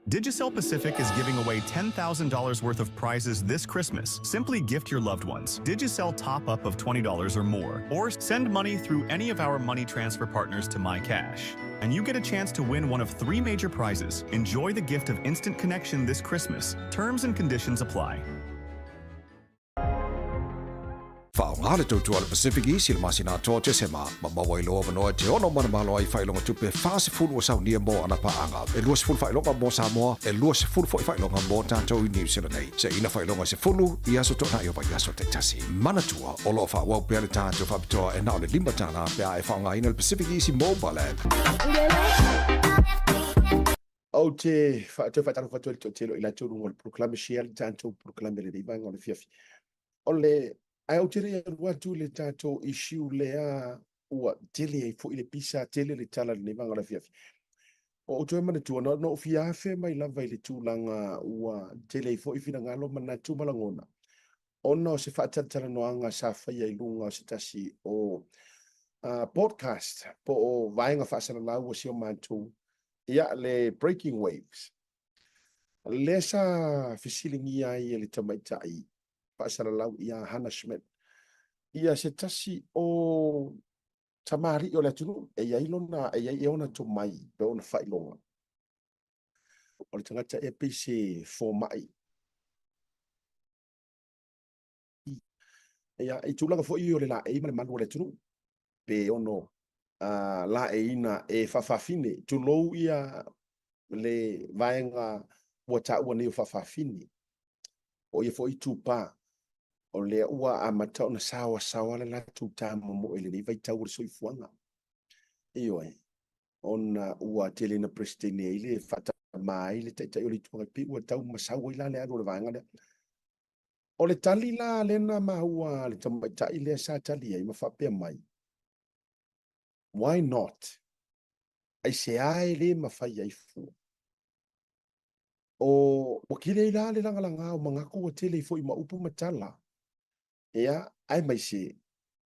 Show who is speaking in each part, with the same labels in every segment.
Speaker 1: Digicel Pacific is giving away $10,000 worth of prizes this Christmas. Simply gift your loved ones Digicel top up of $20 or more, or send money through any of our money transfer partners to MyCash. And you get a chance to win one of three major prizes. Enjoy the gift of instant connection this Christmas. Terms and conditions apply.
Speaker 2: Faaaoga le tautua a le Pacific East i le masina atoa o Tesema, ma maua ai lou avanoa e te ono manumalo ai i faailoga tupe 40 ua saunia mo ana paaga. E 20 faailoga mo Samoa, e 20 foi faailoga mo tatou i Niu Sila nei. Seiina faailoga e 10 i aso toonai o vaiaso taitasi. Manatua, o lo o faaauau pea le tatou faapitoa e na o le $5 pe a e faaaogaina le Pacific Easy Mobile App.
Speaker 3: Ou te toe faatalofa atu ai i le toatele o i latou i luga o le polokalame, share le tatou polokalame i lenei vaega o le afiafi. O le, ae ou te le i alu atu i le tatou issue lea ua tele ai foi le pisa, tele le tala i lenei vaega o le afiafi. Ua ou toe manatua, na ou fia afe mai lava i le tulaga ua tele ai foi finagalo, manatu ma lagona, ona o se faatalatalanoaga sa faia i luga o se tasi o podcast po o vaega faasalalau a si o matou, ia, le Breaking Waves. Lea sa fesiligia ai e le tamaitai faasalalau ia Hannah Schmidt ia se tasi o tamalii o le atunuu e i ai lona, e i ai ona tomai pe ona faailoga. O le tagata ea pei se fomai. Ia, i tulaga foi o le laei ma le malu o le atunuu, pe ono laeiina e faafaafine, tulou ia le vaega ua taua nei o faafaafine, o ia foi itupa, o lea ua amata ona saoasaoa le latou tamomoe i lenei vaitau o le soifuaga. Ioe, ona ua tele ina Peresetene ai le faatama ai le Taitai o le Itu Agai, pei ua tau masau ai la le alu o le vaega lea. O le tali la lea na maua a le tamaitai lea sa tali ai ma faapea mai, Why not? Aisea e le mafai ai fua? O, ua kili ai la le lagalaga o manatu ua tele ai foi ma upu ma tala. Ia, aemaise,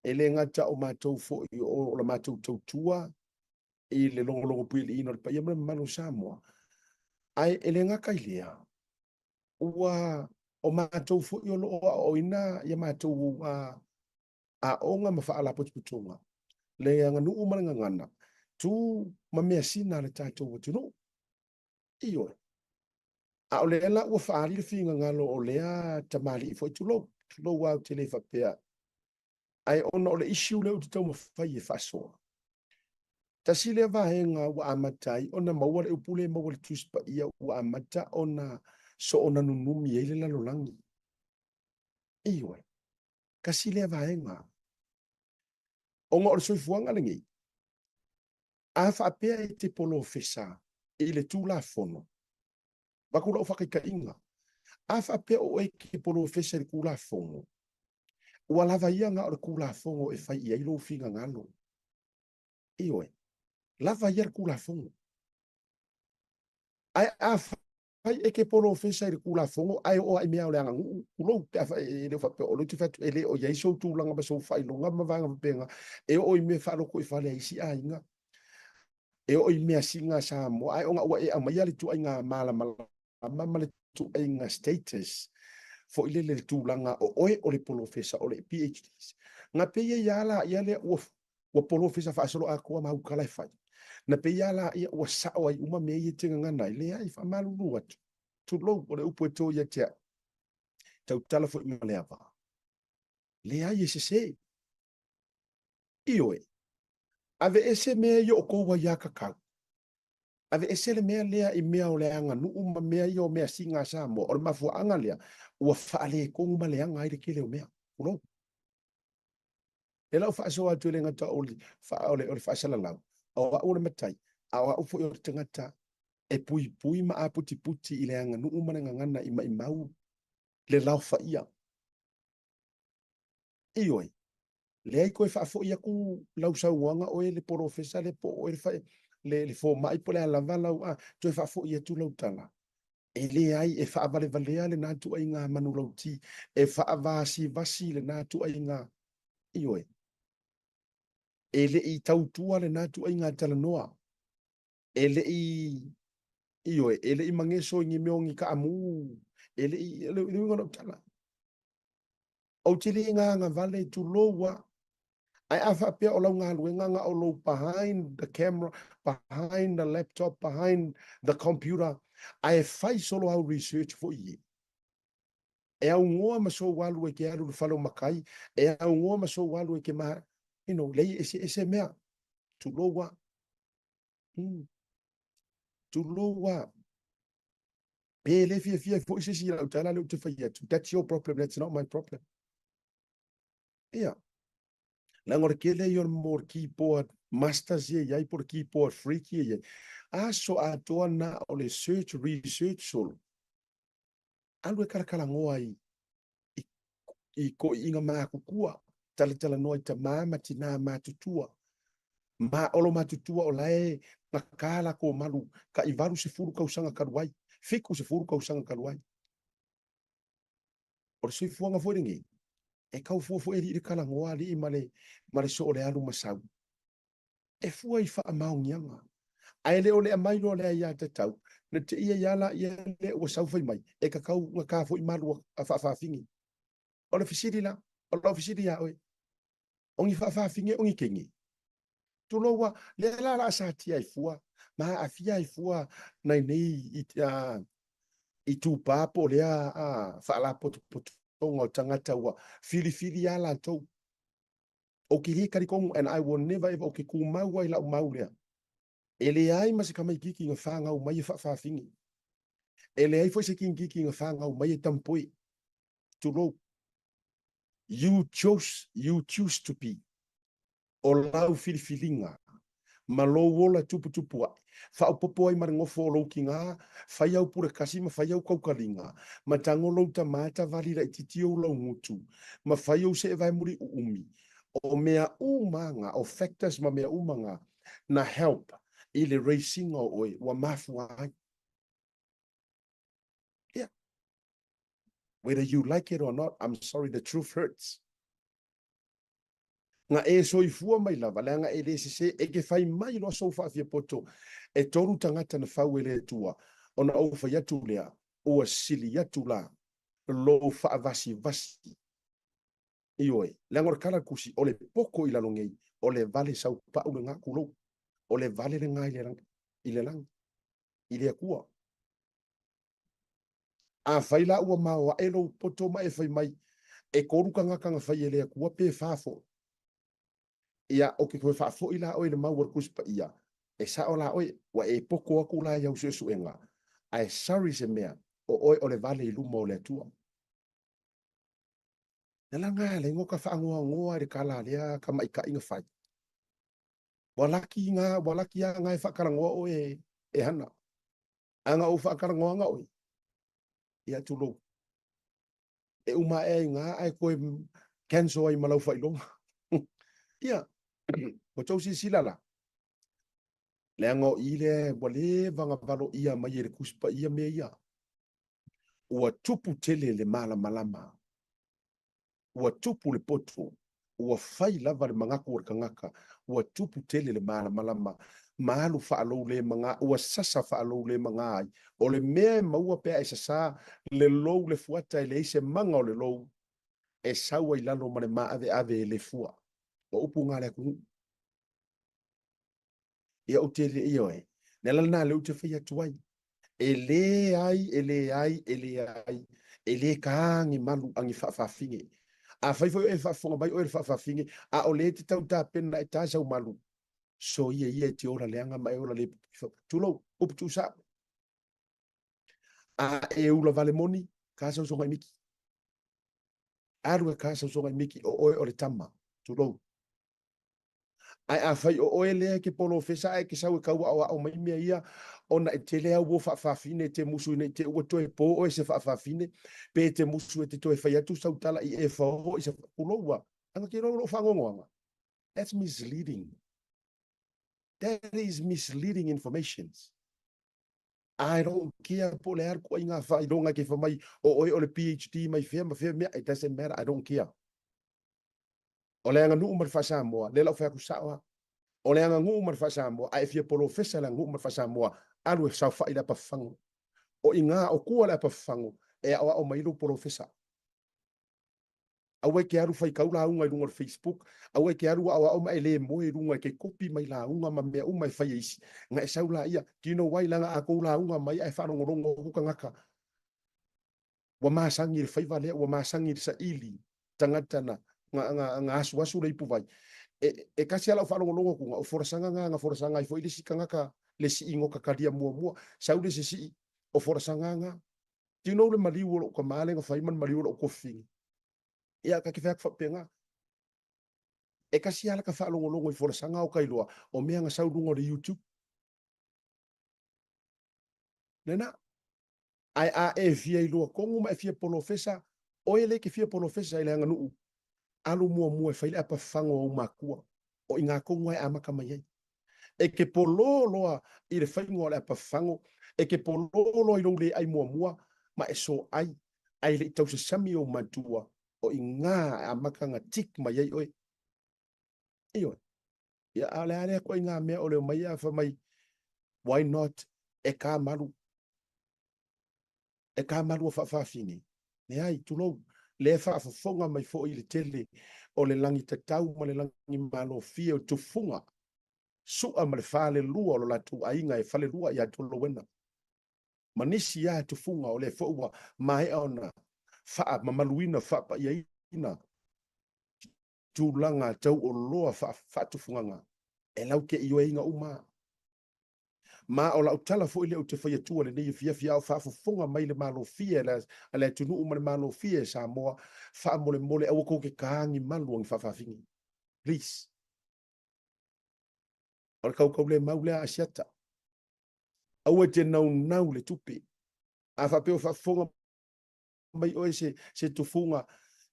Speaker 3: e le gata o matou foi o la matou tautua i le logologo puialiiina o le paia ma le mamalu o Samoa, ae e le gata i lea, ua o matou foi o lo o aoaoina ia matou aoga ma faalapotopotoga, le aganuu ma le gagana, tu ma measina a le tatou atunuu. Ioe. A o lea la ua faaali le finagalo o lea tamalii foi, tulou, tulou lava ou te le faapea, ae ona o le issue lea ou te taumafai e faasoa. Tasi lea vaega ua amata ai ona maua le upu lea e maua i le Tusi Paia ua amata ona soona nunumi ai le lalolagi. Ioe. Tasi lea vaega. Ona o le soifuaga lenei, a faapea e te polofesa i le Tulafono, avatu lau faataitaiga, a faapea o oe e te polofesa i le Tulafono, ua lava ia na o le Tulafono e fai i ai lou finagalo. Ioe, lava ia le Tulafono. Ae afai e te polofesa i le Tulafono ae oo lava i mea o le aganuu, tulou, pe afai e le o faapea, o lea ou te fai atu, e le o i ai sou tulaga ma sou faailoga ma vaega faapena, e oo i mea faalotoifale a isi aiga, e oo i measina a Samoa, ae ona ua e aumaia le ituaiga malamalama ma le ituaiga status foi lele i le tulaga o oe o le polofesa o le PhD. Na pei ai lava laia lea ua ua polofesa faasoloatoa ma aukala e fai. Na pei lava laia ua sao ai uma mea ia e te gagana ai. Leai, faamalulu atu. Tulou, o le upu e to ia te au. Tautala foi ma le ava. Leai, e sese. Ioe, aveese mea ia o tou aiatatau. Aveese le mea lea i mea o le aganuu ma mea ia o measina a Samoa. O le mafuaaga lea ua faaletonu ma leaga ai le tele o mea. Tulou. Lea la ua faasoa atu e le gata o le, o le, o le faasalalau, o au o le matai, a o au foi o le tagata e puipui ma aputiputi i le aganuu ma le gagana i maimau le laofaia. Ioe, leai toe faafoi atu lau saunoaga oe le polofesa lea po o oe le, fa, le, le fomai po o le a lava lau, a, toe faafoi atu lau tala. E leai, e faavalevalea lena ituaiga manulauti, e faavasivasi lena ituaiga, ioe, e le i tautua lena ituaiga talanoa, e le i. Ioe, e le i mageso i ni mea o ni kaamu, e le i, le uiga o lau tala. Ou te le gagavale, tulou a. Ae a faapea o lau galuega na o lou behind the camera, behind the laptop, behind the computer, ae fai solo au research foi ie. E augoa ma sou alu e ke alu i le fale o makai, e augoa ma sou alu e ke ma, you know, leai e eseese mea. Tulou a. Tulou a. Pe le fiafia foi se isi i lau tala lea ou te fai atu, that's your problem, that's not my problem. Ia. Leaga o le tele ia o le mo keyboard masters ia i ai po o le keyboard freak ia i ai. Aso atoa na o le search, research solo. Alu e kalakalanoa i, i, i koiiga makutua, talatalanoa i tamā ma tinā matutua. Ma o lo matutua o la e gakā lako malu ka i 80 tausaga talu ai, 70 tausaga talu ai. O le soifuaga foi lenei, e tau fua foi alii le talanoa alii ma le, ma le soo o le alu ma sau. E fua i faamaoniaga. Ae le o le aumai loa o le aiatatau, na te i ai lava laia lea ua sau fai mai, e tatau ona ta foi malu a faafaafine. O le fesili la, o lau fesili ia oe, o ni faafaafine o ni teine? Tulou a, lea la o le a satia ai fua, ma aafia ai fua nai nei i, a, itupa po o lea faalapotopotoga o tagata ua filifili lava latou. Ou te le talitonu and I will never ever, ou te tumau ai lau mau lea. E leai ma se tamaititi na fanau mai e faafafine. E leai foi se tamaititi na fanau mai e tampoe. Tulou. You chose, you choose to be. O lau filifiliga ma lou ola tuputupu aʻe, faaopoopo ai ma le nofo o lou tiga, fai au pule kasi ma fai au kaukaliga, ma tago lou tamā tavali laitiiti ou lau gutu, ma fai ou seevae muli uumi. O mea uma ga, o factors ma mea uma ga, na help i le raising o oe, ua mafua ai. Yeah. Whether you like it or not, I'm sorry, the truth hurts. Na e soifua mai lava, leaga e le sesē, e te fai mai loa sou faafiapoto, e tolu tagata na fau e le Atua, ona ou fai atu lea, ua sili atu la lou faavasivasi. Ioe, leaga o le tala a le Tusi, o le poto i lalo nei, o le vale saupau lena, tulou, o le vale lena i le lagi, i le lagi, i le Atua. Afai la ua maoae lou poto ma e fai mai, E kolu tagata na fai e le Atua pe fa foi. Ia, ou te toe faafoi la oe i le mau a le Tusi Paia, e sao la oe, ua e poto atu la i au suesuega, ae sorry se mea, o oe o le vale i luma o le Atua. Na laga le igoa ka faagoagoa i le tala a lea tamaitai na fai. Ua laki nga, ua laki a nga e faatalanoa oe e hana. A na ou faatalanoaga oe, ia tulou. E uma ae ai nga ae koe cancel ai ma lau faailoga. Ia, ua tou silasila la, leaga o i lea ua leva ona valoia mai e le Tusi Paia mea ia. Ua tupu tele le malamalama. Ua tupu le poto, ua fai lava le manatu o le tagata, ua tupu tele le malamalama, ma alu faaloulemaga, ua sasa faaloulemaga ai. O le mea e maua pe a e sasā le lou le fuata e leai se maga o le lou, e sau ai lalo ma le maaveave e le fua. O upu na a le atunuu. Ia ou te le, ioe, le ala lena lea ou te fai atu ai. E leai, e leai, e leai, e le ka ni malu a ni faafafine. Afai foi oe e faafofoga mai oe le faafafine, a o le te tau tapena e ta sau malu, soia ia e te ola leaga ma e ola le tulou, upu tuusao. A e ula vale moni, ka sau soga i miki. Alu e ka sau soga i miki, o oe o le tama, tulou. Ae afai o oe lea e ke polofesa ae ke sau e kauaʻoaʻo mai mea ia, ona e tele au o faafafine e te musu ina i te ua toe po oe se faafafine, pe e te musu e te toe fai atu sau tala i e faoho i se pulou a. Anga ke iloa o lou faagoagoaga. That's misleading. That is misleading informations. I don't care po o le a le ituaiga faailoga e ke fai mai o oe o le PhD mai fea ma fea mea, it doesn't matter, I don't care. O le aganuu ma le faa-Samoa, lea la ou fai atu sao lava. O le aganuu ma le faa-Samoa, a e fia polofesa i le aganuu ma le faa-Samoa, Alu e saofai i le apafafago. O iga o kua le apafafago e aoao mai lou polofesa. Aua e te alu faitau lauga i luga o le Facebook, aua e te alu aoao ma e le moe i luga e te kopi mai lauga ma mea uma e fai e isi. Na e sau laia, do you know why? Leaga a tou lauga mai ae faalogologo atu tagata, ua masani i le faiva lea, ua masani i le saili tagata na, na, na, na asuasu le ipuvai. E, e kasi lava lau faalogologo atu, o folasaga na na folasaga ai foi le isi tagata, le sii no kakalia muamua, sau le isi sii, o folasaga na. Do you know le maliu o lou tama lea na fai ma le maliu o lou kofini? Ia, ta te fai atu faapena. E kasi lava laka faalogologo i folasaga o ka iloa, o mea na sau i luga o le YouTube. Lena. Ae a e fia iloa tonu ma e fia polofesa, oe lea e te fia polofesa i le aganuu, alu muamua e fai le apafafago a ou matua, o i gā tonu lava e amata mai ai. E te polō loa i le faiga o le apafafago, e te polō loa i lou le ai muamua ma e soai, ae le i tausasami ou matua, o i gā e amata ona tick mai ai oe. Ioe. Ia, a o le a lea ituaiga mea o le omai ae fai mai, why not, e kamalu, e kamalu a faafafine. Leai, tulou, lea e faafofoga mai foi i le tele o le lagi tatau ma le lagi malofie o tufuga, Su'a ma le falelua o lo latou aiga e falelua ia Tolowena, ma nisi lava tufuga o lea foi ua maea ona faamamaluina, faapaiaina tulaga tauoloa faatufugaga e lau te ioeina uma. Ma o lau tala foi lea ou te fai atua lenei afiafi a o faafofoga mai le malofie a le atunuu ma le malofie e Samoa, faamolemole aua tou te taagi malu a ni faafafine. Please. O le kaukaulemau lea a Asiata. Aua e te naunau le tupe. A faapea o faafofoga mai oe se, se tufuga,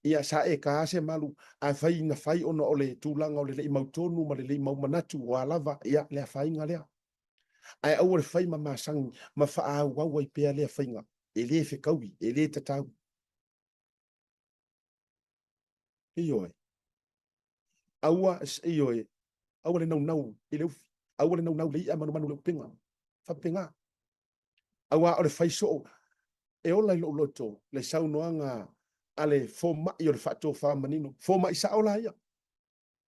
Speaker 3: ia sa e ka se malu, a fai na fai ona o le tulaga o le lei mautonu ma le lei mau manatu o a lava, ia le afaina lea. Ae aua le fai ma masani ma faaauau ai pea lea faiga, e le fetaui, e le tatau. Ioe. Aua, ioe, aua le naunau i le ufi, aua le naunau i le i'a manumanu i le upega. Faapena. Aua o le fai soo, e ola i lou loto le saunoaga a le fomai o le faatofa manino, fomai sao la ia,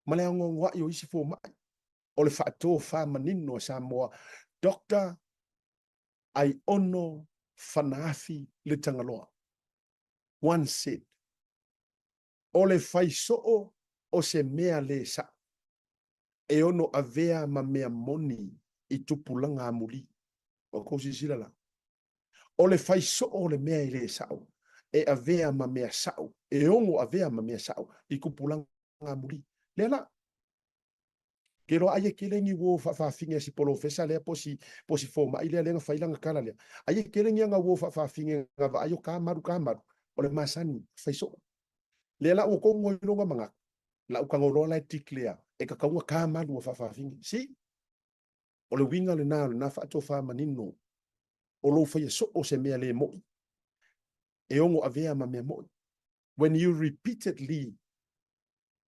Speaker 3: ma le aogoagoai o isi fomai, o le faatofa manino a Samoa, Doctor Aiono Fanaafi Letagaloa once said, O le fai soo o se mea le sao, e ono avea ma mea moni i tupulaga amuli. Ua kou silasila la? O le fai soo o le mea e le sao, e avea ma mea sao, e ono avea ma mea sao i tupulaga amuli. Lea la, ke loa ai e kele ni uo faafaafine a si polofesa lea po si, po si fomai lea lea na fai lana tala lea. Ai e kele ni aga uo faafaafine na vaai o ka malu ka malu, o le masani, fai soo. Lea la ua kou ngoi longa manatu, la u tago loa la e declare, e tatau ona ka malu a faafaafine. See? O le uiga lena o lena faatofa manino, o lou faia soo se mea le mo'i, e ono avea ma mea mo'i. When you repeatedly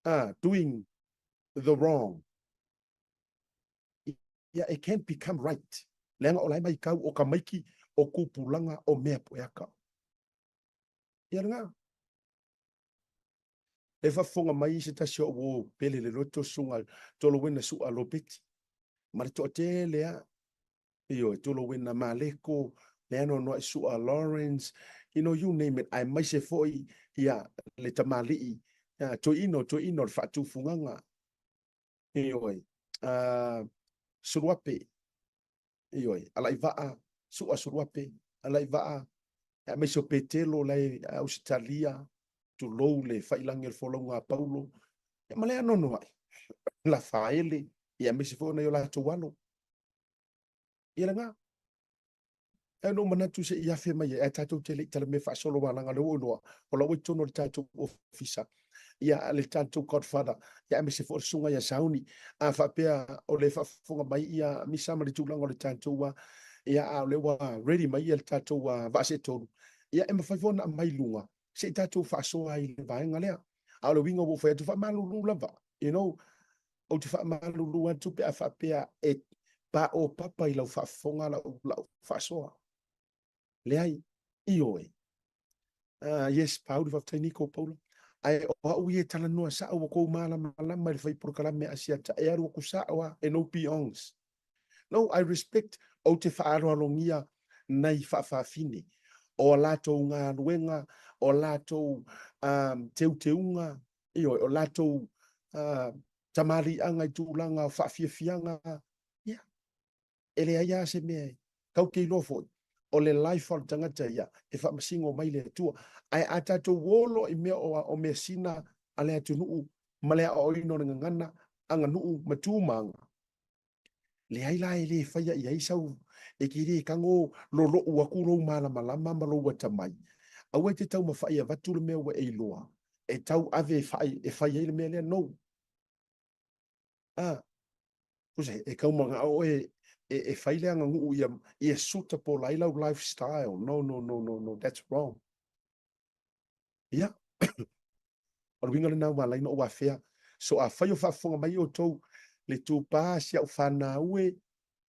Speaker 3: are doing the wrong, yeah, it can become right. Leaga o la e maitau o tamaiti, o tupulaga, o mea poeaka. Ia lena. E faafofoga mai se tasi o ou pele le loto susuga Tolowena Su'a Lopeti ma le toatele lava. Ioe, Tolowena Maleko, le anoanoai Su'a Lawrence, you know, you name it, aemaise foi ia le tamalii ia, toeaina, toeaina o le faatufugaga. Ioe, Suluape, Ioe, Alaivaa, Su'a Suluape, Alaivaa, aemaise o Petelo la e Ausetalia, tulou le failagi o le folauga a Paulo, ia ma le anoanoai, Lafaele, ia aemaise foi o nai o latou alo. Ia lena. Ae na ou manatu se i afe mai ai, ae tatou te le i talamea faasolo aua leaga o lea ua ou iloa, o la ua i totonu o le tatou ofisa, ia le tatou godfather, ia aemaise foi o le susuga ia Sauni. A faapea o lea e faafofoga mai ia Misa ma le tulaga o le tatou, ia a o lea ua ready mai ia le tatou vaa seetolu, ia e mafai foi ona aumai i luga se i tatou faasoa ai i le vaega lea. A o le uiga ua ou fai atu, faamalulu lava, you know, ou te faamalulu atu pe a faapea e. Paopapa i lau faafofoga lau, lau faasoa. Leai, ioe. Yes, Pauli, faafetai Niko, Paula. Ae o au ia e talanoa sao ua kou malamalama i le fai polokalame a Asiata e alu aku sao a e no peongs. No, I respect, ou te faaaloalogia nai faafafine o a latou galuega, o latou teuteuga, ioe, o latou tamaliiaga i tulaga o faafiafiaga, ia, e leai lava se mea e tau te iloa foi, o le life o le tagata ia, e faamasino mai le Atua. Ae a tatou o loa i mea o measina a le atunuu ma le aoaoina o le gagana, aganuu ma tu ma aga, leai la e le faia i ai sau, e te le tago lolou atu lou malamalama ma lou atamai. Aua e te taumafai e avatu le mea ua e iloa, e tau ave e fai ai le mea lea. No. A, tusa, e tau manao oe e fai le aganuu ia suitable ai lau lifestyle. No, no, no, no, no, that's wrong. Ia, o le uiga lena ua ala ai ona ou afea. So afai o faafofoga mai outou le tupā si au fanau e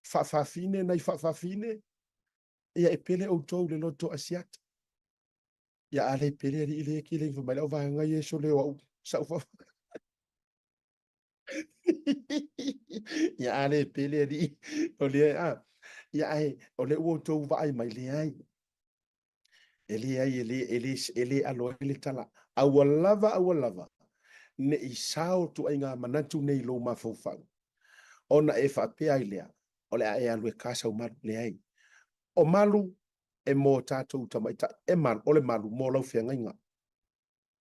Speaker 3: faafafine nai faafafine, ia e pele outou i le loto Asiata. Ia a le pele alii le kile fai mai le au vaega Iesu le o au sau fa. Ia a le pele alii o le a. Ia ae o le ua outou vaai mai leai. E leai e le e le e le alo ai le tala. Aua lava aua lava ne i sao ituaiga manatu nei i lou mafaufau ona e faapea ai lea o le a e alu e ka sau malu. Leai. O malu e mō tātou tamaitai, e malu, o le malu mō lau feagaiga.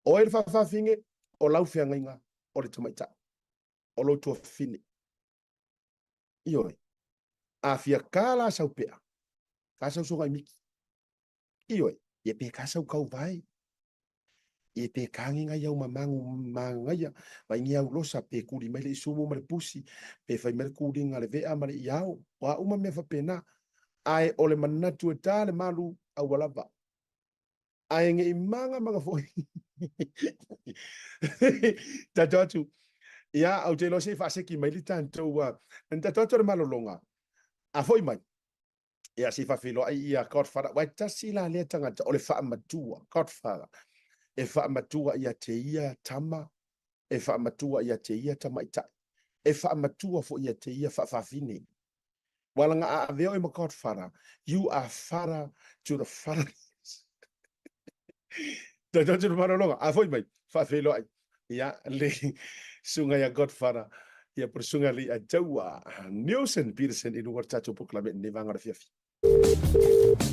Speaker 3: Oe le faafafine, o lau feagaiga o le tamaitai, o lou tuafafine. Ioe. A fia ka la sau pea, ka sau sogai miki. Ioe, ia pe ka sau kauvae. Ia pe ka ngi ngai au mamangu mangaia, vai ngi au losa pe kuli mai le isumu ma le pusi, pe fai mai le kulinga le vea ma le iao, o a uma mea faapena. Ae o le manatu e ta le malu, aua lava. Ae nge i manga manga foi. Tatou atu. Ia, ou te iloa se i faaseki mai le tatou, tatou atu o le malologa. A foi mai, ia se i faafeiloai ia Godfather. Uae tasi la lea tagata o le faamatua, Godfather. E faamatua ia te ia tama, e faamatua ia te ia tamaitai, e faamatua foi ia te ia faafafine. Ua laga a avea oe ma Godfather, you are father to the fatherless. Tatou atu le malologa, a foi mai, faafeiloai. Ia, le susuga ia Godfather, ia po le susuga le Ataua Nielsen Peterson i luga o le tatou polokalame i lenei vaega o le afiafi.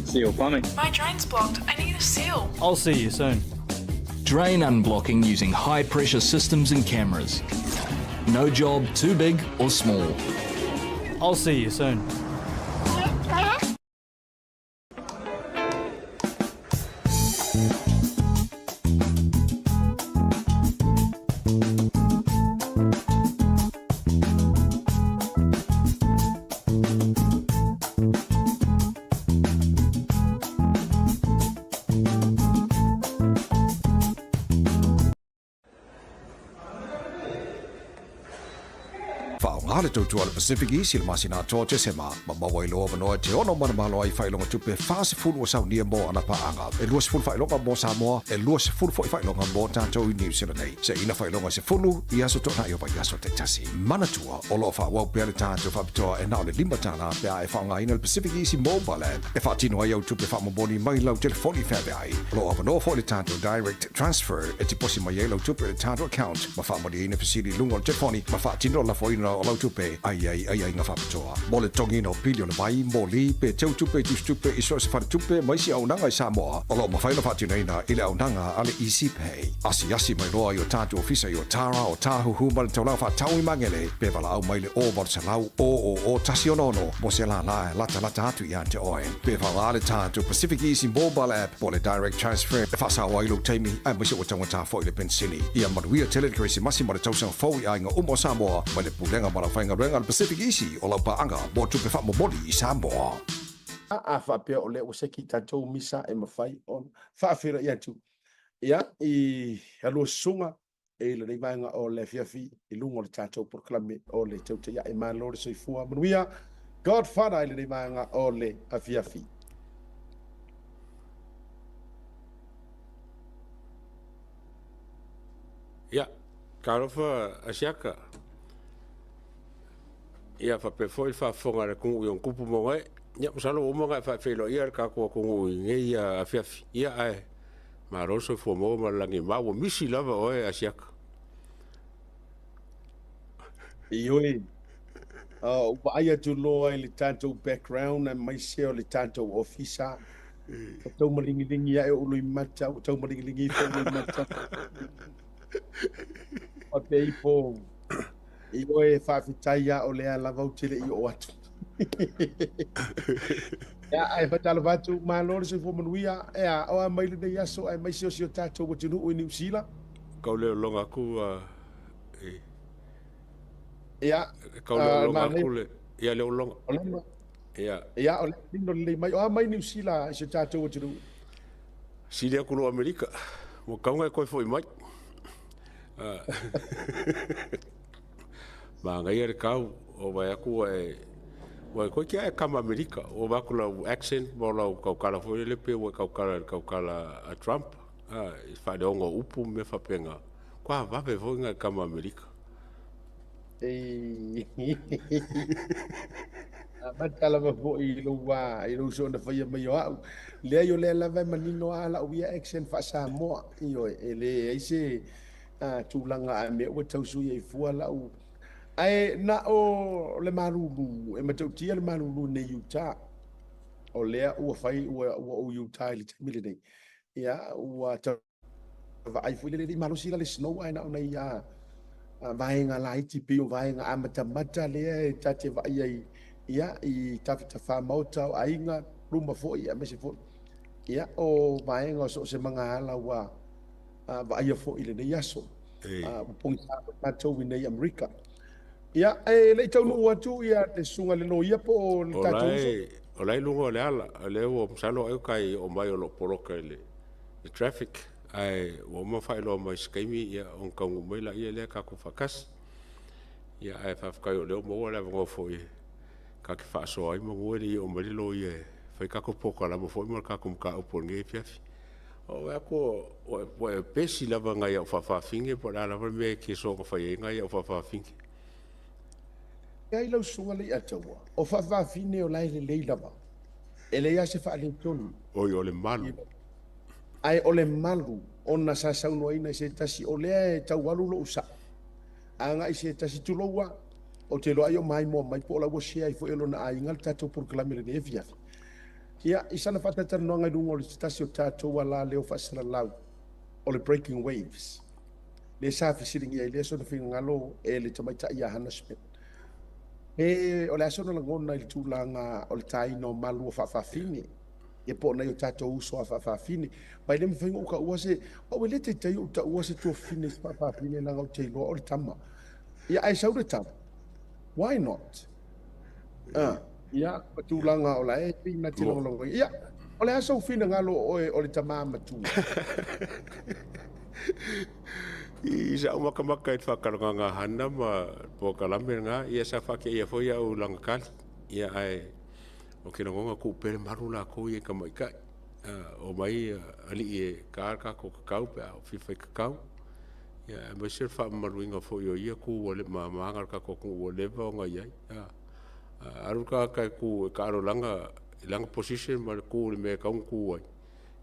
Speaker 4: Seal plumbing.
Speaker 5: My drain's blocked. I need a seal.
Speaker 4: I'll see you soon.
Speaker 6: Drain unblocking using high pressure systems and cameras. No job too big or small.
Speaker 4: I'll see you soon.
Speaker 2: Faaaoga le tautua a le Pacific East i le masina atoa o Tesema, ma maua ai lou avanoa e te ono manumalo ai i faailoga tupe 40 ua saunia mo ana paaga. E 20 faailoga mo Samoa, e 20 foi faailoga mo tatou i Niu Sila nei. Seiina faailoga se fulu i aso toanai o vaiaso taitasi. Manatua, o lo o faaauau pea le tatou faapitoa e na o le $5 pe a e faaaogaina le Pacific Easy Mobile App e faatino ai au tupe faamomoli mai lau telefoni feaveai. O lo o avanoa foi le tatou Direct Transfer e tiposi mai ai lau tupe i le tatou account ma faamalieina fesili i luga o le telefoni ma faatino le lafoina o lau tupe ai ai aiaiga faapitoa. Mo le totogiina o pili o le vai, moli, pe teu tupe i tusitupe i so o se faletupe ma isi auaunaga i Samoa, o lo o mafai ona faatinoina i le auaunaga a le Easy Pay. Asiasi mai loa i o tatou ofisa i Otara, Otāhuhu ma le taulaga faatau i Magele, pe valaau mai i le 0800 000 166 mo se lālā e latalata atu ia te oe. Pe faaaoga le tatou Pacific Easy Mobile App po o le Direct Transfer e faasao ai lou taimi aemaise ua taugata foi le penisini. Ia manuia tele le Kerisimasi ma le tausaga fou i aiga uma o Samoa mai le Pulega ma le Aufaigaluega a le Pacific Easy o lau paaga mo tupe faamomoli i Samoa.
Speaker 3: A faapea o lea ua seki tatou misa e mafai ona faafeiloai atu ia i a lua susuga i lenei vaega o le afiafi i luga o le tatou polokalame o le Tautai Ae. Malo le soifua manuia. Godfather i lenei vaega o le afiafi.
Speaker 7: Ia, talofa Asiata. Ia, faapea foi le faafofoga a le atunuu i ona tupu ma ona ee. Ia, masalo ua uma ona e faafeiloaia le tatou atunuu i lenei afiafi. Ia, ae malo le soifua maua ma le lagi e mama. Ua misi lava oe Asiata.
Speaker 3: Ioe, ua vaai atu loa i le tatou background aemaise o le tatou ofisa, ua tau maligiligi ae ou loimata, ua tau maligiligi ifo ou loimata. Faapea ifo, ioe, faafetai lava o lea lava ou te le i oo atu. Ia, ae faatalofa atu, malo le soifua manuia, ea, o a mai lenei aso aemaise o si o tatou atunuu i Niu Sila.
Speaker 7: Kau le lologa atu i
Speaker 3: Ia,
Speaker 7: kau le lologa atu le ia le lologa.
Speaker 3: Ia. Ia, o le lino lelei mai. O a mai Niu Sila i si o tatou atunuu?
Speaker 7: Sili atu lo Amerika. Ua tau na e toe foi mai. Manaia le kau, o vaai atu ua e ua e toeitiiti lava e kama Amerika. Ua vaai atu lau accent ma lau tautala foi lele pei ua e tautala i le tautala a Trump, i le faaleoga o upu ma mea faapena. Matua vave foi ona e kama Amerika.
Speaker 3: Amata lava foi i lou i lou soona faia mai o au. Leai o lea lava e manino lava lau ia accent faa-Samoa. Ioe, e leai se tulaga a mea ua tau sui ai fua lau. Ae na o le malulu, e matautia le malulu nei i Utah. O lea ua fai, ua ou i Utah i le taimi lenei. Ia, ua tau vaai foi lele, e le i malosi la le snow ae na o nai vaega laiti pei o vaega amatamata lea e ta te vaai ai ia, i tafatafa maota o aiga, luma foi aemaise foi ia, o vaega o so o se magaala ua vaaia foi i lenei aso. Ua pogisa foi matou i nei Amerika. Ia, e le i taunuu atu ia le susuga i le loia po o le tatou uso.
Speaker 7: O la e i luga o le ala, o lea ua masalo ai o tai oo mai o lo o poloka i le traffic, ae ua uma ona faailoa mai i se taimi ia ona taunuu mai laia lea tatou faatasi. Ia ae faafetai o lea ua maua le avanoa foi ta te faasoa ai manu e le i oo mai le loia e fai tatou polokalama foi ma le tatou mataupu o lenei afiafi. O vaai atu ua e pesi lava nai au faafafine po o le a lava le mea e te soona fai ai nai au faafafine.
Speaker 3: Leai lau susuga Leiataua, o faafafine o la e lelei lava, e leai lava se faaletonu.
Speaker 7: Oi, o le malu.
Speaker 3: Ae o le malu ona sa saunoaina i se tasi, o lea e tau alu lou sao agai i se tasi, tulou lava, ou te iloa ai o maimoa mai po o la ua share ai foi e lona aiga le tatou polokalame i lenei afiafi. Ia, i sana faatalatalanoaga i luga o le se tasi o tatou alaleo faasalalau o le Breaking Waves, lea sa fesiligia ai lea sona finagalo e le tamaitai ia Hannah Smith, pe o le a sona lagona i le tulaga o le taina o malu o faafafine, ia po o nai o tatou uso a faafafine. Ma e le mafai ona ou taua se, au e le taitai ou taua se tuafafine i se faafafine leaga ou te iloa o le tama. Ia, ae sau le tama, why not? Ia, ma tulaga o la e pei na te lagolago ai. Ia, o le a sou finagalo o oe o le tama matua?
Speaker 7: I sa'u makamaka i le faatalanoaga a Hana ma le polokalame lena, ia sa faateia foi au i lana tali. Ia ae ou te lagona tuu pea le malu latou ia i tamaitai. Omai alii e ta le tatou tatau pe a fia fai tatau. Ia aemaise o le faamamaluina foi o ia tu ua ma aga o le tatou atunuu ua leva ona i ai. Alu le tagata e tu e taalo i lana position ma le tu i le mea e tatau ona tu ai,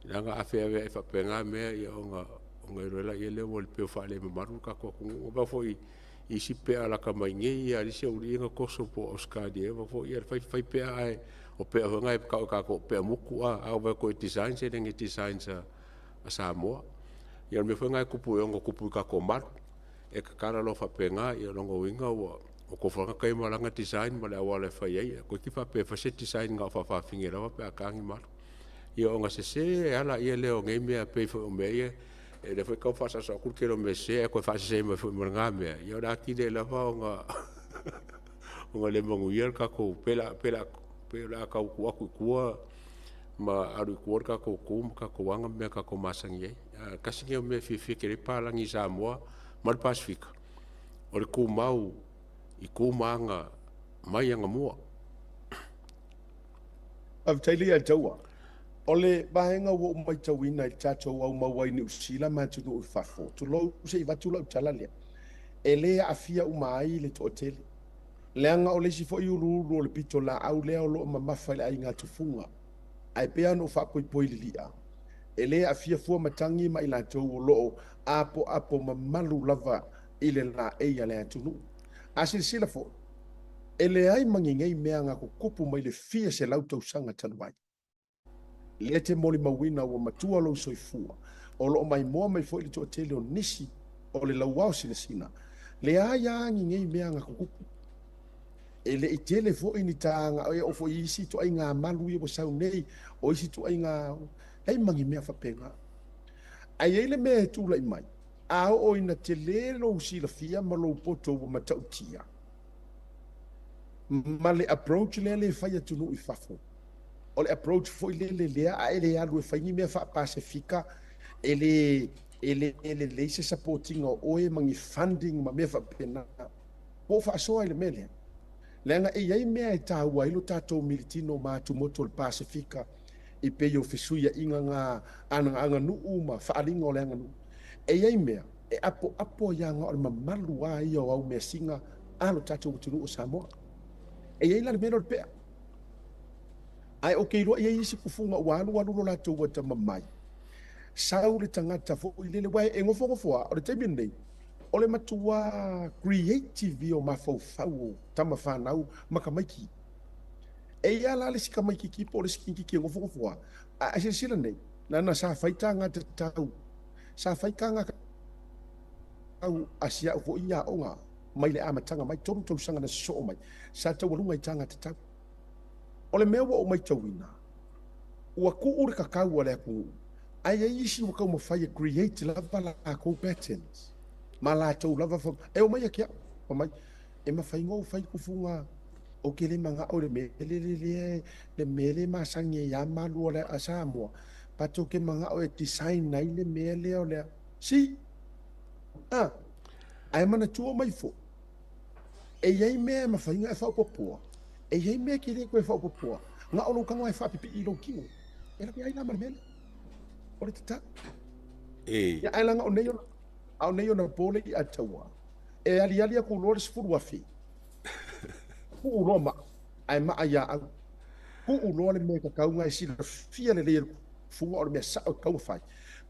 Speaker 7: leaga a feaveai faapena mea, ia ona iloa lea lea ua pei ua faalemamalu le tatou atunuu. Aua foi i isi pea lata mai nei a isi aualii ia na toso po o Ausetalia ea foi, ia fai fai pea, ae o pea foi na e tau e tatou o pea mutu, a vaai atu i designs e le ni designs a Samoa. Ia o le mea foi lena e tupu e ono tupu i tatou malu, e tatala loa faapena, ia o lona uiga ua tofu lava tai ma lana design ma le auala e fai ai. Toeitiiti faapea e fai se design na o faafafine lava pe a ta ni malu. Ia ona sese e ala ia lea o nei mea pei foi o mea ia, e lea foi e tau faasaosao atu le tele o mea sese ae toe faasese mai foi ma lena mea. Ia o le atili ai lava ona ona le manuia le tatou pe la pe la pei o le a tau tuu atu i tua ma alu i tua le tatou tu ma tatou aga ma mea tatou masani ai. Tasi lenei o mea e fiafia tele ai palagi i Samoa ma le Pasefika, o le tumau i tu ma aga mai agamua.
Speaker 3: Faafetai le ia taua. O le vaega ua ou matauina i le tatou aumau ai i Niu Sila ma atunuu i fafo, tulou se i avatu lau tala lea, e le aafia uma ai le toatele. Leaga o le isi foi uluulu o le pitolaau lea o lo o mamafa i le aiga tufuga. Ae pei lava ona ou faapoipoi lili'a, e le aafia fua matagi ma i latou o lo o apoapo mamalu lava i le laei a le atunuu. A silasila foi, e leai ma ni nei mea na tutupu mai le fia selau tausaga talu ai. Lea e te molimauina ua matua lou soifua, o lo o maimoa mai foi le toatele o nisi o le lauao sinasina, leai a ni nei mea na tutupu. E le i tele foi ni taga, e oo foi i isi ituaiga malu ia ua sau nei, o isi ituaiga, leai ma ni mea faapena. Ae i ai le mea e tulai mai, a oo ina tele lou silafia ma lou poto ua matautia, ma le approach lea le fai atunuu i fafo, o le approach foi lele lea a e le alu e fai ni mea faa-Pasefika, e le e le lelei se support ina o oe ma ni funding ma mea faapena. Ua ou faasoa i le mea lea, leaga e i ai mea e taua ai lo tatou militino ma atumotu o le Pasefika e pei o fesuiaiga na aganuu ma faaaliga o le aganuu. E i ai mea e apoapo ai aga o le mamalu lava ia o au measina a lo tatou atunuu o Samoa. E i ai la le mea lea o le pea. Ae ou te iloa e i ai isi tufuga ua alu alu lo latou atamamai, sau le tagata foi lele, aua e nofonofo lava, o le taimi lenei, o le matua creative ia o mafaufau o tama fanau ma tamaiti. E i ai la le isi tamaititi po o le isi tamaititi e nofonofo lava, ae silasila nei, leaga sa fai taga tatau, sa fai taga tatau a si au foi aoga mai le amataga mai, 3 tausaga na sosoo mai, sa taualuga i taga tatau. O le mea ua ou matauina, ua tuu le kakau a le atunuu, ae i ai isi ua taumafai e create lava latou patterns ma latou lava, e omai ia te au, fai mai, e mafai ona ou fai tufuga, ou te le manao i le mea lele, le mea lea e masani ai lava malu o le Samoa, but ou te manao e design ai le mea lea o le a, see? Ah, ae manatua mai foi, e i ai mea e mafai ona e faaopoopoa, e i ai mea e te le toe faaopoopoa, na o lou tago lava e faapipii i lou tino, e lavea ai la ma le mea lea. O le tatalo. Ia, ae leaga o nei ona, a o nei ona po le i'a taua, e aliali atu loa le 10,000, tuu loa maa, ae maa ia au. Tuu loa le mea e tatau ona e silafia lelei e le tufuga o le mea sao e tatau ona fai,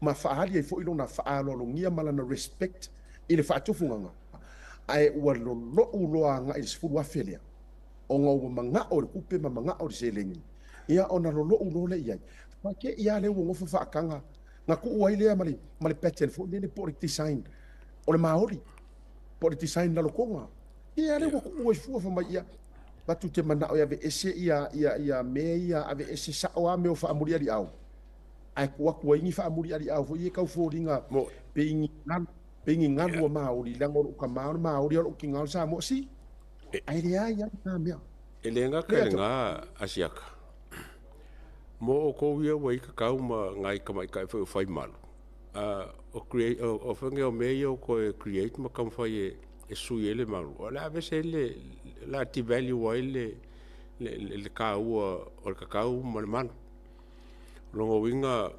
Speaker 3: ma faaali ai foi lona faaaloalogia ma lana respect i le faatufugaga, ae ua lolo'u loa agai i le 10,000 lea, ona ua mana'o i le tupe ma mana'o i le seleni, ia ona lolo'u loa lea i ai. Faatei lava lea ua nofo faataga, na tuu ai lea ma le, ma le pattern foi lele po o le design o le maoli, po o le design lalotoga. Ia lea ua tuu ai fua fai mai, ia, avatu te mana'o e aveese ia, ia, ia mea ia, aveese sa'o lava mea o faamuliali'ao, ae tuu atu ai ni faamuliali'ao foi ia e tau foliga pei ni galu, pei ni galu a maoli, leaga o lou tama o le maoli a o lou tina o le Samoa. See? Ae leai lava lena mea.
Speaker 7: E le gata i lena Asiata, mo outou ia ua i kakau ma nai tamaitai foi o fai malu, o create, o faiga o mea ia o toe create ma taumafai e sui ai le malu, o le a aveese ai le, la devalue ai le, le, le taua o le kakau ma le malu. O lona uiga,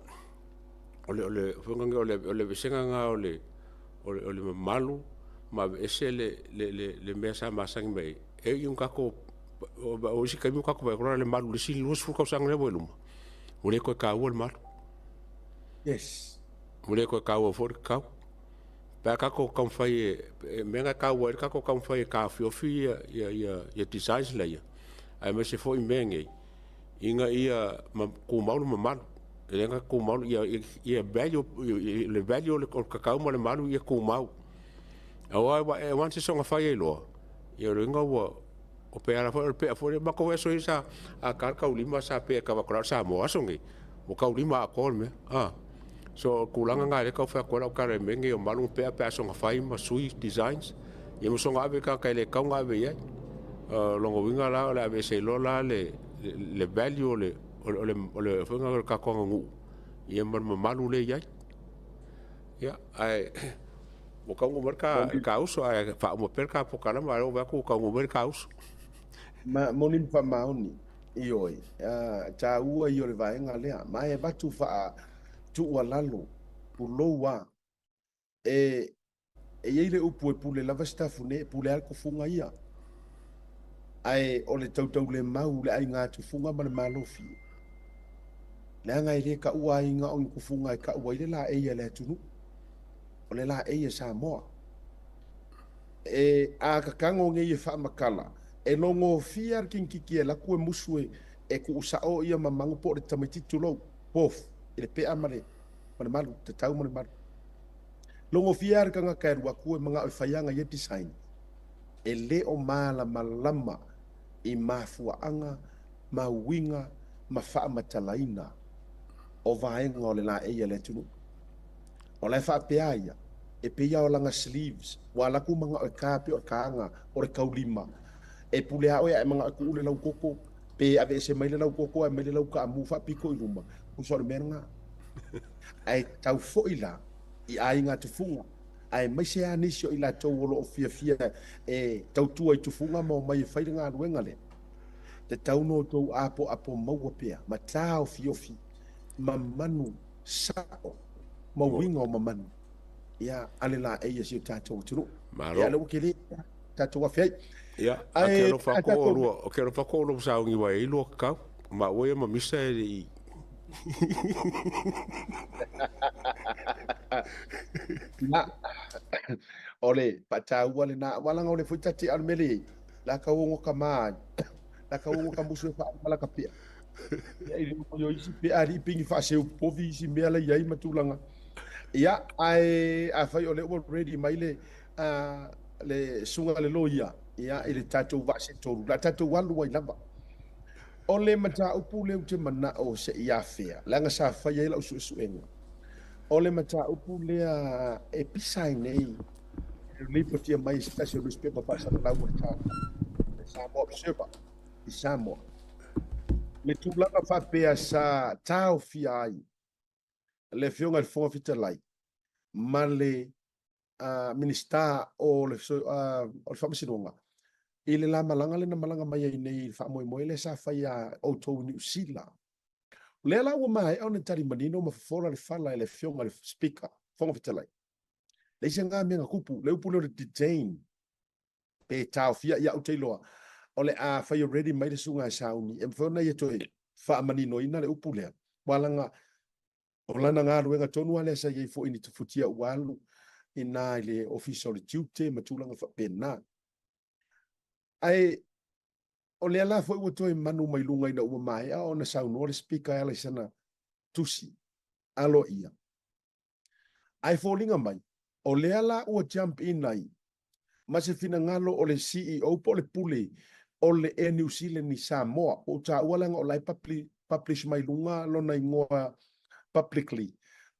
Speaker 7: o le, o le, o le, o le aveesega lena o le, o le, o le mamalu ma aveese le, le, le, le mea sa masani mai ai. E ui ina tatou, o isi taimi ua tatou vaai atu la le malu i le isi 20 tausaga lea ua i luma, ua le toe taua le malu.
Speaker 3: Yes.
Speaker 7: Ua le toe taua foi le kakau. Pe a tatou taumafai e, mea na e taua ai le tatou taumafai e taofiofi ia, ia, ia, ia designs laia, aemaise foi mea nei, ina ia tumau le mamalu. E le gata tumau, ia, ia value, le value o le kakau ma le malu ia tumau. Aua e once e soona fai ai loa, ia o le uiga ua, o pe ala foi, o le pea foi lea, matou aso ia sa, a ta le taulima sa pea e kava Samoa aso nei, ua taulima atoa le mea. Ah. So o tulaga na lea e tau fai atu ai lau tala i mea nei o malu ma pea pe a soona fai ma sui designs, ia ma soona ave i tagata e le tatau ona ave i ai. O lona uiga la o le aveese ai loa la le, le value o le, o le, o le, o le, foi o le tatou aganuu, ia ma le mamalu lea e i ai. Ia, ae ua taunuu mai le ta uso, ae faauma pea le ta polokalame, ae o lea ua vaai atu ua taunuu mai le ta uso.
Speaker 3: Ma moni ma faamaoni. Ioe, taua ia o le vaega lea, ma e avatu faa tuualalo, pulou a. E, e i ai le upu e pule lava Sitafune, e pule lava le tufuga ia. Ae o le tautaulemau le aiga tufuga ma le malofie. Leaga e le taua ai na o ni tufuga e tau ai le laei a le atunuu, o le laei a Samoa. E, a tatago nei e faamatala, e logofia le kinititi e alu atu e musu e, e tuusao ia mamanu po o le tamaititi tulou, pof, i le pea ma le, ma le malu, tatau ma le malu. Logofia le tagata e alu atu e manao e fai ana ia design, e le o malamalama i mafuaaga ma uiga ma faamatalaina o vaega o le laei a le atunuu. O la e faapea ia, e pei lava o lana sleeves, ua alu atu manao e ta pei o le taga o le taulima, e pule lava oe a e manao e tuu le lautoto, pe aveese mai le lautoto ae aumai le lautaamu faapito i luma, tusa o le mea lena. Ae tau foi la i aiga tufuga, aemaise lava nisi o i latou o lo o fiafia e tautua i tufuga ma omai e fai le galuega lea, tatau ona outou apoapo maua pea ma taofiofi mamanu sao ma uiga o mamanu ia a le laei a si o tatou atunuu.
Speaker 7: Malo.
Speaker 3: Ia, lea ua tele tatou afe ai.
Speaker 7: Ia, a ke alofa atu o lua, o ke alofa atu o lua sauni wai ai lua kakau. Ma ua ia ma misa e le i.
Speaker 3: Na, o le faataua lena, aua leaga o le foi tate a o le mea lea i ai, la ka uogo ka ma ai, la ka uogo ka musu e faauma la ka pea. Ia, i le o isi pea alii pei ni faaseu povi isi mea la i ai ma tulaga. Ia, ae afai o lea ua ready mai le, le susuga i le loia, ia, i le tatou vaa se tolu, o le a tatou alu ai lava. O le mataupu lea ou te manao se i afea, leaga sa fai ai lau suesuega, o le mataupu lea e pisa ai nei, e lipotia mai e se tasi o nusipepa faasalalau a le le Samoa Observer i Samoa, le tulaga faapea sa taofia ai le Afioga i le Fofoga Fetalai ma le Minisita o le Faamasinoga i le la malaga lea na malaga mai ai nei i le faamoemoe lea sa fai ia outou i Niu Sila. O lea la ua maea ona tali manino ma fofola le fala e le Afioga i le Speaker, Fofoga Fetalai. Leai se ga mea na tupu, le upu lea o le detain, pe taofia, ia ou te iloa, o le a fai ready mai le susuga e sauni, e mafai ona ia toe faamaninoina le upu lea, aua leaga O lana galuega tonu lava lea sa i ai foi i ni Tofutia ua alu i ina i le Ofisa o le Tiute ma tulaga faapena. Ae o lea la foi ua toe manu mai luga ina ua maea ona saunoa le Speaker e ala i sana tusi aloaia. Ae foliga mai, o lea la ua jump in ai ma se finagalo o le CEO po o le pule o le Air New Zealand i Samoa. Ua ou taua leaga o la e publish mai luga lona igoa publicly.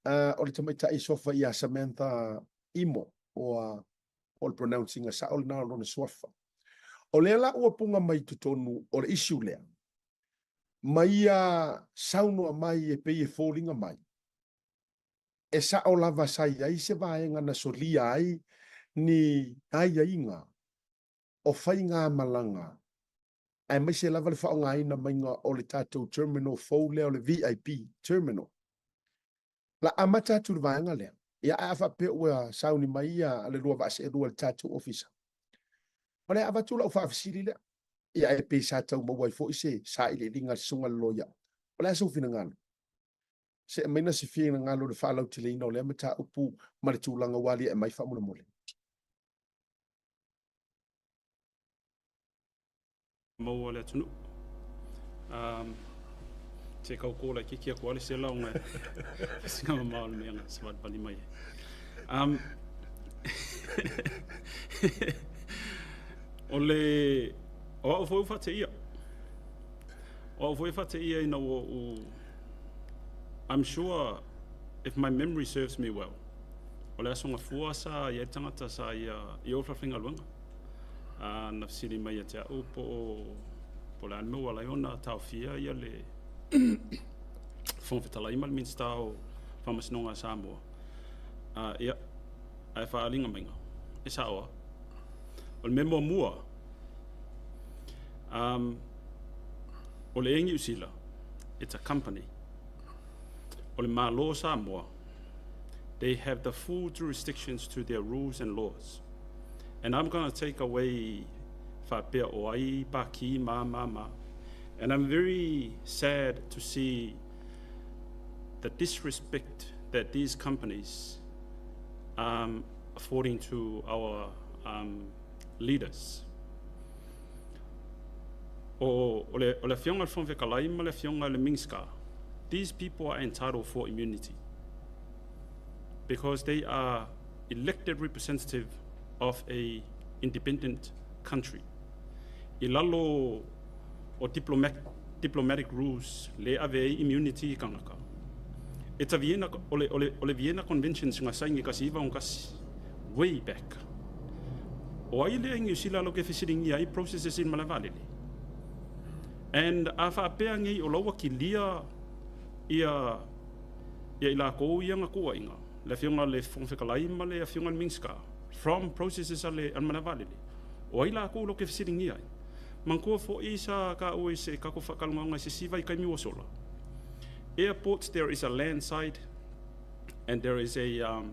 Speaker 3: O le tamaitai suafa ia Samantha Imo, o le pronouncing sao lena o lona suafa. O lea la ua puga mai totonu o le issue lea, ma ia saunoa mai e pei e foliga mai, e sao lava sa i ai se vaega na solia ai ni aiaiga o faigamalaga aemaise lava le faaaogaina maiga o le tatou terminal fou lea o le VIP terminal. La amata atu le vaega lea. Ia ae a faapea ua sauni mai ia le lua vaa seelua i le tatou ofisa, o le a avatu lau faafesili lea. Ia ae pei sa tau maua ai foi se sailiiliga a le susuga i le loia. O le a sou finagalo? Se aumai se finagalo i le faalauteleina o lea mataupu ma le tulaga ua aliae mai faamolemole.
Speaker 4: Maua le atunuu. Um, se kau kō laitiiti atu lava le sela ona e siga mamao le mea na savalivali mai ai. Um, o le o au foi ua faateia. O au foi e faateia ina ua ou I'm sure if my memory serves me well, o le Aso Gafua sa i ai le tagata sa ia i o i le falefaigaluega. A na fesili mai ia te au po o po o le a le mea ua ala ai ona taofia ia le Fofoga Fetalai ma le Minisita o Faamasinoga a Samoa. A, ia, ae faaaliga maiga, e sao lava. O le mea muamua, um, O le Air Niu Sila, it's a company. O le Malo o Samoa, they have the full jurisdictions to their rules and laws. And I'm going to take away faapea o ai paki ma ma ma. And I'm very sad to see the disrespect that these companies affording to our leaders. O, o, le, o le afioga i le Fofoga Fetalai ma le afioga i le Minisita, these people are entitled for immunity because they are elected representative of a independent country. I lalo o diplomatic rules le ave ai immunity i tagata. It's a Vienna, o le, o le, o le Vienna Convention nga saini 1961, way back. O ai le Niu Sila lo ke fesiligia ai processes in malae vaalele. And a faapea nei o laua kilia ia ia i lakou ia nga kuaiga le afioga le Fofoga Fetalai ma le afioga le Minisita from processes a le malae vaalele. O ai lakou lo ke fesiligia ai. Manatua fo'i sa taua i se tatou faatalanoaga i se isi vaitaimi ua sola. Airports, there is a land side and there is a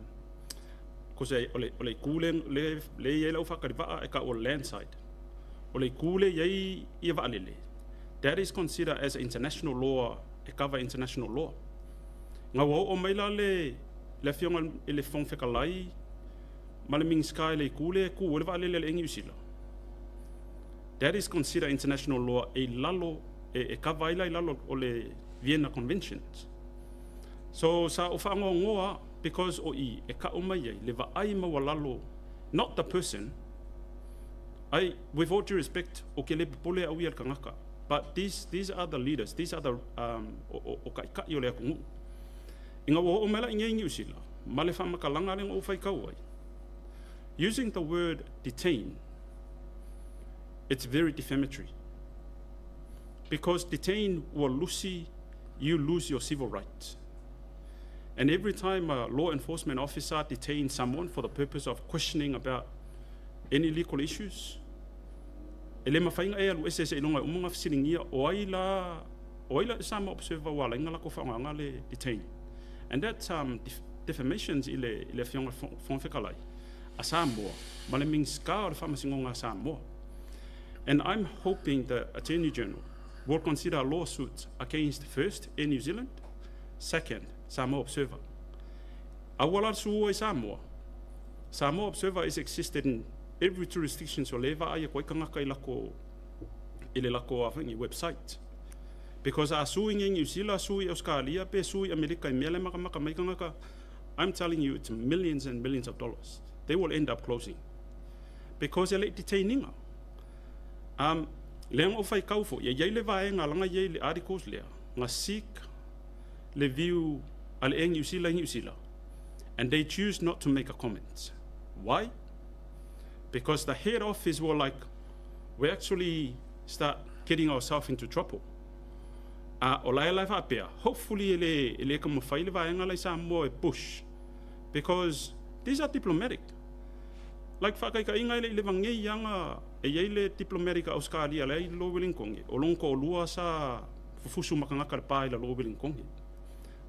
Speaker 4: ko se o le itu le le le i ai lau faatali e taua land side. O le itu le i ai ia vaalele. That is considered as international law, e cover international law. Nga ua oo mai la le afioga i le Fofoga Fetalai ma le Minisita i le itu le ku o le vaalele le Niu Sila. That is considered international law e lalo e cover ai la i lalo o le Vienna Conventions. So sa o whaangoangoa because o i e ka mai ai le vaai maualalo, not the person. I, with all due respect, o ke le popole au ia le kangaka, but these are the leaders, these are the o kai o le atunuu. Ina ua oo mai la i nei Niu Sila ma le faamatalaga le na ou faitau ai. Using the word detain, it's very defamatory. Because detain will lose, you lose your civil rights. And every time a law enforcement officer detains someone for the purpose of questioning about any legal issues, e le mafai e alu ese se iloga e uma ona fesiligia o ai la Samoa Observer ua ala ai ona latou faaaogaga le detain. And that's defamations i le afioga Fofoga Fetalai a Samoa ma le Minisita o le Faamasinoga a Samoa. And I'm hoping the Attorney General will consider lawsuits against, first, Air New Zealand, second, Samoa Observer. Aua la sua i Samoa. Samoa Observer is existed in every jurisdiction, so leva ai ko kangaka i lako i le lako a website. Because a sui i New Zealand, sui Australia, pe sui Amerika i mea le maka maka mai kangaka, I'm telling you, it's millions and millions of dollars. They will end up closing. Because e le detaininga. Le o fai kau fo, ia iai le vaenga langa iai le articles lea, nga seek le view a le New Zealand, New Zealand. And they choose not to make a comment. Why? Because the head office were like, we actually start getting ourselves into trouble. O la e lai faapea, hopefully e le ka mawhai le vaenga lai Samoa e push. Because these are diplomatic. Like whakaika inga i le vangei ianga e iai le diplomatic a Australia le ai lo Wellington. O longo ko lua sa fufusu makangaka le pa i la lo Wellington.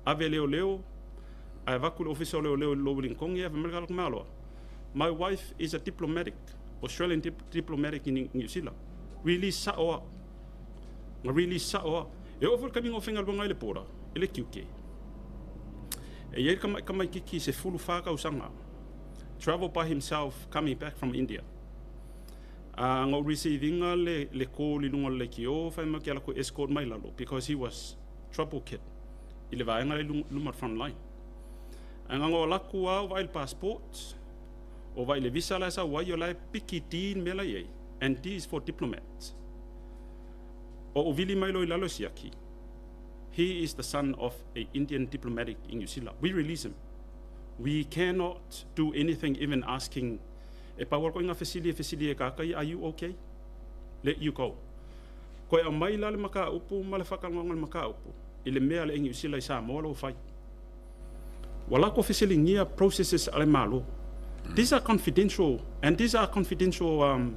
Speaker 4: Ave leo leo, ai vaku le office o leo leo i lo Wellington, ave meleka maloa. My wife is a diplomatic, Australian diplomatic in New Zealand. Release sa oa. Nga release sa oa. E o fo kami ngo whenga luanga i le pora, e le kiuke. E iai ka mai kiki se fulu whaka usanga. Travel by himself coming back from India. Ngo receivinga le call i lunga le ki o whai ki ala ko escort mai lalo because he was trouble kid. I le vaenga le luma front line. A ngo laku au vai le passport, o vai le visa la sa wai o la piki din mela iei. And D is for diplomats. O vili mai lo i lalo siaki. He is the son of a Indian diplomatic in New Zealand. We release him. We cannot do anything, even asking, e pawar ko inga fesili e fesili e kakai, are you okay? Let you go. Koe au mai la le maka upu, ma le whakangonga le maka upu. I le mea le New Zealand i Samoa lo whai. Wala ko fesili ngia processes ale malo. These are confidential, and these are confidential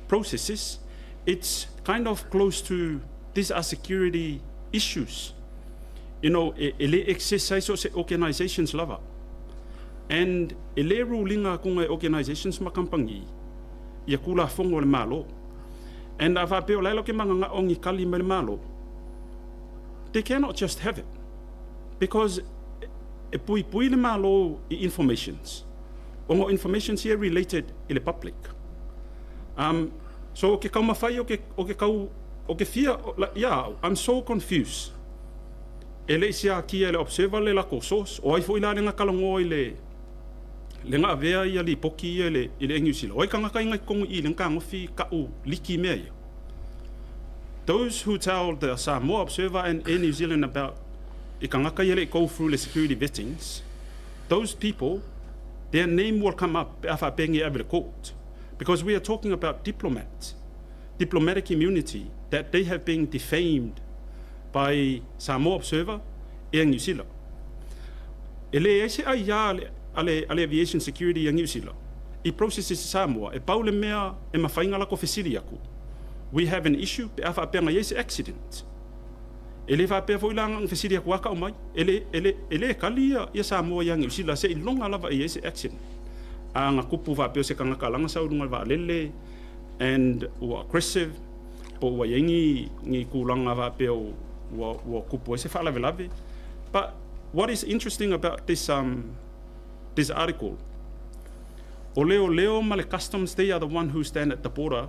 Speaker 4: processes. It's kind of close to this. These are security issues. You know, e, e le access ai so se organizations lava. And e le rulinga kunga e organizations ma kampangi ia kulafono a le Malo. And a faapea o la e latou te mananao ni tali mai le Malo, they cannot just have it because e puipui le Malo i informations ona o informations ia e related i le public. Um, so o ke taumafai o ke, o ke tau, o ke fia, ia au, I'm so confused. E le i siakia e le Observer le latou source, o ai foi la le na talanoa i le, le na avea ia lipoti ia i le, i le Air New Zealand. O ai tagata i na i totonu i i le na tagofi ka'u liki mea ia? Those who tell the Samoa Observer and Air New Zealand about i tagata ia le i go through le security vettings, those people, their name will come up pe a faapea nge ave i le court. Because we are talking about diplomats, diplomatic immunity that they have been defamed by Samoa Observer, Air New Zealand. E leai se aiā a le, a le, a le Aviation Security a Niu Sila i processes i Samoa, e pau le mea e mafai ona lako fesili aku, we have an issue pe a faapea na i ai se accident. E le faapea foi la na fesili atu a kau mai, e le, e le, e le kali ia, ia Samoa ia Niu Sila seiloga lava e i ai se accident. A na kupu faapea o se kanaka laga sau i luga o le vaalele and ua aggressive, po ua i ai ni, ni tulaga faapea ua, ua kupu ai se faalavelave. But what is interesting about this, um, this article, o leoleo ma le customs, they are the one who stand at the border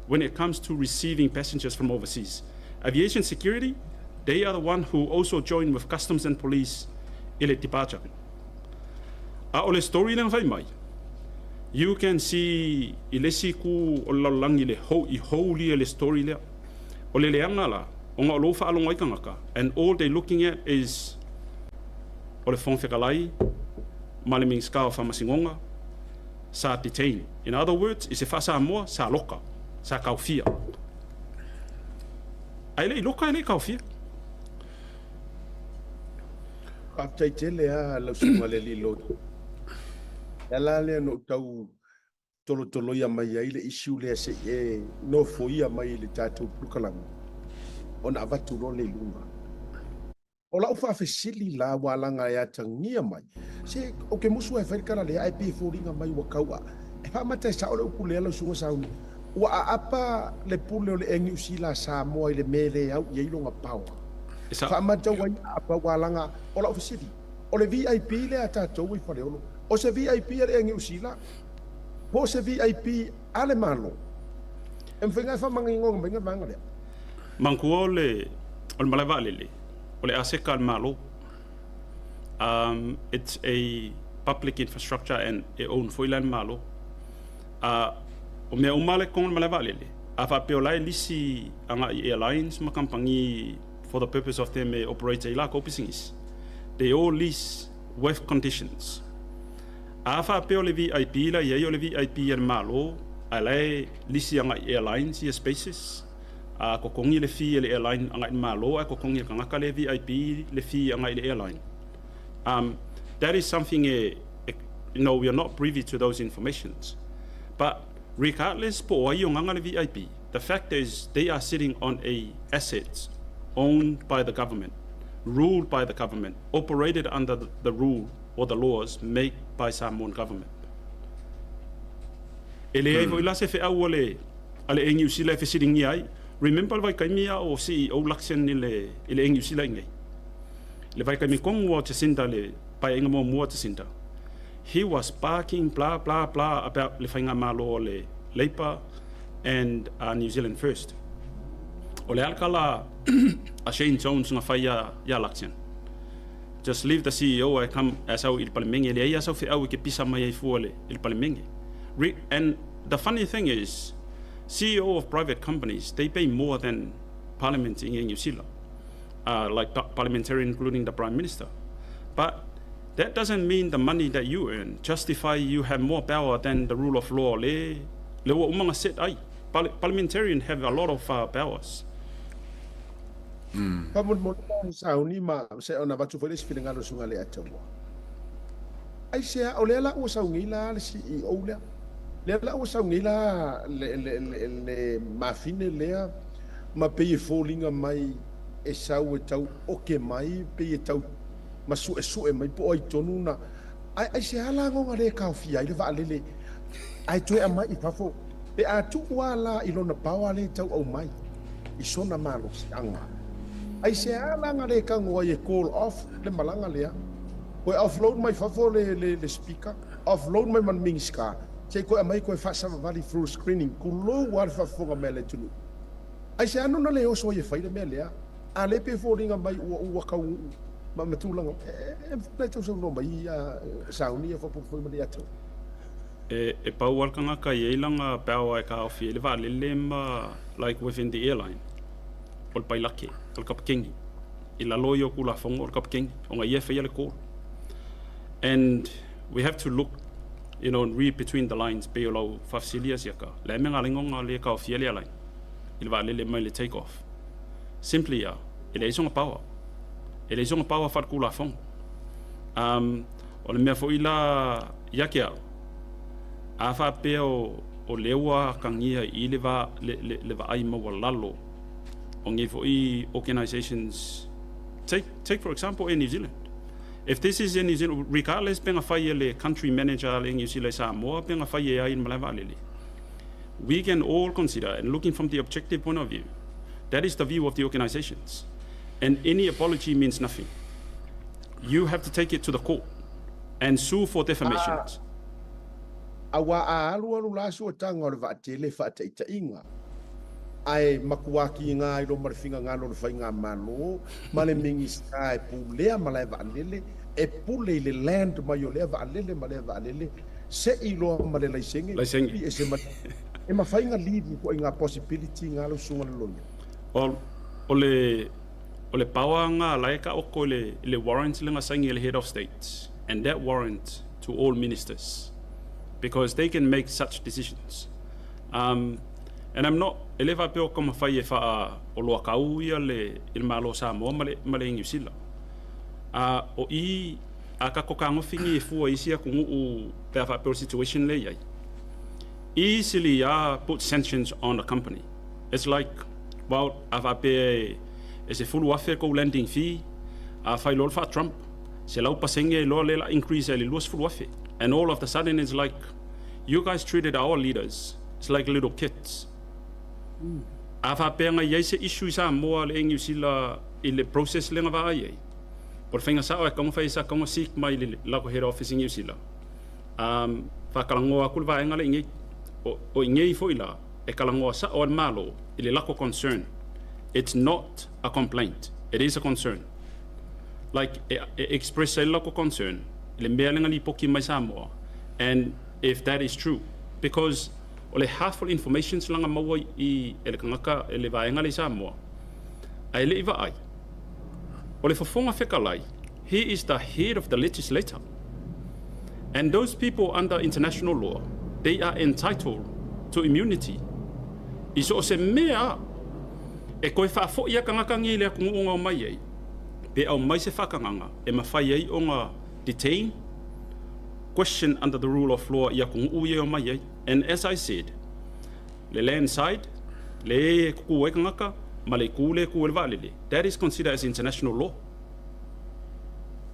Speaker 4: when it comes to receiving passengers from overseas. Aviation security, they are the one who also join with customs and police i le departure. A o le story lea na fai mai, you can see i le isi itu o le lalolagi le hou, i houlia le story lea. O le leaga la, ona o lou faalogo ai tagata, and all they looking at is o le Fofoga Fetalai ma le Minisita o Faamasinoga sa detain. In other words, i se faa-Samoa, sa loka, sa taofia. Ae le i loka e le i taofia.
Speaker 3: Faafetai tele a lau susuga le alii lotu. Le ala lea na ou tau tolotoloia mai ai le issue lea se i e nofoia mai i le tatou polokalame ona avatu loa lea i luga. O lau faafesili la ua alaga e atagia mai, se ou te musu lava e fai le tala lea ae pei e foliga mai ua tau a e faamata e sao le upu lea lau susuga Sauni, ua aapa le pule o le Air Niu Sila a Samoa i le mea e le au i ai lona power. Faamata ua ia aapa ua alaga, o lau fesili, o le VIP lea a tatou i Faleolo, o se VIP a le Air Niu Sila po o se VIP a le Malo? E mafai ona e faamanigoga mai le vaega lea?
Speaker 4: Manatua o le malae vaalele, o le aseta a le Malo. Um, it's a public infrastructure and e own foi la le Malo. A o mea uma la i totonu o le malae vaalele, a faapea o la e lisi agai i airlines ma kamupani for the purpose of them e operate ai latou pisinisi, they all lease with conditions. A faapea o le VIP la i ai o le VIP a le Malo, ae la e lisi agai i airlines ia spaces, a totogi le fee a le airline agai i le Malo ae totogi e le tagata lea VIP le fee agai i le airline. Um, that is something e, e, you know, we are not privy to those informations. But regardless po o ai o gaga le VIP, the fact is they are sitting on a assets owned by the government, ruled by the government, operated under the, the rule or the laws made by Samoan government. E leai foi la se feau a le a le Air New Zealand e fesiligia ai. Remember le vaitaimi a o CEO Luxon i le i le Air New Zealand i inei. Le vaitaimi tonu o Jacinda le paeaiga muamua a Jacinda. He was barking blah blah blah about le faigamalo o le Labour and uh, New Zealand First. O le alakala a Shane Jones na fai ia, ia Luxon. Just leave the CEO ae come ae sau i le Palemenge. E leai lava sau feau e ke pisa mai ai fua i le Palemenge. Re, and the funny thing is, CEO of private companies, they pay more than Parliament in New Zealand. Uh, like parliamentarian, including the Prime Minister. But that doesn't mean the money that you earn justify you have more power than the rule of law. Le, le ua uma na set ai. Parliamentarian have a lot of uh, powers.
Speaker 3: Faamolemole la sauni ma se ona avatu foi le isi finagalo o le Susuga Leiataua. Aisea, o lea la ua sau nei la le CEO lea, lea la ua sau nei la le, le, le, le mafine lea ma pei e foliga mai e sau e tau oke mai, pei e tau ma suesue mai po o ai tonu na. Ae aisea la goga le taofia ai le vaalele ae toe aumai i fafo? Pe a tuu a la i lona power lea e tau aumai i sona malosiaga, aisea la na le tago ai e call off le malaga lea, toe offload mai fafo le le speaker, offload mai ma le Minista, se i toe aumai toe faasavavali through screening, tulou lava le faafofoga mai a le atunuu. Aisea nona le oso ai e fai le mea lea? A lea pei e foliga mai ua ua taunuu ma ma tulaga e mafai ona e tausaunoa mai ia sauni ia faaopoopo foi ma le ia te oe.
Speaker 4: E e pau lava le tagata e i ai lana power e taofi ai le vaalele ma like within the airline o le pailake, o le kapikeni. I lalo ia o Tulafono o le kapikeni ona ia e faia le call. And we have to look you know and read between the lines pei o lau faafesili ia siaka, le a le mea na ala ai ona le taofia le airline i le vaalele mai le take off. Simply ia, e leai sona power. E leai sona power faaletulafono. Um, o le mea foi la ia te au, a faapea o, o lea ua atagia i le, va, le, le, le vaai maualalo o nei foi organizations, take, take for example Air New Zealand. If this is Air New Zealand, regardless pe na fai e le country manager a le Air New Zealand i Samoa, pe na fai e ai i le malae vaalele, we can all consider, and looking from the objective point of view, That is the view of the organizations. And any apology means nothing. You have to take it to the court and sue for defamation.
Speaker 3: Aua a alualu la suataga o le vaatele faataitaiga, ae matua kiga ai loa ma le fingagalo o le Faigamalo ma le Minisita e pulea malae vaalele, e pule i le land mai o lea vaalele ma lea vaalele, se'i loa ma le laisene,
Speaker 4: Laisene.
Speaker 3: ese ma E mafai na leave ituaiga possibility nga lau susuga le loia?
Speaker 4: Well, o le, o le power nga la e taoto i le, i le warrant le na saini e le Head of State and that warrant to all Ministers because they can make such decisions. Um, and I'm not, e le faapea o taumafai e faa oloakau ia le, i le Malo o Samoa ma le, ma le Niu Sila. A o i a tatou fetagofi nei e fua i isi atunuu pe a faapea o le situation lea e i ai, easily a put sanctions on a company. It's like, well, a faapea e 10,000 kou landing fee, a fai loa le faa-Trump, 100% loa lea la increase ai le 20,000. And all of the sudden it's like, you guys treated our leaders, it's like little kids. A faapea na i ai se issue i Samoa le Niu Sila i le process lea na vaai ai, o le faiga sao e tatau ona fai sa tatau ona seek mai le latou head office i Niu Sila, Um, faatalanoa atu le vaega lea i inei. O, o inei foi la, e talanoa sa'o ai le Malo i le lako concern. It's not a complaint, it is a concern. Like, e, e express ai le lako concern i le mea lea na lipoti mai Samoa, and if that is true, because o le half o le information sila na maua i, e le tagata, e le vaega lea i Samoa, ae le i vaai. O le fofoga fetalai, he is the head of the legislator. And those people under international law, they are entitled to immunity. I so o se mea e toe faafoi a tagata nei i le atunuu na omai ai, pe aumai se faatagaga e mafai ai ona detain, question under the rule of law i atunuu ia e omai ai. And as I said, le land side, le e kuku ai tagata, ma le itu le e tu ai le vaalele, that is considered as international law.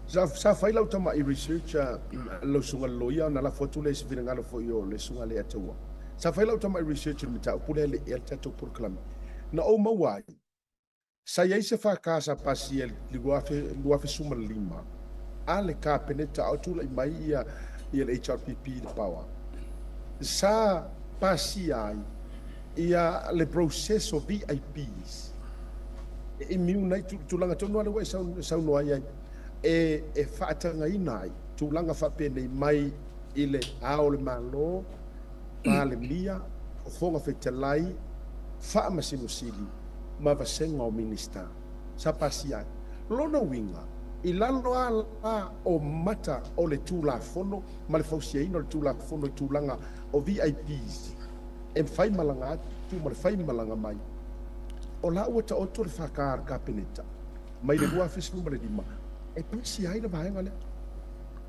Speaker 3: Sa, sa fai lau tama'i research a lau susuga le loia ona lafo atu lea i se finagalo foi o le susuga Leiataua. Sa fai lau tama'i research i le mataupu lea e le i ea le tatou polokalame. Na ou maua ai, sa i ai se FK sa pasia i le 2015 a le Kapeneta a o tulai mai ia ia le HRPP i le power. Sa pasia ai ia le process o VIPs e immune ai tulaga tonu lava lea ua e saunoa ai ai, e e faatagaina ai tulaga faapenei mai i le Ao o le Malo, Palemia, Fofoga Fetalai, Faamasino Sili ma Vasega o Minista. Sa pasia ai. Lona uiga, i lalo a la o mata o le Tulafono ma le fausiaina o le Tulafono i tulaga o VIPs e fai malaga atu ma le fai malaga mai, o la ua taoto le FK a le Kapeneta mai le 2015 e pasia ai le vaega lea.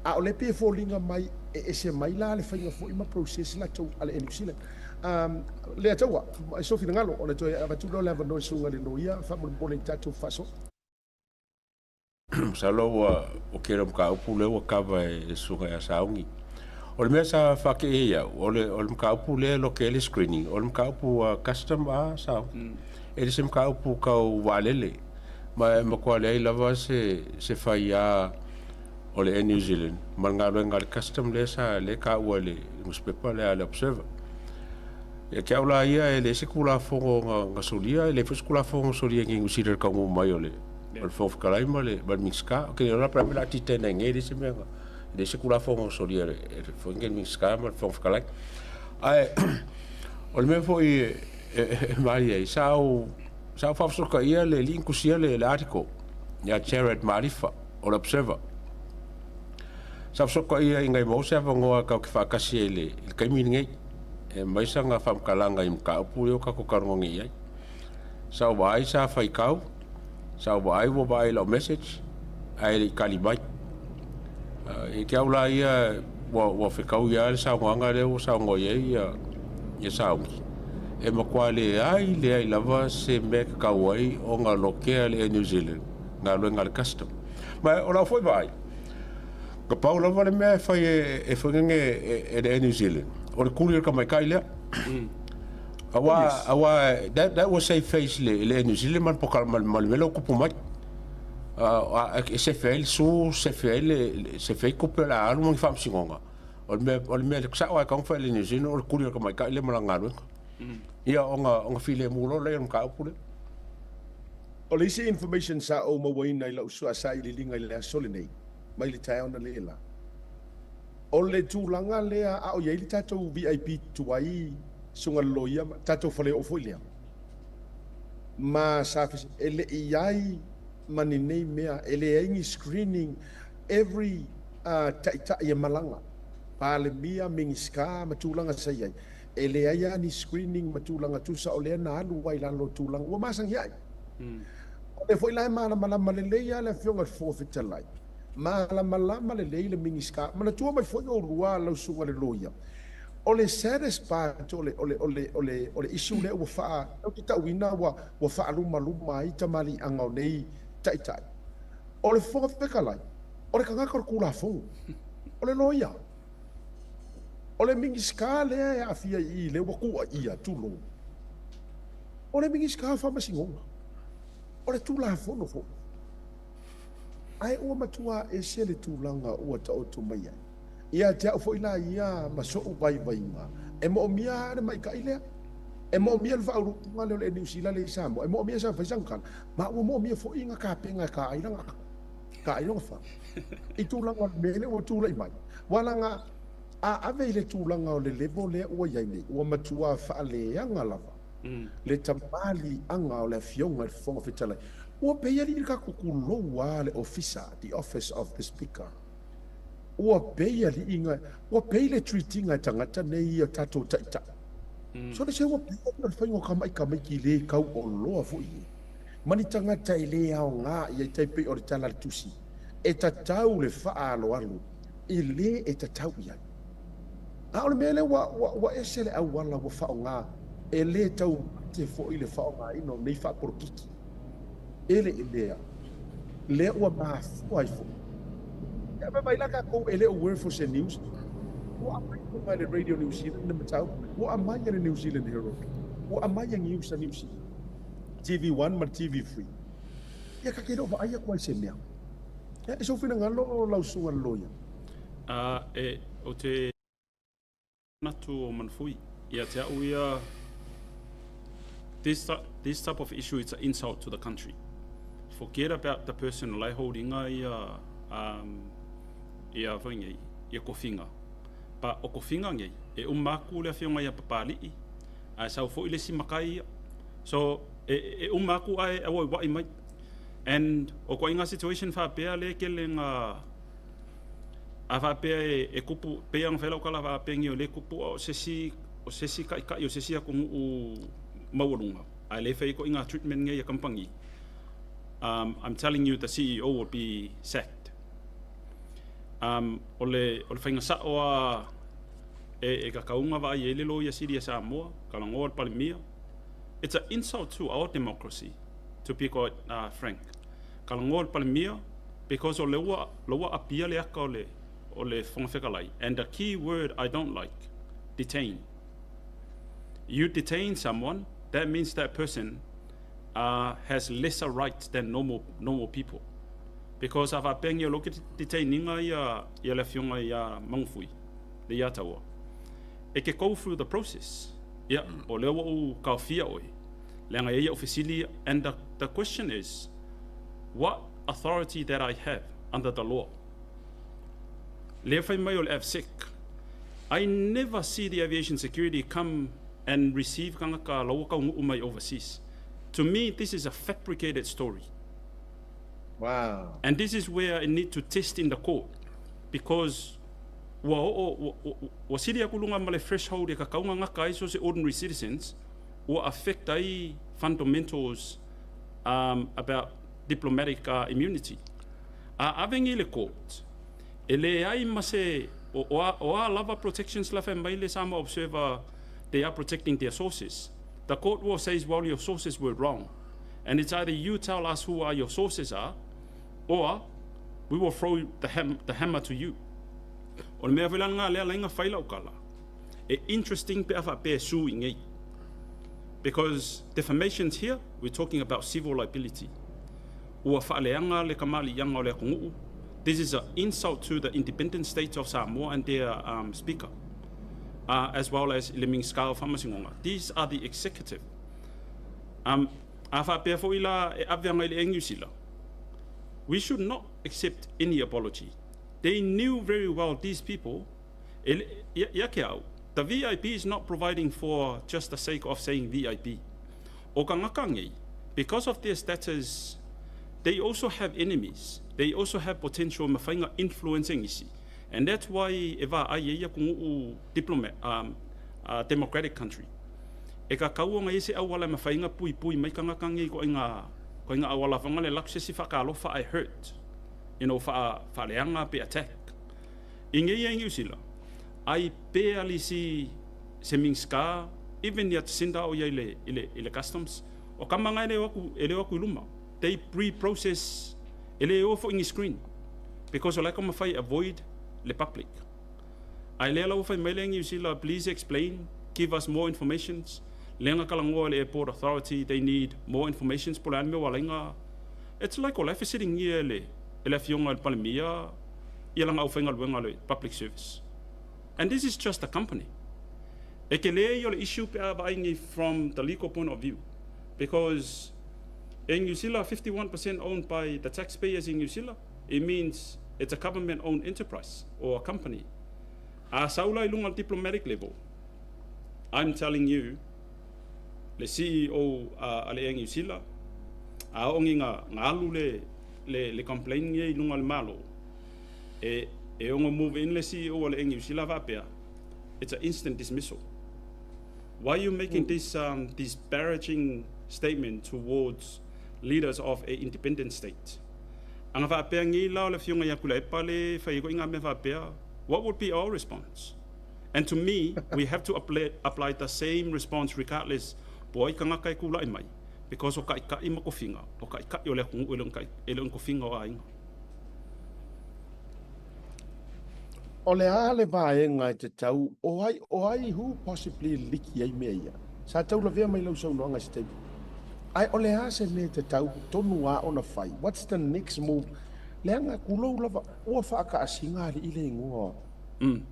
Speaker 3: A o lea pei e foliga mai E ese mai la le faiga foi ma process latou a le Air New Zealand. Um, Leiataua, e sou finagalo, ona toe avatu lea o le avanoa i susuga i le loia faamolemole i tatou faasoa.
Speaker 7: Masalo ua o kēia mataupu lea ua kava e le susuga ia Sauni. O le mea sa faateia ai au, o le, o le mataupu lea e loke ai le screening, o le mataupu a custom a Sauni. E le se mataupu tau vaalele, ma e matua leai lava se, se faiā o le Air New Zealand ma le galuega a le custom lea sa lea e taua i le nusipepa lea a le Observer. Ia te au la ia e leai se Tulafono na, na solia, e leai foi se Tulafono na solia i Niu Sila i le taunuu mai o le, o le Fofoga Fetalai ma le, ma le Minisita. Ou te le iloa la pe a mea o le a titaina ai nei, e leai se mea na, e leai se Tulafono na solia e le, e le, foi nei le Minisita ma le Fofoga Fetalai. Ae o le mea foi e, e, e malie ai, sa ou, sa ou faafesotaia le alii na tusia le, le article ia Jared Maarifa o le Observer. Sa fesotaia ina ia maua se avanoa tatou te faatasi ai i le, i le taimi lenei e aumai sana faamatalaga i mataupu ia ua tatou talanoa nei i ai. Sa ou vaai sa faitau, sa ou vaai ua vaai i lau message ae le i tali mai. Ia te au la ia ua, ua fetaui lava le saunoaga lea ua saunoa i ai ia, ia Sauni. E matua leai leai lava se mea e tatau ai ona lokea le Air New Zealand galuega a le custom. Ma o lau foi vaai, na pau lava le mea e fai e, e foi nene e, e le Air New Zealand, o le kuli o le tamaitai lea. Aua, oh, yes. aua that, that was save face le, le Air New Zealand ma le pokala ma, ma le mea lea ua tupu mai. Uh, e sefe ai le su, sefe ai le, sefe ai tupe o le a alu ma ni faamasinoga. O le mea, o le mea sao lava e tatau ona fai e le New Zealand o le kuli o le tamaitai lea ma lana galuega. Ia, ona, ona filemu loa lea o le mataupu lea.
Speaker 3: O le isi information sa ou mauaina i lau sailiiliga i le aso lenei, mai le taeao analeila, o le tulaga lea a o i ai le tatou VIP tuai susuga i le loia, tatou faleoo foi lea, ma sa e le i i ai ma ni nei mea, e leai ni screening, every taitai e malaga, Palemia, Minisita ma tulaga sa i ai, E leai lava ni screening ma tulaga tusa o lea na alu ai i lalo o tulaga ua masani ai. O lea foi la e malamalama lelei lava le Afioga i le Fofoga Fetalai, malamalama lelei le Minisita. Manatua mai foi oulua lau susuga i le Loia, o le saddest part o le, o le, o le, o le, o le issue lea ua faa, ou te tauina ua, ua faalumaluma ai tamaliiaga o nei taitai. O le Fofoga Fetalai, o le tagata o le Tulafono, o le Loia. O le Minisita lea e aafia i i lea ua tuuaia, tulou, o le Minisita o Faamasinoga, o le Tulafono foi. Ae ua matua ese le tulaga ua taoto mai ai. Ia te au foi la ia ma so'u vaivaiga, e moomia lava le maita'i lea. E moomia le faauluuluga lea o le Niu Sila lea i Samoa, e moomia sa fai sana tala, ma ua moomia foi na tapena e ta ai lana ta ai lona fa i tulaga o le mea lea ua tulai mai. Ua laga a ave i le tulaga o le level lea ua i ai nei, ua matua faaleaga lava le tamaliiaga o le Afioga i le Fofoga Fetalai. Ua pei alii le tatou tulou a le Ofisa, the Office of the Speaker. Ua pei alii na, ua pei le treat ina e tagata nei ia tatou taitai. Sole se ua pei alii o le faiga o tamai tamaiti le tauoloa foi e, ma ni tagata e le aoga i ai tai pei o le tala a le Tusi, e tatau le faaaloalo i le e tatau i ai. A o le mea lea ua, ua, ua ese le auala ua faaaoga, e le taumate foi le faaaogaina o nei faapolokiki eleelea, lea ua mafua ai foi. Ia vaai la tatou e le o worth o se news, ua aumai i luga e le Radio New Zealand le mataupu lea, ua aumai e le New Zealand Herald, ua aumai e news a New Zealand, TV1 ma le TV3. Ia ta te le o vaai atu ai i se mea. Ia, e sou finagalo lau susuga i le loia.
Speaker 4: A, e, ou te manatu o Manfui, ia te au ia, this, this type of issue it's an insult to the country. Forget about the person o la e holding-a ia, um, ia foi nei, ia kofiga. But o kofiga nei, e uma aku le afioga ia Papali'i, ae sau foi le isi matai ia. So, e, e uma aku ae auaua'i mai. And o koaiga situation faapea lea e tele na a faapea e, e kupu pei ona fai lau tala faapea o lea e kupu o se isi o se isi taitai o se isi atunuu maualuga ae le fai ai koaiga treatment nei a kamupani um, I'm telling you the CEO will be sacked. Um, o le, o le faiga sa'o a e, e kakauga vaai ai le Loia Sili a Samoa, kalagoa le Palemia. It's an insult to our democracy, to be quite uh, frank. Kalagoa le Palemia, because o le ua, la ua apia le aka o le, o le Fofoga Fetalai. And the key word I don't like, detain. You detain someone, that means that person uh, has lesser rights than normal, normal people. Because a faapea nge o lo ke detaininga ia, ia le afioga ia Mangufui, le ia taua. E ke go through the process. Ia, mm. o lea ua ou kaofia oe. Leaga e ia o fesili, and the, the question is, what authority that I have under the law? Lea fai mai o le AVSEC. I never see the aviation security come and receive kangaka laua kaunuu mai overseas. To me, this is a fabricated story.
Speaker 3: Wow.
Speaker 4: And this is where I need to test in the court because ua oo, ua, ua sili aku luga ma le threshold e kakauga gaka ai so se ordinary citizens ua affect ai fundamentals um, about diplomatic uh, immunity. A ave i le court, e leai ma se, o, o, a, o a lava protections la fai mai le Samoa Observer, they are protecting their sources. The court will says, well, your sources were wrong. And it's either you tell us who are your sources are, or we will throw the, ham, the hammer to you. O le mea foi la lena lea laina fai lau kala. E interesting pe a faapea e sue nei. Because defamations here, we're talking about civil liability. Ua faaleaga le kamaliiaga o le atunuu. This is an insult to the independent state of Samoa and their um, speaker, uh, as well as le Minista o Faamasinoga. These are the executive. Um, a faapea foi la e ave agai le Air New Zealand. We should not accept any apology. They knew very well these people E, ia, ia ke au, the VIP is not providing for just the sake of saying VIP. O ka ngaka nei, because of their status, they also have enemies. They also have potential mawhainga influencing isi. And that's why e wā ai e ia ku diplomat, um, uh, democratic country. E ka kaua ngai se auala mawhainga pui pui mai ka ngaka nei ko inga ko inga auala whanga le lakse si whakalofa I hurt. You know, wha, whaleanga pe attack. I ngei ai Niu Sila, ai barely see se Minska, even ia Jacinda o ia i le, i le, i le customs, o ka manga e le o aku, e le o aku i luma. They pre-process, e le o foi ni screen. Because o la ka mawhai avoid le public. Ai lea lau fai mai le Niu Sila, please explain, give us more informations. Lenga kalangoa le airport authority, they need more informations po le ane mea wa lainga. It's like o la e fesiligia e le, e le afioga i le Palemia, ia lana aufaigaluega le public service. And this is just a company. E ke le ia o le issue pe a vaai nei from the legal point of view. Because in New Zealand, 51% owned by the taxpayers in New Zealand, it means it's a government-owned enterprise or a company. A saula i lunga diplomatic level, I'm telling you, le CEO a, a le Air New Zealand, a o nga, nga alu le, le, le complain i lunga le malo, e, e ongo move in le CEO a le Air New Zealand faapea, it's an instant dismissal. Why are you making mm. this um, disparaging statement towards leaders of a independent state? Anga faapea ngi la o le afioga ia Tuilaepa le fai ko inga mea faapea, what would be our response? And to me, we have to apply, apply the same response regardless po ai kangaka e kula'i mai, because o kaʻikaʻi ma kofiga, o kaʻikaʻi o le atunuu e le o e le o ni kofiga o aiga.
Speaker 3: O le a le vaega e tatau, o ai, o ai who possibly liki ai mea ia? Sa tau lavea mai lau saunoaga i se taimi. Ae o le a se mea e tatau tonu a ona fai? What's the next move? Leaga kulou lava, ua faakaasiga alii le igoa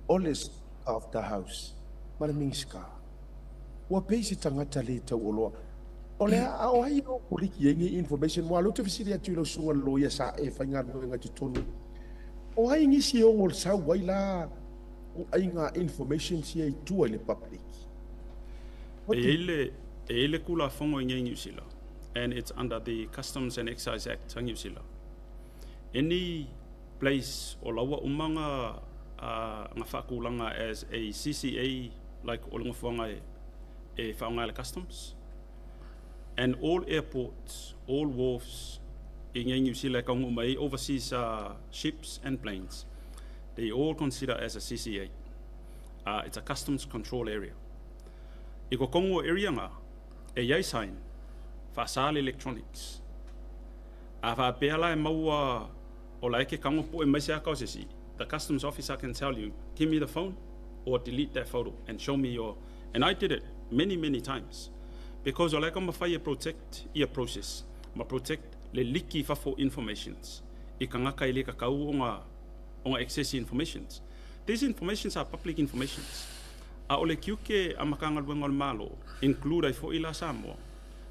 Speaker 3: o le Speaker of the House ma le Minista. Ua pei se tagata le tauoloa. O le a, o ai o ko liki ai nei information, wa lea ou te fesili atu i lau susuga i le loia sa e faigaluega i totonu. O ai nisi e ono sau ai la ku aiga informations ia i tua i le public?
Speaker 4: What E do i le, e i le Tulafono i nei Niu Sila, and it's under the Customs and Excise Act a Niu Sila. Any place o laua uma nga, uh, nga faatulaga as a CCA, like o le nofoaga e, e faaaoga e le Customs, and all airports, all wharfs i nei Niu Sila e kaunuu mai ai overseas uh, ships and planes. They all consider as a CCA. Uh, it's a customs control area. I ko kongo area nga, e iai sign, faasā le electronics. A faapea la e maua o la e ke kago poe mai se aka o se isi, the customs officer can tell you, give me the phone or delete that photo and show me your, and I did it many, many times because o la e ka mawhai e protect ia process ma protect le liki i fafo informations i kangaka e le kakau o nga access informations. These informations are public informations. A o le tiute a Matagaluega o le Malo, include ai foi la Samoa,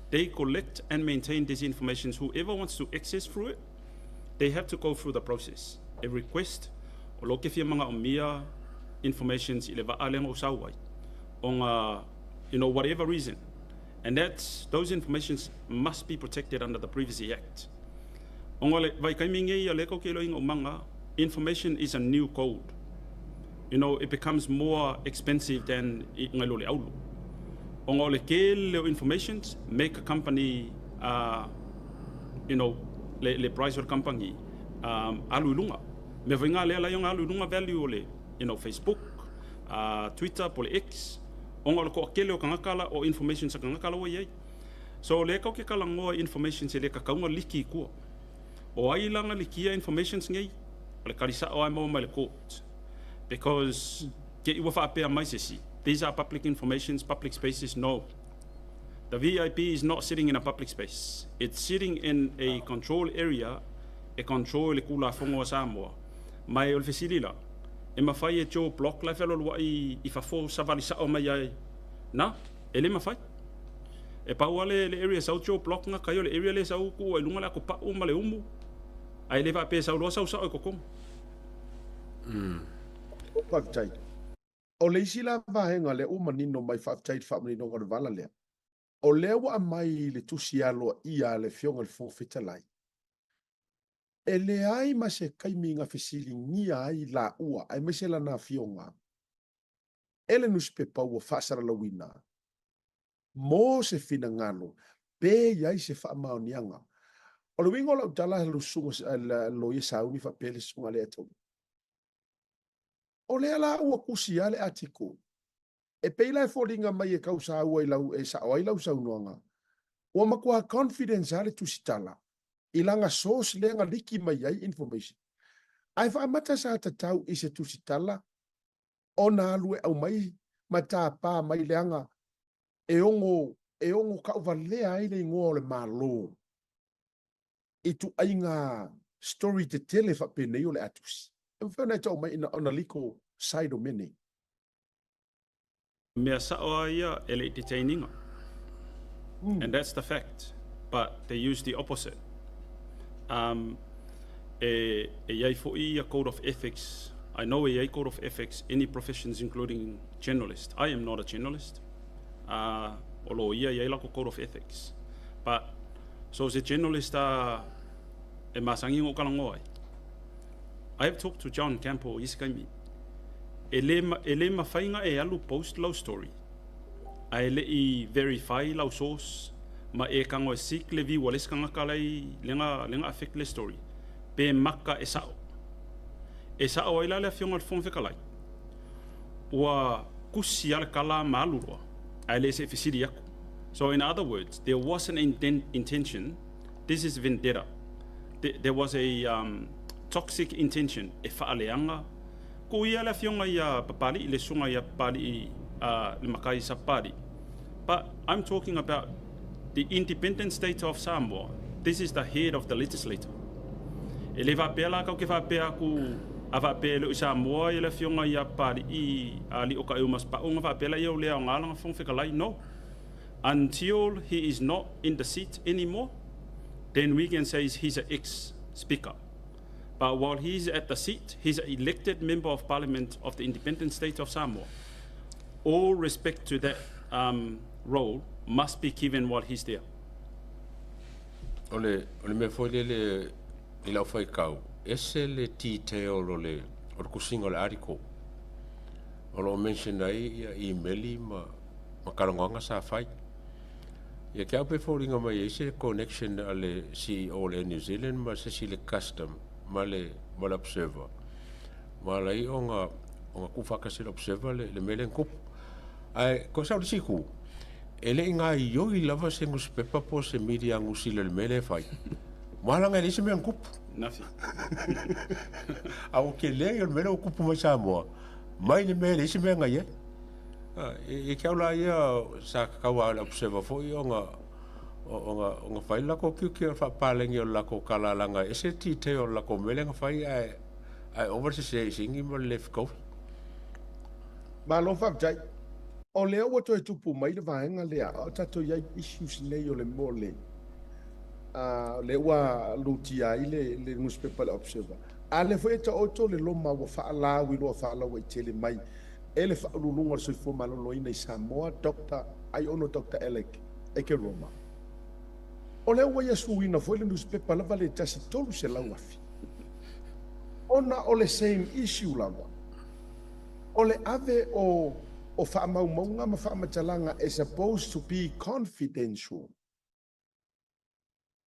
Speaker 4: they collect and maintain these informations. Whoever wants to access through it, they have to go through the process. E request, o lo ke fia manaomia informations i le vaa lea na ou sau ai, ona, you know, whatever reason. And that's, those informations must be protected under the Privacy Act. Ona o le vaitaimi nei a lea tou te iloa ina umaga, information is a new gold. You know, it becomes more expensive than ngai lo le aulu. Ona o le tele o informations make a company, uh, you know, le, le price o le company um, alu i luga. Mea foi ngā lea lai ona alu i luga value o le, you know, Facebook, uh, Twitter, po le X, ona o le toatele o tagata la, o informations a tagata la ua i ai. So o lea tou te talanoa i informations e le tatau ona liki i tua. O ai la na likia informations nei? O le tali sao lava e maua mai le court. Because te i ua faapea mai se isi, these are public informations, public spaces, no. The VIP is not sitting in a public space. It's sitting in a control area e control e le Tulafono a Samoa. Ma e o le fesili la, e mafai e Joe Block la e fealoaloai i fafo savali sao mai ai? Na, e le mafai. E pau lava le, le area sau Joe Block na kai o le area lea sau tuu ai luga le atopau ma le umu, ae le faapea e sau loa sau sao i totonu.
Speaker 3: Faafetai. O le isi la vaega lea ua manino mai, faafetai i le faamaninoga o le vala lea, o lea ua aumai i le tusi aloaia a le Afioga i le Fofoga Fetalai, e leai ma se taimi na fesiligia ai laua aemaise lana afioga e le nusipepa ua faasalalauina mo se finagalo pe i ai se faamaoniaga. O le uiga o lau tala lau susuga le loia sauni faapea le susuga lea tau. O lea la ua tusi lava le article. E pei la e foliga mai e tau saua i lau, e sao ai lau saunoaga. Ua matua confidence lava le tusitala i lana source lea na liki mai ai information. Ae faamata sa tatau i se tusitala ona alu e aumai ma tapa mai leaga e ono e ono tauvalea ai le igoa o le Malo i ituaiga story tetele faapenei o le a tusi. E mafai ona e tau mai ina ona legal side o mea nei.
Speaker 4: Mea sao a ia e le i detain ina. And that's the fact. But they use the opposite. Um, e, e iai foi ia code of ethics. I know e iai code of ethics any professions including journalist. I am not a journalist. Uh, o lo ia iai lako code of ethics. But, so se journalist a e masangi ngo kalangoa ai. I have talked to John Campbell i isi kaimi. E le, e le mafai nga e alu post lau story ae le i verify lau source ma e kago e seek le view a le isi kagaka la i le ga le ga affect le story pe maka e sao. E sao ai la le Afioga i le Fofoga Fetalai ua kusi a le kala ma alu loa ae le se i fesili aku. So in other words there was an intention this is vendetta there was a um, toxic intention e faaleaga Ko ia le afioga ia Papali'i, le susuga ia Papali'i, uh, le makai sa Papali'i. But I'm talking about the independent state of Samoa. This is the head of the legislator. E le faapea la kau ke faapea aku a faapea e le o i Samoa ia le afioga ia Papali'i a li o ka eu mas pa'u nga faapea la ia o le aoga langa Fofoga Fetalai. No. Until he is not in the seat anymore, then we can say he's an ex-speaker. But while he is at the seat, he's an elected member of parliament of the independent state of Samoa. All respect to that um, role must be given while he's there.
Speaker 7: O le, o le mea foi lele i lau faitau, ese le detail o le, o le tusiga o le article. O lo o mention ai ia imeli ma, ma talanoaga sa fai. Ia ke au pe foliga mai e se connection a le CEO o le Air New Zealand ma se isi le custom ma le, ma le observer. Ua ala ai ona ona tuufaatasi e le Observer le le mea lea na tupu. Ae ko sau le isi itu, e le i gaoioi lava se nusipepa po o se media a Niu Sila i le mea lea e fai, ua ala ona e leai se mea na tupu.
Speaker 4: Nafi.
Speaker 7: A ua tele ia o le mea lea ua tupu mai Samoa, mai le mea e leai se mea na i ai. E te au la ia sa tatau lava i le Observer foi ona ona ona fai le latou tiute o le faapaleni o le latou tala leaga e ese le detail o le latou mea lea na fai ae ae ova le sese i sini ma le le fetaui.
Speaker 3: Malo faafetai. O lea ua toe tupu mai le vaega lea a o tatou i ai i issues nei o le mea o le a lea ua lutia ai le le nusipepa le Observer. A lea foi e taoto le loma ua faalauiloa faalauaitele mai e le Faauluuluga o le Soifua Maloloina i Samoa, Doctor Aiono Doctor Alec Ekeroma. O lea ua ia suina foi le nusipepa lava le tasi 300,000 ona o le same issue lava, o le ave o o faamaumauga ma faamatalaga e supposed to be confidential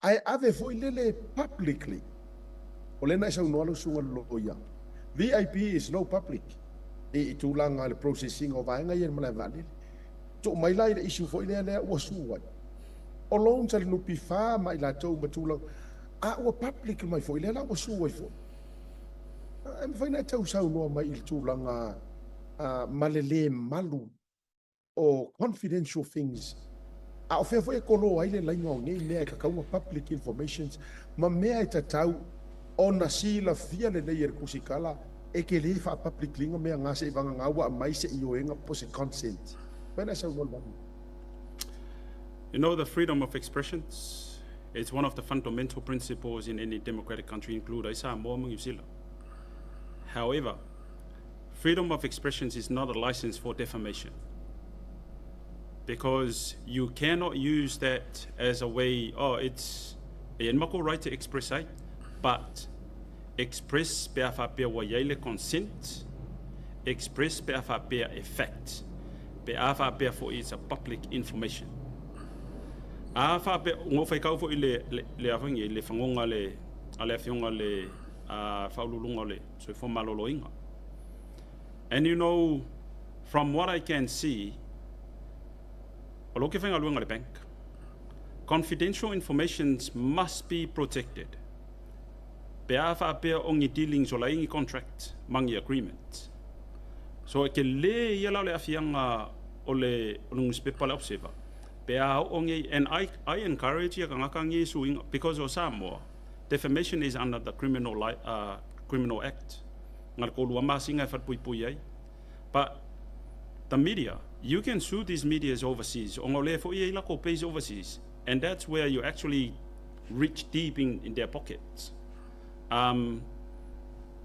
Speaker 3: ae ave foi lele publicly. O lea na e saunoa lau susuga i le loia, VIP is no public i tulaga i le process ina o vaega ia i le malae vaalele. Tuu mai la i le issue foi lea lea ua sue ai o loans a le NPF ma i latou ma tulaga a ua public mai foi lea la ua sue ai foi. E mafai ona e tau saunoa mai i le tulaga ma le le malu o confidential things a o fea foi e kolo ai le laina o nei mea e tatau ona public informations ma mea e tatau ona silafia lelei e le tusitala e te le faa-public ina mea na se i vagana ua aumai se ioega po o se consent. Mafai ona e saunoa i le vaega.
Speaker 4: You know the freedom of expressions it's one of the fundamental principles in any democratic country include ai Samoa ma Niu Sila. However, freedom of expressions is not a license for defamation because you cannot use that as a way, oh, it's e i ai le right to express ai, but express pe a faapea ua i ai le consent, express pe a faapea e fact, pe a faapea foi it's a public information. A faapea, ua ou faitau foi i le, le, le, a foi nei, le fagoga a le, a le afioga i le Faauluuluga o le Soifua Maloloina. And you know, from what I can see, o lou ke faigaluega i le bank, confidential informations must be protected. Pe a faapea o ni dealings o la i ni contract ma ni agreement. So e tele ia la o le aafiaga o le o le nusipepa le Observer pe a oo nei and I I encourage ia tagata nei suiga because o Samoa defamation is under the criminal li criminal act na le 3 masina e falepuipui ai but the media you can sue these medias overseas ona o lea foi e i ai latou base overseas and that's where you actually reach deep in in their pockets um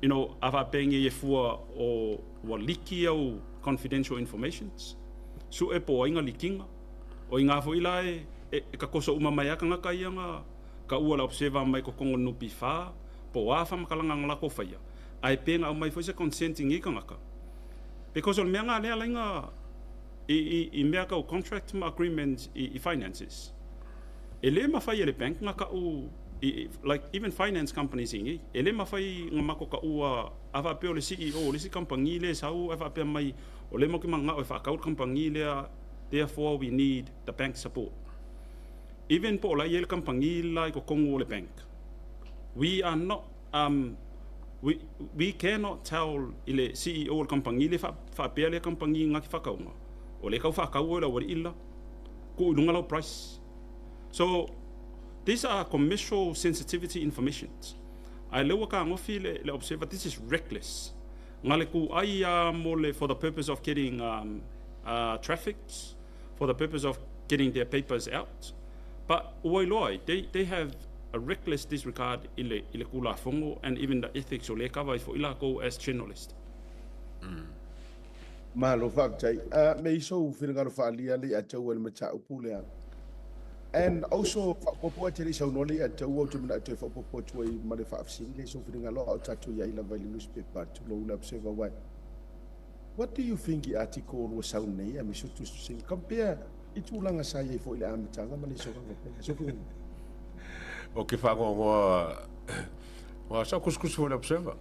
Speaker 4: you know a faapea nei e fua o ua liki au confidential informations sue po o ai na likiga o i ina foi la e e tatoso uma mai lava tagata ia na taua le observer mai totonu o le NPF po o a faamatalaga na latou faia ae pe na aumai foi se consent i nei tagata because o le mea na lea alai na i i i mea tau contract ma agreements i i finances e le mafai e le bank na tau i like even finance companies i nei e le mafai na matou taua a faapea o le CEO o le isi kamupani lea e sau ae faapea mai o lea matou te mananao e faatau le kamupani lea therefore we need the bank support. Even po o la e i ai le kamupani la i totonu o le bank, we are not um we we cannot tell i le CEO o le kamupani lea faapea lea kamupani na te faatauga, o lea e tau faatau oe i le aualii la, tuu i luga lau price. So these are commercial sensitivity informations. Ae lea ua tagofi le le observer, this is reckless. Na le kūʻai lava mo le for the purpose of getting um uh traffics, for the purpose of getting their papers out but ua iloa ai they they have a reckless disregard i le i le Tulafono and even the ethics o lea e kava ai foi latou as journalist.
Speaker 3: Malo faafetai. Uh, me i sou finagalo faaalia le ia te au i le mataupu lea. And also, faaopoopo atu e le i saunoa le ia te au, ou te manao e toe faaopoopo atu ai ma le faafesili lea i sou finagalo a o tatou i ai lava i le newspaper, tulou le Observer, why? What do you think i article o lua sau nei aemaise o tusitusiga compare i tulaga sa i ai foi i le amataga ma le isogaga pea so finagalo.
Speaker 7: Ou te faanoanoa, aua sa kusikusi foi i le Observer.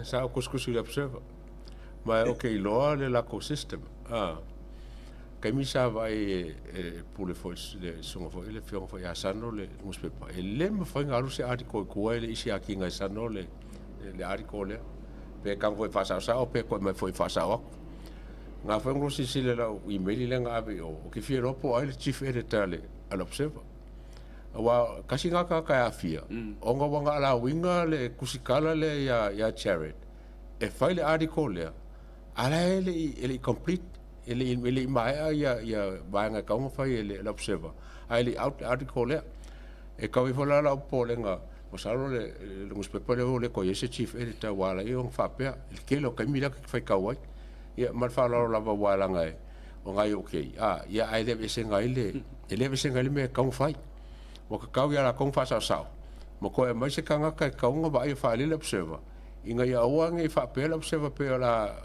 Speaker 7: Sa ou kusikusi i le Observer. Ma ou te iloa le latou system. A, taimi sa vaai e, e pule foi le susuga foi le afioga foi ia Sano le newspaper, e le mafai ona alu se article i tua e le i siakiina e Sano le, le article lea. Pe tago foi e faasaosao pe toe mai foi e faasao atu. Na foi ona silasila i lau email lea na ave i o, ou te fia iloa po o ai le chief editor a le, a le Observer. Aua tasi lena tagata e aafia, ona ua na allow-ina le tusitala lea ia, ia Jared e fai le article lea, a la e le i, e le i complete, e le i, e le i maea ia, ia vaega e tatau ona fai e le, le Observer, ae le i out le article lea. E tau ai foi la lau popolega, masalo le, le nusipepa lea ua le toe i ai se chief editor ua ala ai ona faapea, i le tele o taimi lea ta te faitau ai. Ia ma le faaaloalo lava aua leaga e, o nai ou kei, a, ia ae le aveeseina ai le, e le aveeseina ai le mea e tatau ona fai. Ua tatau ia latou ona faasaosao, ma toe aumai se tagata e tatau ona vaai e faaali le observer, ina ia aua ne i faapea le observer pei o le a,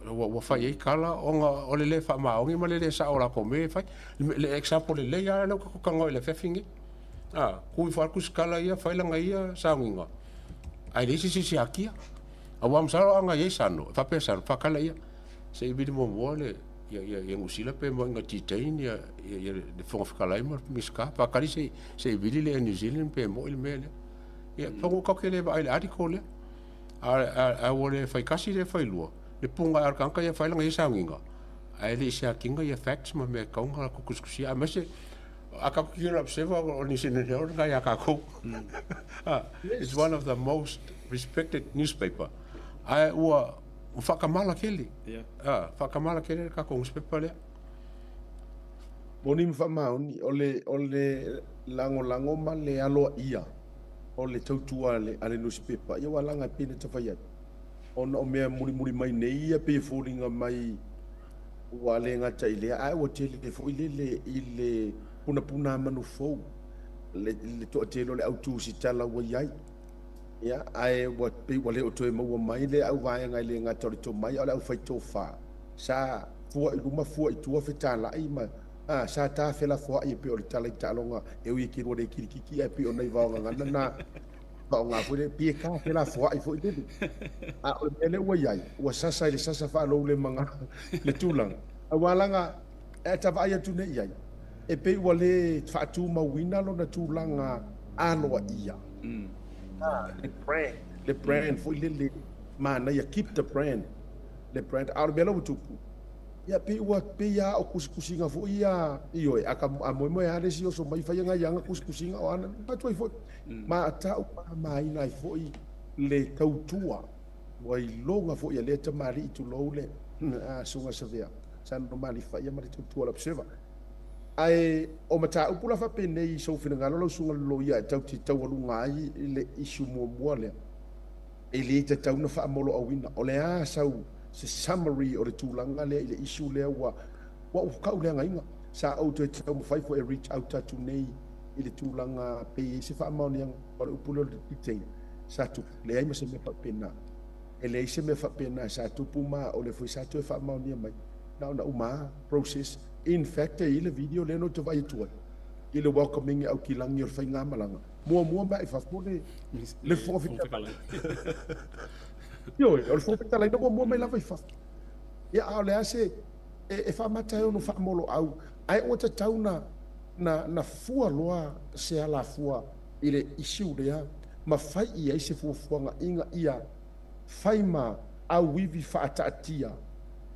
Speaker 7: ua, ua fai ai tala ona o le le faamaoni ma le le sao o latou mea e fai. Le, le example lelei lava lea ua tatou talanoa i le afiafi nei. A, tu ifo lava le tusitala ia, fai lana ia sauniga, ae leai se isi e siakia. Aua masalo a na i ai Sano, e faapea Sano, faatala ia, se i vili muamua le, ia, ia, ia Niu Sila pe moni na detain ia, ia, ia le Fofoga Fetalai ma le Minisita. Faatali se i, se i vili le Air New Zealand pe moi le mea lea. Ia, mm. Pau tatou te le vaai i le article lea. A, a, a ua le fai tasi le fai lua, le punga a le tagata ia fai lana ia sauniga, ae le i siakiina ia facts ma mea e tatau ona latou tusitusia. Aemaise, a tatou tilotilo i le Observer o New Zealand Herald lena ia tatou. Ah, it's one of the most respected newspaper. Ae ua, ua faatamala tele. Yeah. Ah, faatamala tele le tatou newspaper lea.
Speaker 3: Moni ma faamaoni, o le, o le lagolago ma le aloaia o le tautua a le, a le nusipepa, ia ua laga e pei ona tafai atu, ona o mea mulimuli mai nei ia pei e foliga mai ua le gata i lea, ae ua tele foi lele i le punapuna manu fou, le, le toatele o le au tusitala ua i ai. Ia, ae ua pei ua le o toe maua mai le auvaega e le gata o le tomai, a o le aufai tofa. Sa fua i luma fua i tua fetalai ma, a, sa ta felafoai e pei o le tala i taaloga e ui e te lua le kilikiki ae pei o nai vaogagana na faaaoga foi lea, pei e ta felafoai foi lele. A o le mea lea ua i ai, ua sasa i le sasa faaloulemaga le tulaga, aua leaga e ta vaai atu nei i ai, e pei ua le faatumauina lona tulaga aloaia. Le brand, le brand foi lele manaia, keep the brand, le brand. A o le mea la ua tupu, ia pei ua pei lava o tusitusiga foi ia, ioe, a, a moemoe lava le isi oso mai fai ana ia tusitusiga o ana, avatu ai foi. Ma tau mamaina ai foi le tautua ua iloga foi a lea tamalii tulou le Susuga Savea, sa Malifa ia ma le tautua lau Observer. Ae o mataupu la faapenei i sou finagalo lau susuga i le loia e tatou te taualuga ai le issue muamua lea, e le tatau ona faamoloauina. O le a sau se summary o le tulaga lea i le issue lea ua ua ou tauleagaina. Sa ou toe taumafai foi e reach out atu nei i le tulaga pe i ai se faamaoniaga o le upu lea o le detain sa tupu. Leai ma se mea faapena. E leai se mea faapena sa tupu ma o lea foi sa toe faamaonia mai. Na ona uma lava process. In fact, e i ai le video lea na ou te vaai atu ai i le welcoming e Aukilagi o le faigamalaga. Muamua mai i fafo le, le Fofoga Fetalai. Ioe, o le Fofoga Fetalai na muamua mai lava i fafo. Ia, a o le a se, e, e faamata ai ona faamoloau, ae ua tatau na, na, na fua loa se alafua i le issue lea ma fai i ai se fuafuaga ina ia fai ma auivi faataatia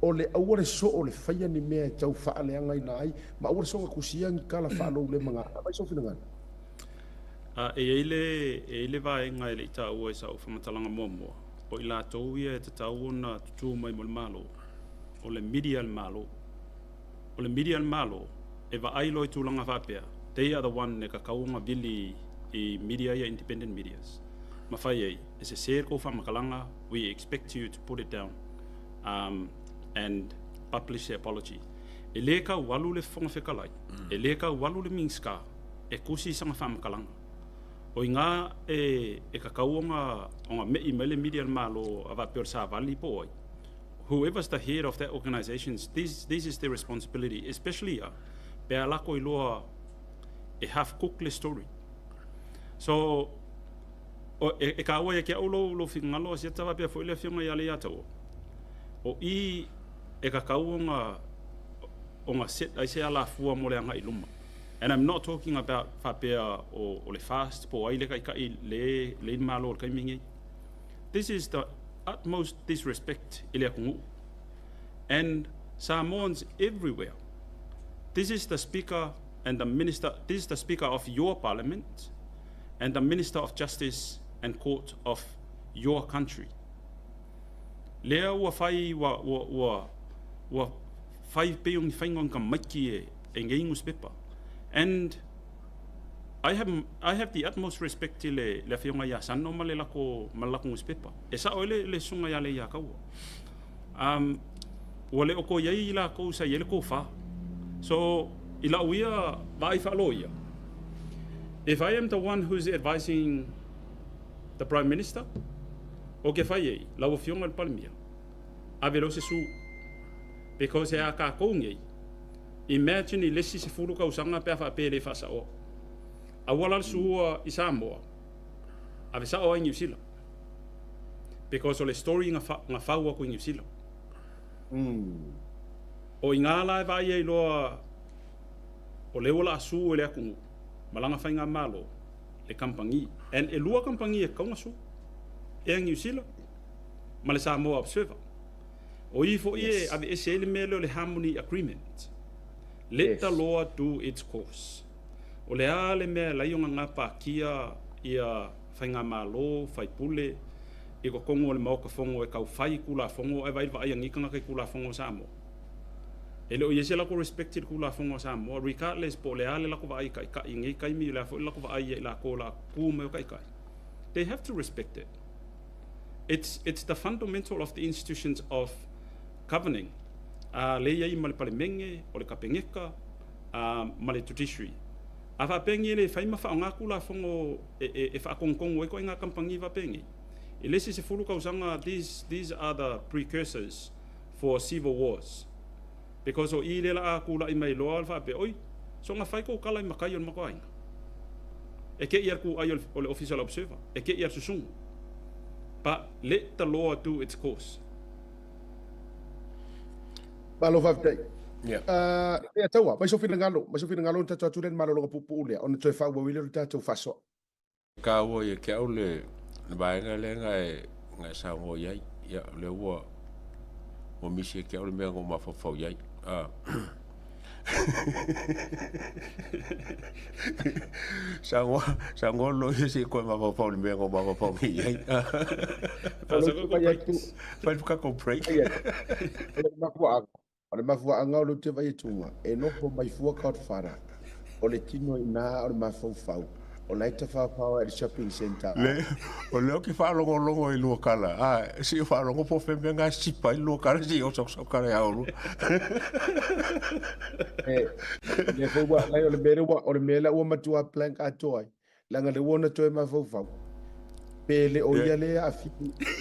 Speaker 3: o le aua le soo o le faia ni mea e tau faaleagaina ai ma aua le soona tusia ni tala faaloulemaga. Aumai sou finagalo.
Speaker 4: A, e i ai le, e i ai le vaega e le i taua i sau faamatalaga muamua, o i latou ia e tatau ona tutū mai mo le Malo, o le media a le Malo. O le media a le Malo, e vaai loa i tulaga faapea, they are the one e tatau ona vili i media ia, independent medias, ma fai ai, e sese le tou faamatalaga, we expect you to put it down and publish the apology. E le tau alu le Fofoga Fetalai, e le tau alu le Minisita e tusi i sana faamatalaga. O i ina e, e tatau ona, ona me'i mai le media a le Malo a faapea o le savali po o ai. Whoever's the head of that organizations, this, this is their responsibility, especially a, pe a lako iloa e half cook le story. So, O, e, e kāua ia ki au lou, lou finagalo Asiata faapea foi le afioga ia Leiataua. O i e kakau ona, ona set ai se alafua mo le agai i luma. And I'm not talking about faapea o, o le fast po o ai le taitai le, le i le Malo i le taimi lenei. This is the utmost disrespect i le atunuu. And Samoans everywhere, this is the speaker and the minister, this is the speaker of your parliament and the minister of justice and court of your country. Lea ua fai, ua, ua, ua, ua fai pei o ni faiga o ni tamaiti e, e nei nusipepa. And I have, I have the utmost respect i le, le afioga ia Sano ma le lako, ma le lako nusipepa. E sao ai le, le susuga ia Leiataua. Um, ua le o toe i ai i lakou sa i ai le tofa. So, i lau ia vaai faaloia, if I am the one who's advising the Prime Minister, o ke fai ai, lau Afioga i le Palemia, ave loa se su. Because e a kākou nei, imagine i le isi 10 tausaga pe a faapea e le faasaoa. Aua la le sua i Samoa, ave sao ai i Niu Sila. Because o le story na, na fau aku i Niu Sila. O i ngā la e vaai ai loa o lea ua laa su e le atunuu ma lana faigamalo le kamupani. And e lua kamupani e tatau ona su, Air New Zealand ma le Samoa Observer. O i foi e aveese ai le mea lea o le Harmony Agreement. Let the law do its course. O le a le mea e alai ona gapatia ia faigamalo, faipule i totonu o le Maota Fono e tau fai Tulafono ae vaai le vaai a nei tagata i Tulafono a Samoa. E le o i ai se latou respect i le Tulafono a Samoa regardless po o le a le latou vaai i taitai i nei taimi, o le a foi le latou vaai ia i latou o le a tu mai o taitai. They have to respect it. It's, it's the fundamental of the institutions of governing, a lea i ai ma le Palemene, o le Kapeneta, a, ma le Judiciary. A faapea e le fai ma faaaoga Tulafono e, e, e faatonutonu ai ituaiga kamupani faapenei. I le isi 10 tausaga, these, these are the precursors for civil wars. Because o i lea la a tulai mai loa le faapea, oi, soona fai kou tala i matai o le matou aiga. E ke ia le kūʻai o le, o le Ofisa o le Observer, e ke ia le susuga. But let the law do its course.
Speaker 3: Malo faafetai. Yeah. Uh, e taua, mai so finagalo, mai so finagalo ona tatou atu lea i le malologa puupuu lea, ona toe faaauau ai lea o le tatou faasoa.
Speaker 7: Taua ia te au le vaega lea na e, na e saunoa i ai. Ia, o lea ua, ua misi ia te au le mea na ou mafaufau i ai. Ah. Saunoa, saunoa loia se i koe mafaufau i le mea na ou mafaufau nei i ai. Fai le tatou break.
Speaker 3: O le mafuaaga, O le mafuaaga o lou te vaai atuga, e nofo mai fua Godfather, o le tino i ina o le mafaufau, o la e tafaofao ai i le shopping centre.
Speaker 7: Le, o lea ou te faalogologo i lua tala, a, se i ou faalogo po o fea mea na sipa ai lua tala se i osososo tala ia oulua.
Speaker 3: E, lea foi ua, o le mea lea ua, o le mea lea ua matua blank atoa ai, Leaga lea ua ona toe mafaufau. Pe le o ia lea aafia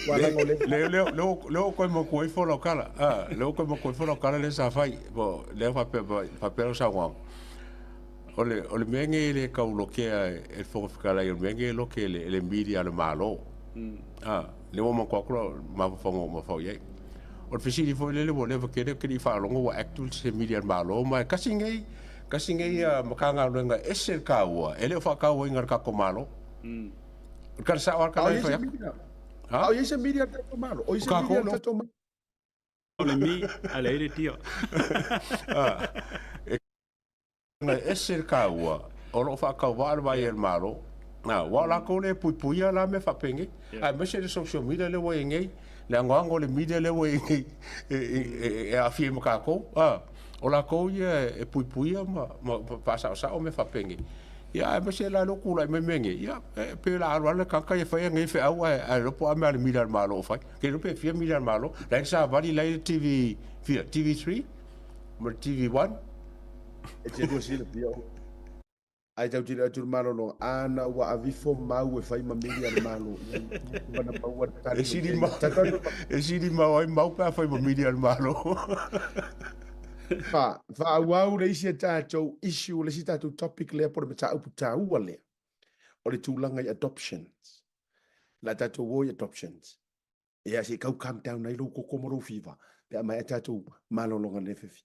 Speaker 3: aua leaga o lea.
Speaker 7: Lea lea lea ua toe matua ifo lau tala. Ah, lea ua toe matua ifo lau tala lea sa fai. Bo lea faapea faapea lau saunoaga. O le o le mea nei e le tau lokea e le Fofoga Fetalai, o le mea nei e loke e le e le media a le Malo. Ah, lea ua matua atu lau mafaufauga ua mafaufau i ai. O le fesili foi lele ua leva tele ou te le i faalogo ua active se media a le Malo ma e tasi nei Tasi nei Matagaluega e ese le taua, e le o faatauaina e le tatou Malo. O le tala sao lava le tala lea e fai atu.
Speaker 3: A o i ai se media a le tatou Malo? O i ai se media a le tatou Malo?
Speaker 4: O le mi, a leai le tia.
Speaker 7: E ese le taua, o lo o faatauvaa le vai a le Malo. Aua o latou lea e puipuia la mea faapenei, aemaise le social media lea ua i ai nei, le anoano o le media lea ua i ai nei e aafia ai ma tatou. O latou ia e puipuia ma faasaosao mea faapenei. Ia aemaise la lea ua tulai mai mea nei, ia e pei o le a alu lava le tagata ia fai ana ia feau ae iloa po o a mea a le media a le Malo o fai. Ou te iloa pe fia media a le Malo. La e i le savali, la e i le TV, fia, TV3 ma le TV1.
Speaker 3: E te lua silafia oe. Ae tau tino atu le malologa, ana ua avifo mau e fai ma mili a le Malo, ia ua na maua le tali
Speaker 7: o tēnei. E sili mau ai mau pe a fai ma mili a le Malo.
Speaker 3: Fa, faaauau le isi a tatou issue, le isi tatou topic lea po o le mataupu taua lea, o le tulaga i adoptions. Le a tatou o i adoptions. Ia, se i kau calm down ai lou koko ma lou fever, pe a maea tatou malologa i lenei afiafi.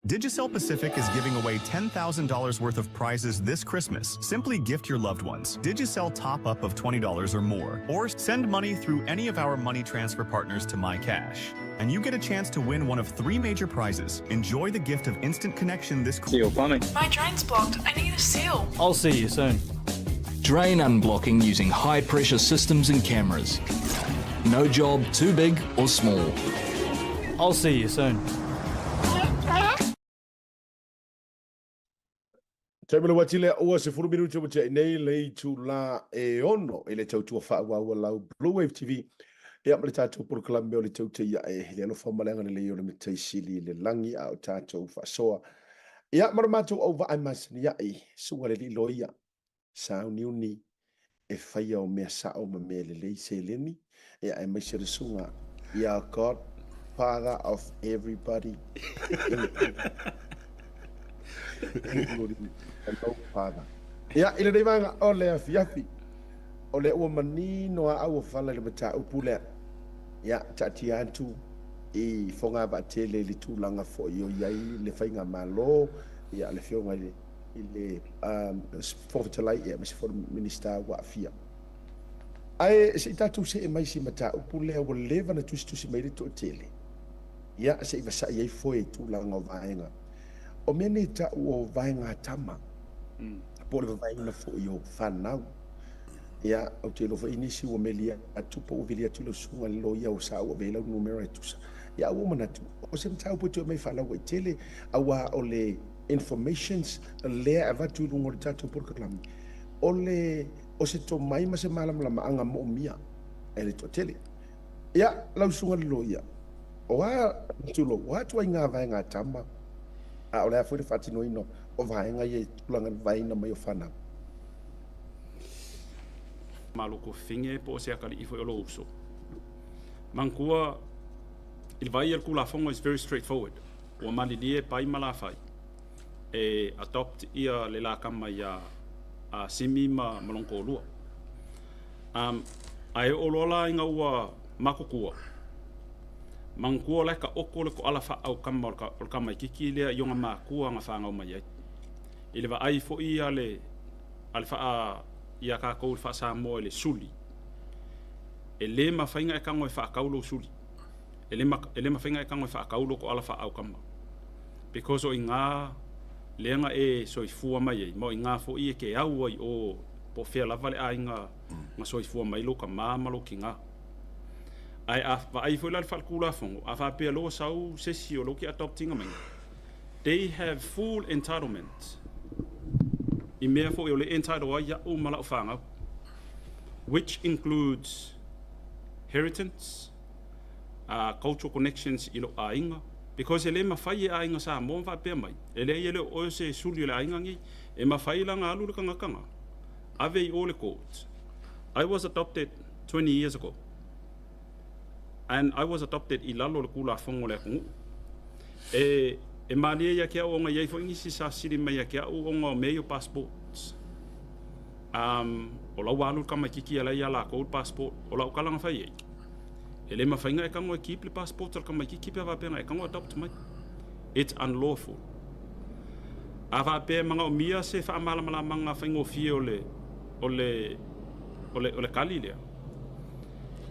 Speaker 1: Digicel Pacific is giving away $10,000 worth of prizes this Christmas. Simply gift your loved ones. Digicel top up of $20 or more, or send money through any of our money transfer partners to MyCash. And you get a chance to win one of three major prizes. Enjoy the gift of instant connection this
Speaker 6: Seal plumbing.
Speaker 5: My drain's blocked. I need a seal.
Speaker 8: I'll see you soon.
Speaker 6: Drain unblocking using high pressure systems and cameras. No job too big or small.
Speaker 8: I'll see you soon.
Speaker 3: Taimi le uati lea ua 10 minute ua tea nei le itula e ono i le tautua faaauau a lau Blue Wave TV ia ma le tatou polokalame o le taute ia e le alofa ma le agalelei o le Matai Sili i le lagi a o tatou faasoa ia ma le matou auvaa e masani ai suga le alii loia sauniuni e faia o mea sao ma mea lelei seleni ia aemaise le suga ia God father of everybody including the no father ia i lenei vaega o le afiafi o lea ua manino a au fala i le mataupu lea ia taatia atu i Fogavaatele i le tulaga foi o i ai le faigamalo ia le afioga i le i le Fofoga Fetalai aemaise foi le Minisita ua aafia. Ae se i tatou see mai i si mataupu lea ua leva na tusitusi mai le toatele, ia se i vasai ai foe i tulaga o vaega. O mea nei tau o vaega tama, po o le vavaeina foi o fanau. Ia, ou te iloa foi nisi ua meli atu po ua vili atu i lau susuga i le loia o sa ua ave ai lau numera e tusa. Ia, ae ua ou manatu, o se mataupu e toe aumai faalauaitele, aua o le informations lea e avatu i luga o le tatou polokalame, o le, o se tomai ma se malamalamaaga moomia e le toatele. Ia, lau susuga i le loia, o a, tulou, o a ituaiga vaega tama, a o le a foi le faatinoina o vaega ia i tulaga i le vaeina mai o fanau?
Speaker 4: Malo kofine po o se atalii foi o lou uso. Manatua, i le vaai a le Tulafono is very straightforward. Ua malilie Pai ma Lafai e adopt ia le la tama ia a Simi ma ma lona toalua. Um, ae oo loa la ina ua matutua, manatua la e taoto le toala faaaukama o le tamaititi lea i ona matua na fanau mai ai. I le vaai foi a le, a le faa, ia tatou i le faa-Samoa i le suli, e le mafai ona e tago e faatau lou suli. E le, e le mafai ona e tago e faatau lou toala faaaukama. Because o i ina lea na e soifua mai ai, ma o i ina foi e te au ai i o po o fea lava le aiga na soifua mai lou tama ma lou tina. Ae a vaai foi la i le faaletulafono, a faapea loa ua sau se isi o lou ke adopt ina mai, they have full entitlement i mea foi o le entitle ai iaʻu ma lau fanau, which includes heritance, cultural connections i lou aiga, because e le mafai e aiga Samoa ona faapea mai, e leai e le o oe o se suli o le aiga nei. E mafai la ona alu le tagata na ave i o le court. I was adopted 20 years ago and I was adopted i lalo o le Tulafono o le atunuu. E, e malie ia te au ona i ai foi nisi sa fesili mai ia te au ona o mea ia o passports. Um, o la ua alu le tamaititi a la ia lakou le passport. O lau tala na fai ai, e le mafai ona e tago e keep le passport a le tamaititi pe a faapea na e tago adopt mai. It's unlawful. A faapea e manaomia se faamalamalamaga faigofie o le, o le, o le, o le tali lea,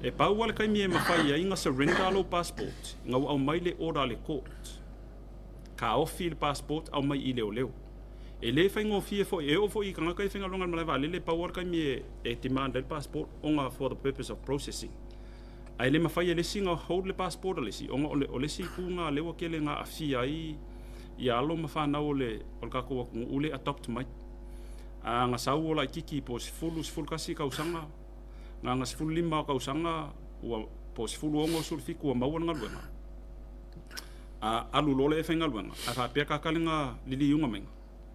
Speaker 4: e pau lava le taimi e mafai ai ona surrender lou passport ina ua aumai le order a le court, taofi le passport aumai i leoleo. E le faigofie foi, e oo foi i tagata ia e faigaluega i le malae vaalele, pau lava le taimi e, e demand ai le passport ona for the purpose of processing. Ae le mafai e le isi ona hold le passport a le isi, ona o le, o le isi itu lena lea ua tele ina aafia ai ia alo ma fanau o le, o le tatou atunuu le adopt mai. A na sau o laititi po o 10, 11 tausaga, na na 15 tausaga ua, po o 16, 17 ua maua le galuega. A alu loa lea e faigaluega, ae faapea ka tali na liliuga mai,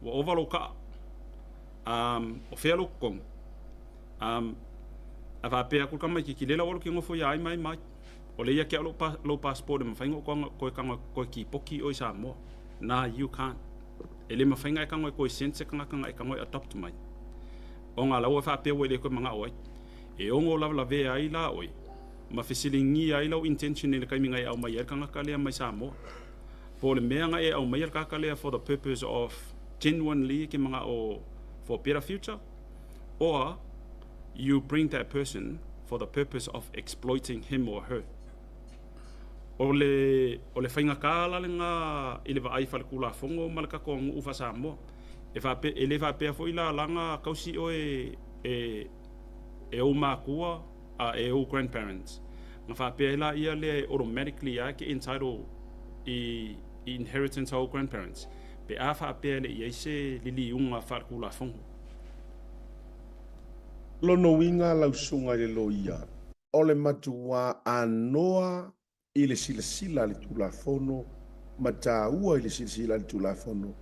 Speaker 4: ua ova lou kaa. Um, o fea lou totogi? Um, a faapea atu le tamaititi, lea la ua alu ki nofo ia ai mai mai. O lea ia te au lou, pa, lou passport e mafai ona ou koe, koe, koe kipoki i o i Samoa. Nah, you can't. E le mafai ona e tago e toe send se tagata na e tago e adopt mai ona la ua faapea ua e le toe manao ai. E ono lavalavea ai la oe ma fesiligia ai lau intention i le taimi na e aumai ai le tagata lea mai Samoa. Po o le mea na e aumaia le tagata lea for the purpose of genuinely e ke manao for a better future or you bring that person for the purpose of exploiting him or her. O le, o le faigata la lena i le vaai faaletulafono ma le tatou aganuu faa-Samoa. E faapea, e le faapea foi la lana tausi oe e, e ou matua a e ou grandparents. Na faapea ai laia lea e automatically lava e te entitle i, i inheritance a ou grandparents pe a faapea e le i ai se liliuga faaletulafono.
Speaker 3: Lona uiga lau susuga i le loia. O le matuā anoa i le silasila a le Tulafono ma taua i le silasila a le Tulafono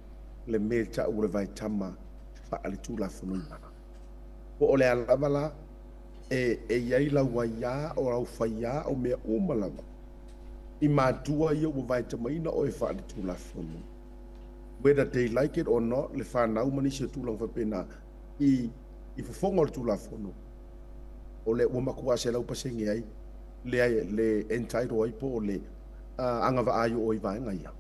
Speaker 3: le mea e ta'u o le vaetama faaletulafonoina. Po o le a lava la e e i ai lau aiā o lau faiā o mea uma lava i matua ia ua vaetamaina oe faaletulafono, whether they like it or not, le fanau ma nisi o tulaga faapena i i fofoga o le Tulafono. o le ua matua 100% ai le le entitle ai po o le agavaa ai o oe i vaega ia.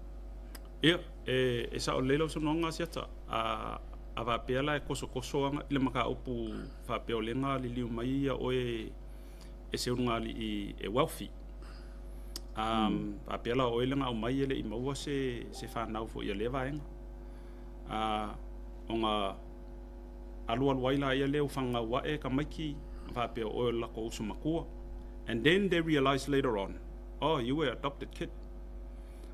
Speaker 4: Ia, e, e sao lelei lau saunoaga Asiata. A, a faapea la e tosotoso aga i le mataupu faapea o lea na liliu mai ia oe e se ulugalii e wealthy. Um, faapea la o oe lea na aumai e le i maua se, se fanau foi a lea vaega. Uh, ona alualu ai laia lea ua fanau ae tamaiti ma faapea o oe o le latou uso matua and then they realize later on oh you were adopted kid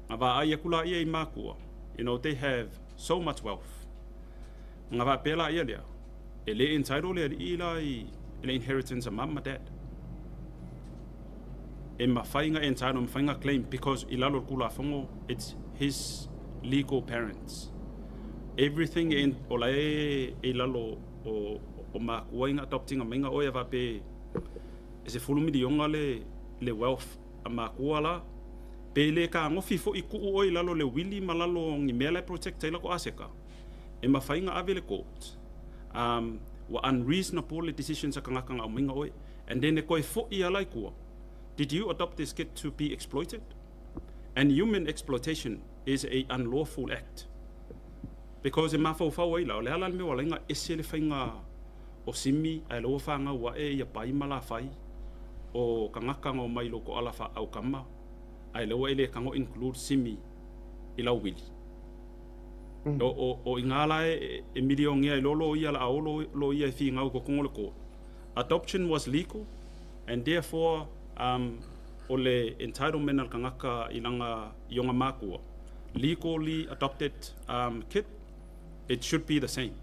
Speaker 4: na vaai atu laia i matua you know they have so much wealth na faapea laia lea e le entitled le alii la i le inheritance a mum ma dad e mafai na entitled mafai na claim because i lalo o le Tulafono it's his legal parents everything in o la e i lalo o o makua i nga adoptinga mai nga oe a faapea e 10 miliona le le wealth a makua la pe le kagofi foi tuu oe i lalo le wili ma lalo ni mea la e protect ai la ko aseka e mafai na ave le court um ua unreasonable le decisions a kangaka nga aumai nga oe and then e koe foi ala i kua did you adopt this kid to be exploited and human exploitation is a unlawful act because e mafaufau ai la o le ala le mea ua ala ai na ese le faiga o Simi ae la ua fanau ae ia Pai ma Lafai o kangaka na omai i loko ala faaukama ae la ua e le tago include Simi i lau wili. O, o, o inā la e, e milionea i lolo ia la a olo lo ia e finau i totonu o le court. Adoption was legal and therefore um, o le entitlement a le tagata i lana i ona makua, legally adopted um, kid, it should be the same.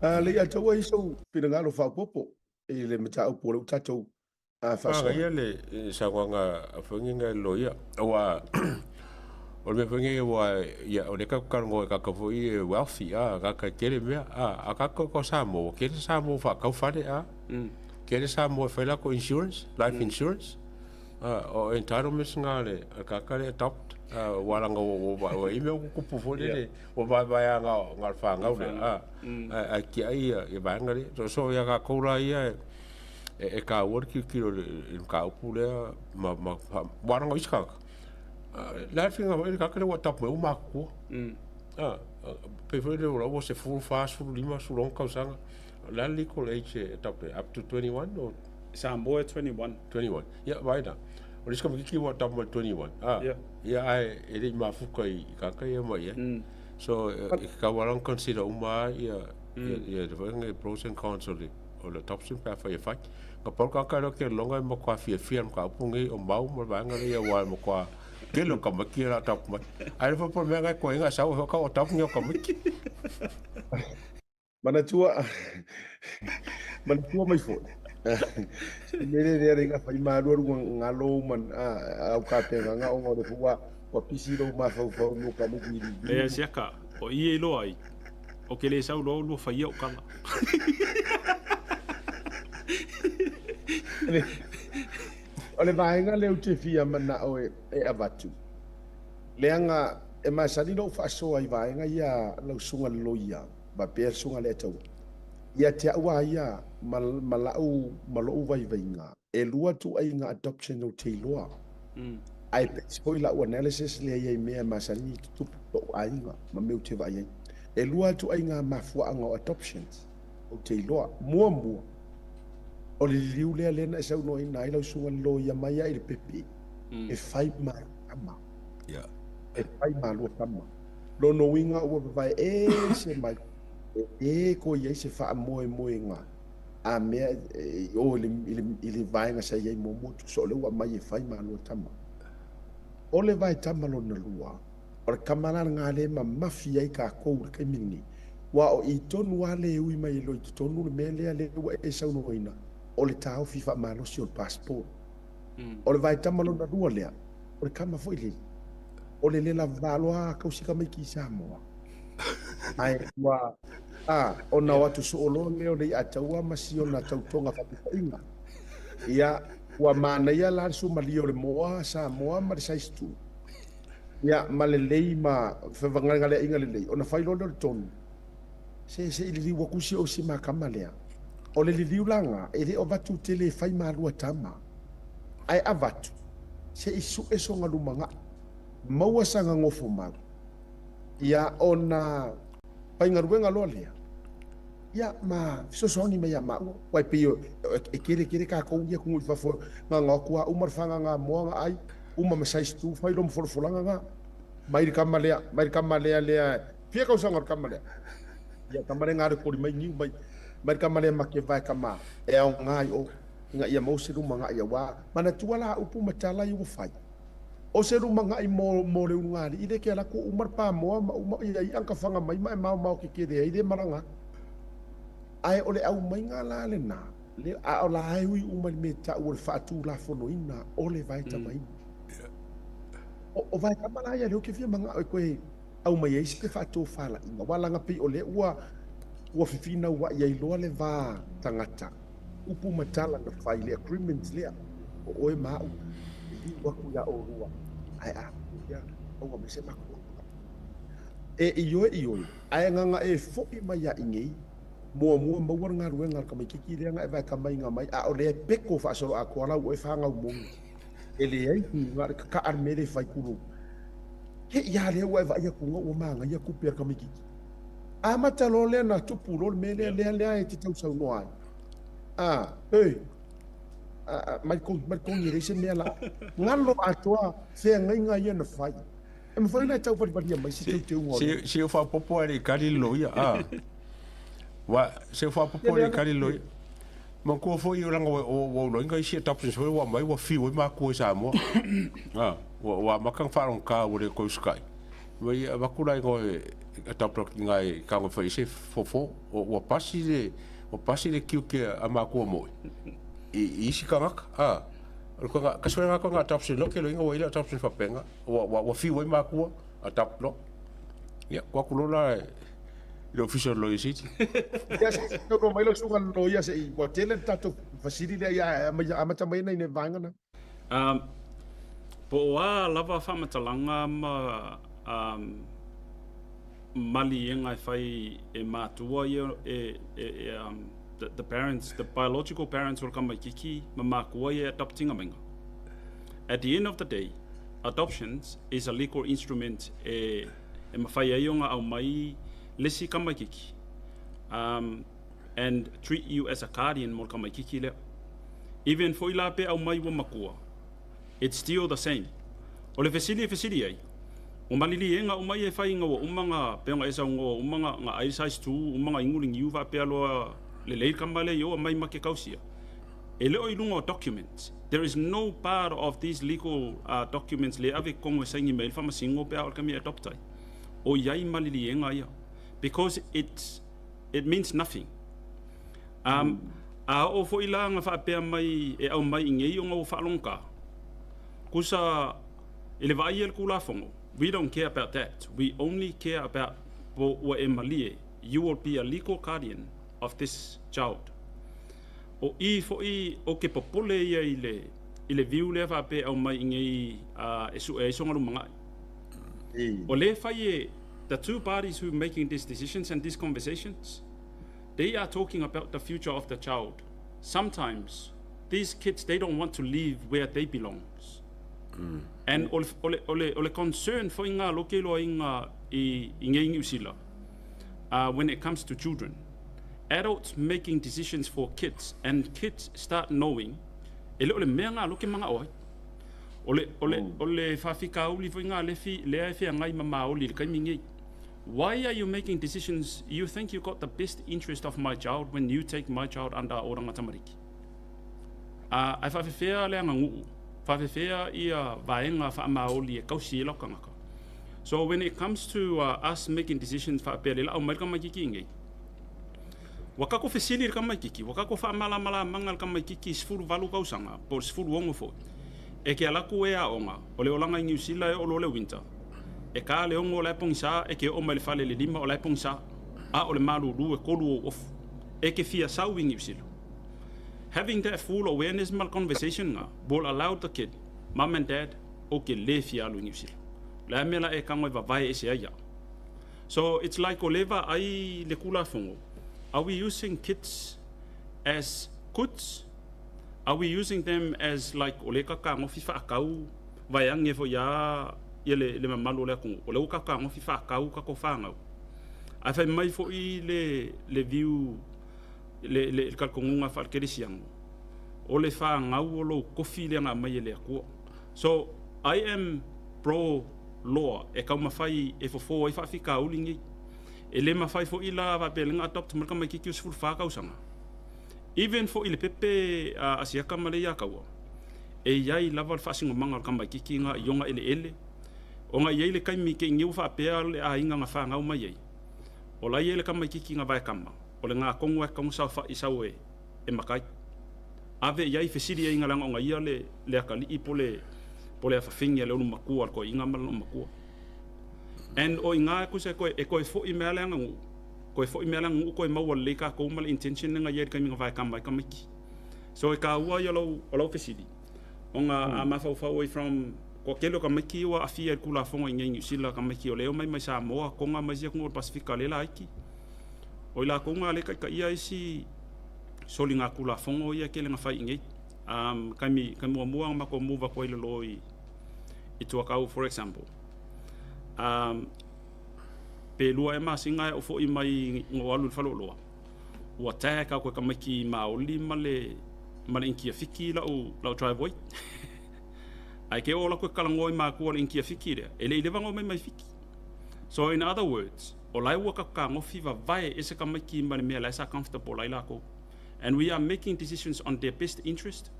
Speaker 3: A le i ataua ai sou finagalo faaopoopo i le mataupu o lea ua tatou faasoa.
Speaker 7: Manaia le saunoaga a Fuaingainga i le loia, aua o le mea foi nei aua ia o lea tatou te talanoa i tagata foi ia e wealthy a, tagata e tele mea a, a tagata o Samoa ua tele Samoa ua faatau fale a, tele Samoa e fai latou insurance, life insurance, a, o entitlements na a le tagata lea e adopt, aua leaga ua ua i ai mea ua tutupu foi lele, ua vaevaea na o le fanau lea a, ae tiai ia vaega lea. So ia tatou la ia e e taua le tilotilo i le mataupu lea ma ma aua leaga o isi tagata, o le a le faiga foi le tagata lea ua adopt mai ua matutua. Pei foi lea o lau ua 14, 15, 16 tausaga. O le a le legal age e adopt ai? Up to 21 or?
Speaker 4: Samoa e 21.
Speaker 7: 21. Ia, vaai la. O le isi tamaitiiti ua adopt mai i le 21. Ia, ae e le i mafuta i tagata ia e omai ai. So, e tatau lava ona consider uma lava ia, ia, ia pros and cons o le o le adoption pe afai e fai. Na pau le tagata lea ou te lagona e matua fiafia i le mataupu lenei o Mau ma le vaega lea aua e matua tele o tamaiti ia o le a adopt mai. Ae le fai po o le mea lena e toeaiina e sau e hoka o adopt ni o tamaiti.
Speaker 3: Manatua, manatua mai foi. Se mea lea le fai malualu ngalo man au ka te nganga o le fua ua pisi lou mafaufau mo ka muku i
Speaker 4: Lea siaka, o i e iloa ai, o ke le sau loa ulua fai au kala.
Speaker 3: O le vaega lea ou te fia manao e avatu, leaga. E masani lou faasoa i vaega ia lau susuga i le loia faapea le susuga Leiataua. Ia te au lava ia ma, ma lau, ma lou vaivaiga, e lua ituaiga adoption ou te iloa. Ae base foi lau analysis lea i mea e masani tutupu i lou aiga ma mea ou te vaai ai. E lua ituaiga mafuaaga o adoptions ou te iloa. Muamua, o le liliu lea lea na e saunoaina ai lau susuga i le loia mai lava i le pepe e fai ma tama. E fai malua tama. Lona uiga ua vavae ese mai e le toe i ai se faamoemoega a mea i o i le vaega sa i ai muamua, tusa o lea ua aumai e fai malua tama. O le vaetama lona lua, o le tama la lena lea e mamafi ai tatou i le taimi lenei, aua o i tonu lava lea e ui mai ai loa i totonu le mea lea lea ua e saunoaina, o le taofi faamalosi o le passport. O le vaetama lona lua lea, o le tama foi lele, o le le lava loa a tausi tamaiti i Samoa. Ae ua, a, ona o atu soo loa lea o Leiataua ma si ona tautoga faapipaiga. Ia, ua manaia la le suamalie o le moa Samoa ma le size 2. Ia, ma lelei ma fevagalegaleaiga lelei, ona fai loa lea o le tonu. Se, se i liliu atu si ou si ma tama lea. O le liliu la na, e le o avatu tele e fai malua tama. Ae avatu, se i sue sona lumanai, maua sana nofomau. Ia, ona faigaluega loa lea, ia, ma fesoasoani mai ia maua. Aua e pei e tele tele tatou ia atunuu i fafo, na ona o atu lava uma le fagaga moa na ai, uma ma size 2, fai loa ma folafolaga na. Mai le tama lea, mai le tama lea lea, fia tausaga o le tama lea? Ia, tama lea na alu e koli mai niu mai, mai le tama lea ma te vae tama e aoga i o, ina ia maua se lumanai aua, manatua la upu ma tala ia ua fai. O se lumanai mo, mo le ulugalii lea e te alu atu uma le pamoa ma uma ia i'a na tafaga mai ma e maomao tetele ai lea malaga atu. Ae o le aumaiga la lena, le, a o la e ui uma i le mea e ta'u o le faatulafonoina o le vaetamaina. O, o vaetama la ia lea ou te fia mana'o e toe aumai ai se faatofalaiga, aua leaga pei o lea ua, ua fefinaua'i ai loa le va tagata. Upu ma tala na fai le agreement lea o oe ma a'u e liliu atu iā ʻolua ae a ia auga mai se matou aoga. E ioe ioe ae agaga e foʻi mai ia inei muamua maua le galuega a le tamaititi lea na e vaetamaiga mai a o lea e peko faasoloatoa lau oe fanau moni e leai na o le kakaʻa le mea lea e fai tulou te i a lea ua e vaai atu ua manaia tupe a le tamaititi. Amata loa lea na tupu loa le mea lea, lea, lea e te tausaunoa ai. A, e, a, mai kogi, mai kogi e leai se mea la. Galo atoa feagaiga ia na fai. E mafai ona e tauvalivalia mai se teuteuga o lea.
Speaker 7: Se o faaopoopo lava i le kali le loia, a. Wa, se o faaopoopo lava i le kali le loia. Manatua foi o leaga ua ou iloaina isi adoptions foi ua aumai ua fiu ai matua i Samoa. A, ua amata ona faalogogata ua le toe usitai. Ma ia avatu la i o e adopt atu i ina i tago e fai ai se fofo. Ua pasi le, ua pasi le tiute a matua moi i isi tagata. A, o le koga, kasi foi lena adoption loa ke loina ua i ai le adoption faapena. Ua, ua, ua fiu ai matua, adopt loa. Ia, tuu atu loa la i le ofisa o le Loia Sili.
Speaker 3: Ia, se i saunoa mai lau susuga i le loia se i, ua tele le tatou fesili lea, ia amata mai ai nai vaega na.
Speaker 4: Um, po o a lava faamatalaga ma um, maliega e fai e matua ia e, e, e um, the, the parents, the biological parents o le tamaititi ma makua ia e adoptinga mainga. At the end of the day, adoptions is a legal instrument e, e mawhai ai o ngā au mai lesi tamaititi um, and treat you as a guardian mo le tamaititi lea. Even foi la pe aumai ua matua, it's still the same. O le fesili e fesili ai, ua maliliega uma ia e fai ina ua uma na pei ona e saunoa ua uma na na ai le size 2, uma na inu le niu faapea loa lelei le tama lea i o aumai ma ke tausia. E le o i luga o documents. There is no part of these legal uh, documents le ave i totonu e saini mai ai le faamasino pe a o le taimi e adopt ai. O i ai maliliega ia. Because it's, it means nothing. Um, a oo foi la na faapea mai e aumai i nei ona ua faalogogata, kusa i le vaai a le Tulafono, we don't care about that, we only care about po ua e malie, you will be a legal guardian of this child. O i foi ou te popole ia i le, i le view lea faapea e aumai i nei uh, e sue ai sona lumanai. O lea e fai e the two parties who making these decisions and these conversations, they are talking about the future of the child. Sometimes these kids they don't want to live where they belongs. And o le, o le, o le, o le concern foi ngā loke loa i ngā i, i ngei Niu Sila when it comes to children. Adults making decisions for kids and kids start knowing e le o le mea ngā loke manga o ai. O le, o le, o le whawhikauli foi ngā lefi lea e whea ma maoli le kaimi ngei. Why are you making decisions you think you got the best interest of my child when you take my child under oranga tamariki? Ae faafefea le aganuu, faafefea ia vaega faamaoli e kausi ai lau kangaka. So when it comes to us making decisions faapea le lau mai le kamaikiki inei, ua kako fesili le kamaikiki, ua kako faamalamalamaga le kamaikiki i 18 kausaga po o le 16 foi, e ke alaku e aoga, o le olaga i Niu Sila e oo loa le winter, e ka le 6 o la e pogisa, e ke oo mai le fale i le 5 o la e pogisa, a o le malulu e 3 ou ofu. E ke fia sau i Niu Sila. Having that full awareness ma le conversation nga will allow the kid, mum and dad, ou ke le fia alu i Niu Sila. O le a mea la e kago e vavae ese ai ia'u. So it's like o le vaai le Kulafono, are we using kids as goods? Are we using them as like o le kakagofi faakau vaeage foi a ia le, le mamalu o le atunuu, o le ua kakagofi faakau kako whanau. Ae fai mai foi le, le view le, le, le talitonuga faale-kerisiano, o le fanau o lou kofi lea na aumai e le Atua. So, I am pro law e taumafai e fofo ai faafitauli nei. E le mafai foi la faapea le na adopt mai le tamaitiiti o 14 tausaga. Even foi le pepe a Asiata ma le ia taua, e iai lava le faasinomaga o le tamaitiiti na i ona eleele, ona e iai le taimi te i nei ua faapea le aiga na fanau mai ai, o la e iai le tamaitiiti na vaekama, O le gatonu e tatau saofaʻi sau e e makai. Ave i ai fesili ai leaga ona ia le le atalii po le po le afafine a le ulumatua a le toeaina ma lona matua. And o iga e tusa e toe e toe foʻi mai a le aganuu, toe foʻi mai a le aganuu toe maua lelei tatou ma le intention lea na i ai i le taimi na vaekama ai tamaiti. So e taua ia o lau o lau fesili ona a mafaufau ai from toatele o tamaiti ua aafia i le Tulafono i inei i Niu Sila, tamaiti o lea e omai mai Samoa, Toga ma isi atunuu o le Pasefika lea laiti. O i latou na lea e taitaia isi soligatulafono ia e tele na fai i inei. Um, taimi, taimi muamua na matou move atu ai i lalo i, i Tuakau, for example. Um, pe lua ea masina e ou foi mai na ou alu i le faleoloa, ua tag atu e tamaiti Maoli ma le, ma le Initia Fiti lau, lau driveway. Ae ke oo atu e talanoa i matua o le Initia Fiti lea, e le i leva ona omai mai Fiti. So in other words, o la e ua kakagofi vavae ese tamaiti ma le mea la e sa comfortable ai lakou. And we are making decisions on their best interest.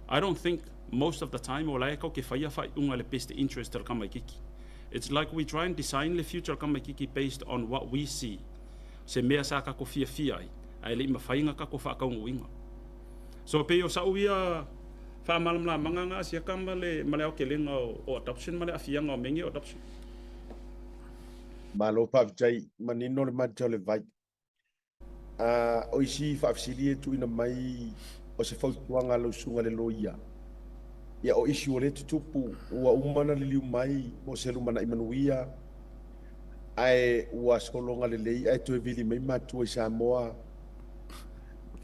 Speaker 4: I don't think most of the time o la e kau ke faia faaiuga le best interest o le tamaitiki. It's like we try and design le future o le tamaitiki based on what we see, se mea sa kako fiafia ai, ae le i mafai ona kako faataunuuina. So pei o sa'u ia faamalamalamaga na asiaka ma le ma le aotelega o adoption ma le aafiaga o mea nei o adoption.
Speaker 3: Malo faafetai, manino le mata o le vai. A o isi faafesili e tuuina mai o se fautuaga a lau susuga i le loia, ia o isi ua le tutupu, ua uma ona liliu mai mo se lumanai manuia, ae ua sologa lelei ae toe vili mai matua i Samoa.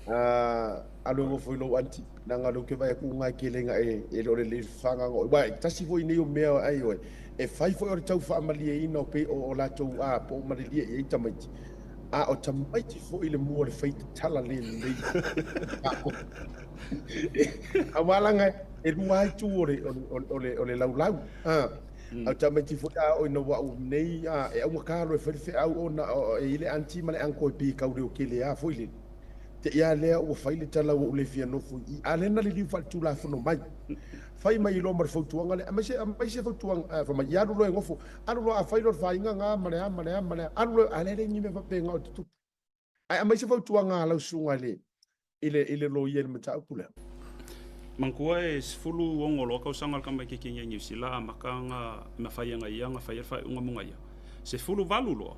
Speaker 3: A alu e nofo i lou aunty, leaga o lea ou te vaai atu uga e tele ina e le o lelei le faaagaga o Aua e tasi foi nei o mea ai oe, e fai foi o le tau faamalieina o pei o latou a po o malilie i ai tamaiti, a o tamaiti foi le mua o le fai tatala le lelei. Aua leaga e lua lava itu o le, o le, o le laulau. A o tamaiti foi a oo ina ua au nei, a e augata loa e fai le feau ona e i ai le aunty ma le uncle e pei e tau leotele lava foi lele. Te i a lea ua fai le tala ua ou le fia nofo i i, a lea na liliu faaletulafono mai. Fai mai loa ma le fautuaga lea, aumai se, aumai se fautuaga, ae fai mai, ia alu loa e nofo, alu loa a fai loa le faiga nga ma le a ma le a ma le a, alu loa, a lea e leai ni mea faapena o tutupu. Ae aumai se fautuaga a lau susuga i le, i le, i le loia i le mataupu lea.
Speaker 4: Manatua e 16 loa tausaga o le tamaitiiti i Niu Sila amata ona mafai e ia ona faia le faaiuga mo ia. 18 loa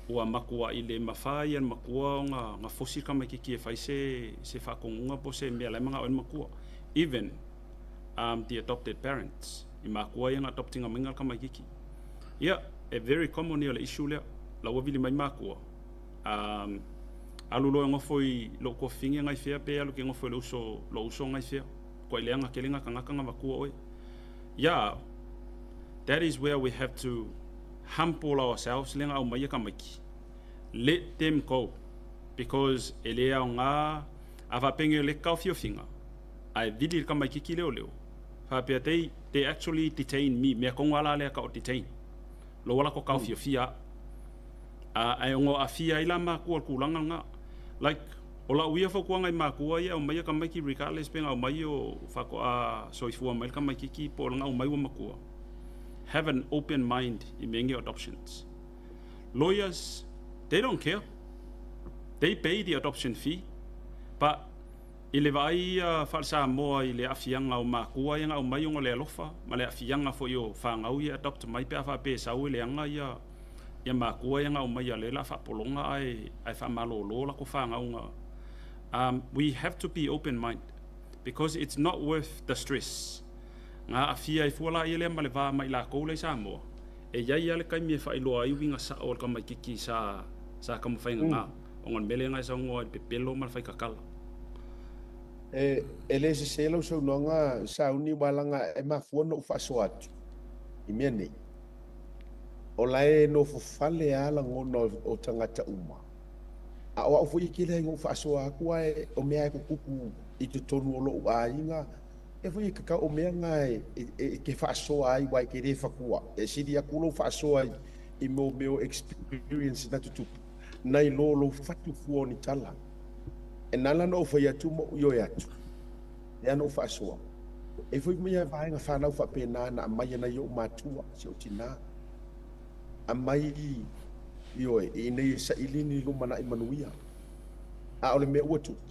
Speaker 4: ua matuai le mafai e le matua ona fosi le tamaitiiti e fai se se faatonuga po o se mea la e manao ai le matua. Even um, the adopted parents, i matua ia na adoptinga mai le tamaitiiti. Ia, e very common ia o le issue lea. La ua vili mai makua. Um, alu loa e gofo i lou tuafafine nga i fea pe alu ke gofo i le uso, lou uso nga i fea. Kua i leaga tele nga tagata nga matua oe. Ia, that is where we have to humble ourselves le nga aumaia tamaiti. Let them go because e le aoga a faapenge o le taofiofiga ae vili le tamaititi leoleo faapea they, they actually detain me mea tonu a la lea ka o detain lou ala ko taofiofia a'u a ae ono aafia ai la makua i le tulaga lena like o la'u ia fautuaga i makua ia e aumaia tamaiti regardless pe na aumai o faatoa soifua mai le tamaititi po o lana aumai ua matua have an open mind i mea nei o adoptions. Lawyers, they don't care. They pay the adoption fee. But i le vaai ia faale-Samoa i le aafiaga o makua ia na aumai ona o le alofa ma le aafiaga foi o fanau ia e adopt mai pe a faapea e sau e leaga ia ia makua ia na aumaia lea o le a faapologa ae ae faamalolo latou fanau na um, we have to be open mind because it's not worth the stress na aafia ai fua laia lea ma le va ma i latou la i Samoa. E i ai lava le taimi e faailoa ai uiga sao o le tamaitiiti sa sa taumafai gagā, ona o le mea lea na e saunoa ai i le pepelo ma le faikakala.
Speaker 3: E, e le sese lau saunoaga Sauni aua leaga e mafua ona ou faasoa atu i mea nei. O la e nofo fale lava lagona o tagata uma. A o au foi e tele ai ona ou faasoa atu ae o mea lava e tutupu i totonu o lou aiga, E foi e tatau o mea na e te faasoa ai aua e te le fatua. E sili atu lou faasoa i mo mea o experience na tutupu nai lo lou fatu fua o ni tala. E nala ona ou fai atu ma ou ioe atu, lea na ou faasoa. E foi mai a vaega fanau faapena na aumai e nai ou matua, si ou tina. Aumai, ioe, i inei e saili ni lumanai manuia. A o le mea ua tupu.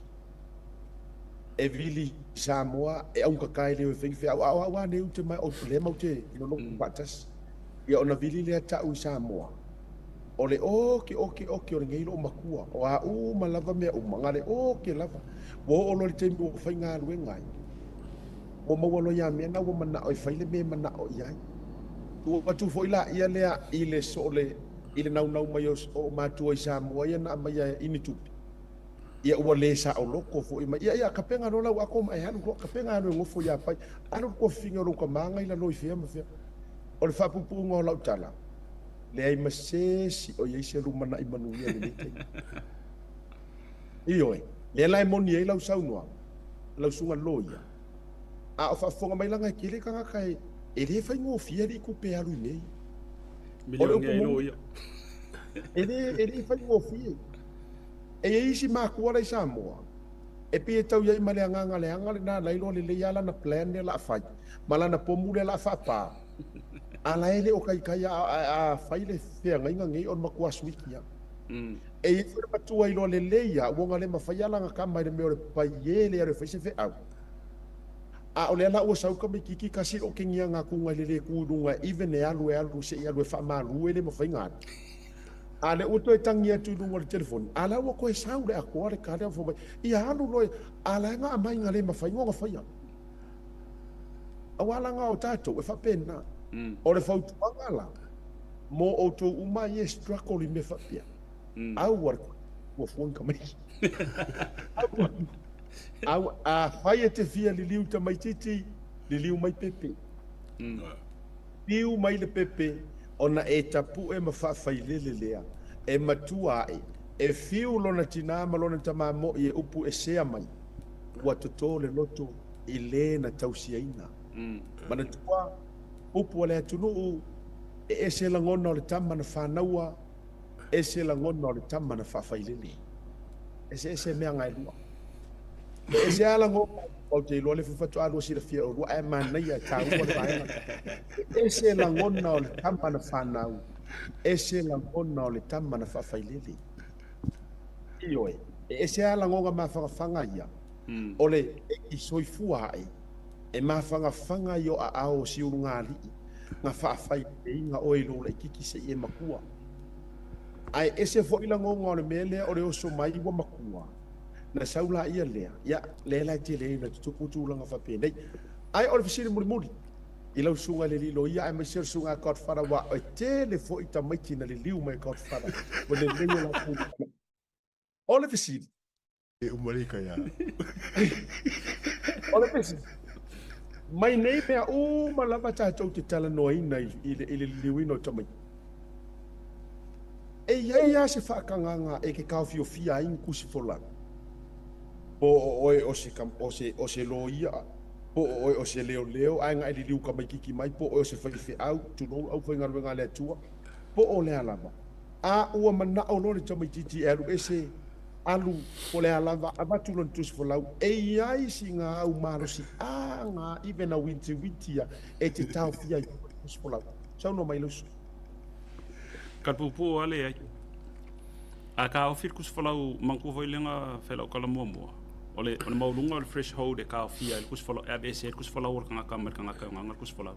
Speaker 3: E vili i Samoa, e augata e leo e fai feau, a o au a nei ou te mai, o lea matou te nonofo faatasi. Ia ona vili lea ta'u i Samoa, o le oke oke oke o lenei loo matua, o a uma lava mea uma, na le oke lava. Ua oo loa i le taimi ua faigaluega ai, ua maua loa ia mea na ua mana'o e fai le mea e mana'o i ai. Tuu atu foi laia lea i le sole i le naunau mai o ou matua i Samoa ia na aumaia i ni tupe. Ia ua le saoloto foi mai. Ia, ia, kapega loa lau ato ma e alu loa, kapega alu e nofo ia Pai. Alu le tuafafine o lou tama na i lalo i fea ma fea. O le faapuupuuga o lau tala, leai ma se isi o i ai se lumanai manuia i lenei taimi. Ioe, lea la e moni ai lau saunoaga, lau susuga loia. A o faafofoga mai leaga e tele tagata e, e le faigofie alii tupe e alu i mea ia. O le upu moni, e le, e le faigofie. E i ai isi makua la i Samoa, e pei e tau i ai ma le agaga leaga lena la iloa lelei lava lana plan lea la a fai, ma lana pomu lea la a faapa, a la e le o taitai a fai le feagaiga nei o le matua swiki lava. E i ai foi le matua iloa lelei lava ua na le mafai lava lana tama i le mea o le paie le alu e fai se feau. A o lea la ua sau tamaititi tasi lou kegiaga atu i le le tu i luga even e alu e alu se i alu e faamalu e le mafai ona alu. A lea ua toe tagi atu i luga o le telefoni, a la ua toe sau le atoa le tali fai mai, ia alu loa, a la e na aumai na le mafai ona faia. Aua laga o tatou e faapena. O le fautuaga la, mo outou uma ia e struggle i mea faapea, aua le toe fuafua ni tamaiti. Aua, aua, afai e te fia liliu tamaititi, liliu mai pepe. Liliu mai le pepe, ona e tapue ma faafailele lea, e matua ae, e fiu lona tinā ma lona tamā moʻi e upu e sea mai, ua totō le loto i lē na tausiaina. Manatua, upu a le atunuu, e ese lagona o le tama na fānaua, ese lagona o le tama na faafailele. Eseese mea na e lua. E ese lava lagona, ou te iloa le faatoa lua silafia e oulua, ae manaia e taua le vaega. E ese lagona o le tama na fanau, ese lagona o le tama na faafailele. Ioe, e ese lava lagona mafanafana ia, o le e soifua ae, e mafanafana i o aao o siulugaalii na faafaileleiga oe i lou laititi seia e matua. Ae ese foi lagona o le mea lea o le oso mai ua matua, na sau laia lea, ia, lea la e tele ai ona tutupu tulaga faapenei. Ae o le fesili mulimuli, I lau susuga i le alii loia aemaise o le susuga a Godfather aua e tele foi tamaiti na liliu mai e Godfather ua lelei o latou O le fesili.
Speaker 7: E uma lei kai a.
Speaker 3: O le fesili. Mai nei mea uma lava tatou te talanoaina i le i le liliuina o tamaiti. E i ai lava se faatagaga e te taofiofia ai ni tusi folagi? Po o oe o se o se o se loia, po o oe o se leoleo ae na e liliu tamaititi mai, po o oe o se faifeau, tulou le aufaigaluega a le Atua, po o le a lava. A ua manao loa le tamaititi e alu ese, alu, po o le a lava, avatu lona tusi folau, e i ai sina au malosiaga even a witiwiti ia e te taofia ai fua le tusi folau. Saunoa mai Lusu.
Speaker 4: Ka puupuu lava leai. A taofi le tusi folau, manatua foi lea na fai lau tala muamua, o le, o le maualuga o le threshold e taofia ai le tusi folau, e aveese ai le tusi folau o le tagata mai le tagata e ogaoga le tusi folau.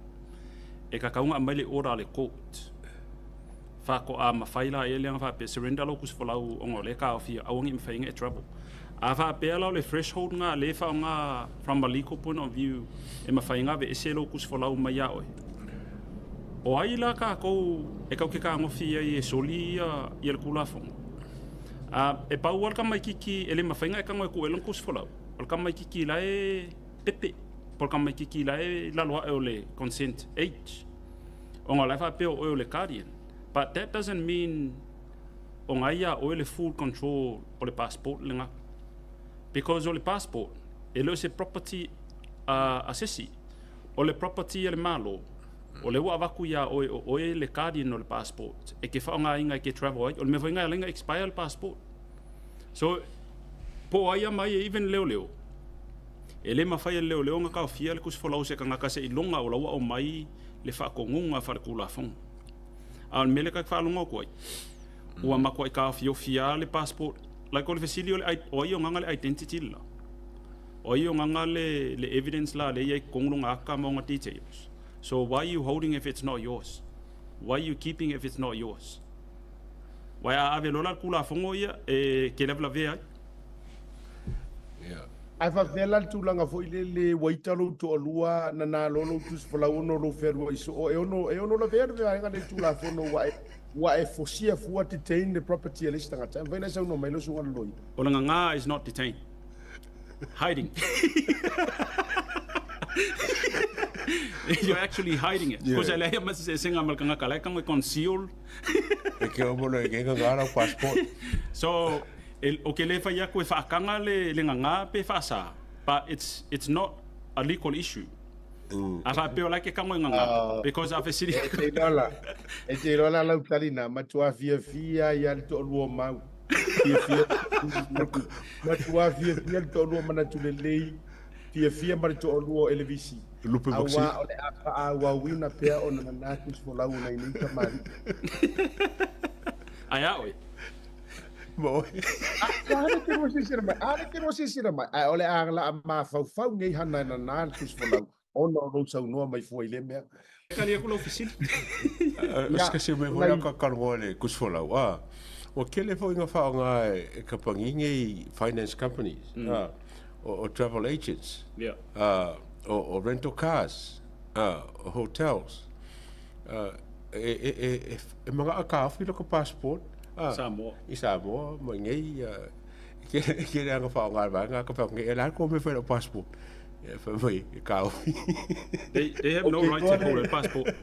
Speaker 4: E tatau ona aumai le order a le court. Faatoa mafai laia lea ona faapea surrender lou tusi folau ona o lea e taofia aua ne i mafai ona e travel. A faapea la o le threshold lena lea e faaaoga from a legal point of view e mafai ona aveese lou tusi folau mai ia oe, o ai la tatou e tatou te tagofi ai e soli ia le Tulafono? A e pau lava le tamaitiiti e le mafai ona e tago e tuu ai lona tusi folau, o le tamaitiiti la e pepe po o le tamaitiiti la e i lalo ae o le consent age. Ona o la e faapea o oe o le guardian but that doesn't mean o na ia oe le full control o le passport lena. Because o le passport e le o se property a a sesi. O le property a le Malo, o lea ua avatu ia oe o oe le guardian o le passport e te faaaogaina e te travel ai. O le mea foi lena e ala ai ona expire le passport. So po o ai a mai even leoleo, e le mafai e le leoleo ona taofia le tusi folau o se tagata seiloga o la ua aumai le faatonuga faaletulafono. A o le mea lea ta te faalogo atu ai, ua matuai taofiofi lava le passport. Like o le fesili o le o ai o gaga le identity le la? O ai o gaga le le evidence la lea e i ai i totonu lona ata ma ona details? So why are you holding if it's not yours? Why are you keeping if it's not yours? Wai a ave loa la le Tulafono ia e te lavelavea ai.
Speaker 3: Ae faapefea la le tulaga foi lele ua ita lou toalua nana loa lou tusi folau ona o lou fealuai soo e ono e ono lavea le vaega lea i le Tulafono ua e ua e fosia fua detain le property a le isi tagata. E mafai ona e saunoa mai lau susuga i le loia?
Speaker 4: O le gaga is not detain. Hiding. You're actually hiding it. Because e leai ma se eseesega ma le tagata la e tago e conceal.
Speaker 7: E ke o mono e ke gaga lau passport.
Speaker 4: So, e, o ke le fai aku e whaakanga le, le nganga pe whaasa, but it's, it's not a legal issue. A whaapea o la ke kango e nganga, because a fesili
Speaker 3: E te iloa la, e te iloa la lau tali na, matua fiafia ia le toalua o mau. Fiafia, matua fiafia le toalua manatu lelei, fiafia ma le toalua o Elevisi.
Speaker 7: Lupe Maxi.
Speaker 3: Aua o le a faaauauina pea ona nana tusi folau o nai nei tamalii.
Speaker 4: Ae a oe?
Speaker 7: Ma oe.
Speaker 3: A le te rua silasila mai, a le te rua silasila mai, ae o le a la mafaufau nei hana e nana le tusi folau ona o lou saunoa mai fua i lea mea.
Speaker 4: Tali aku lau fesili.
Speaker 7: O se kasi mea foi la ka kaloa le tusi folau, a ua tele foi nga faaaoga e kamupani nei finance companies, a o travel agents, o rental cars, o hotels, e manaa taofi loko passport i Samoa ma inei, e tele lava na faaaoga e le vaega ka fai atu nei, e le a le tou mea e fai i lau passport. E fai mai e taofi.
Speaker 4: They have no right to hold a passport.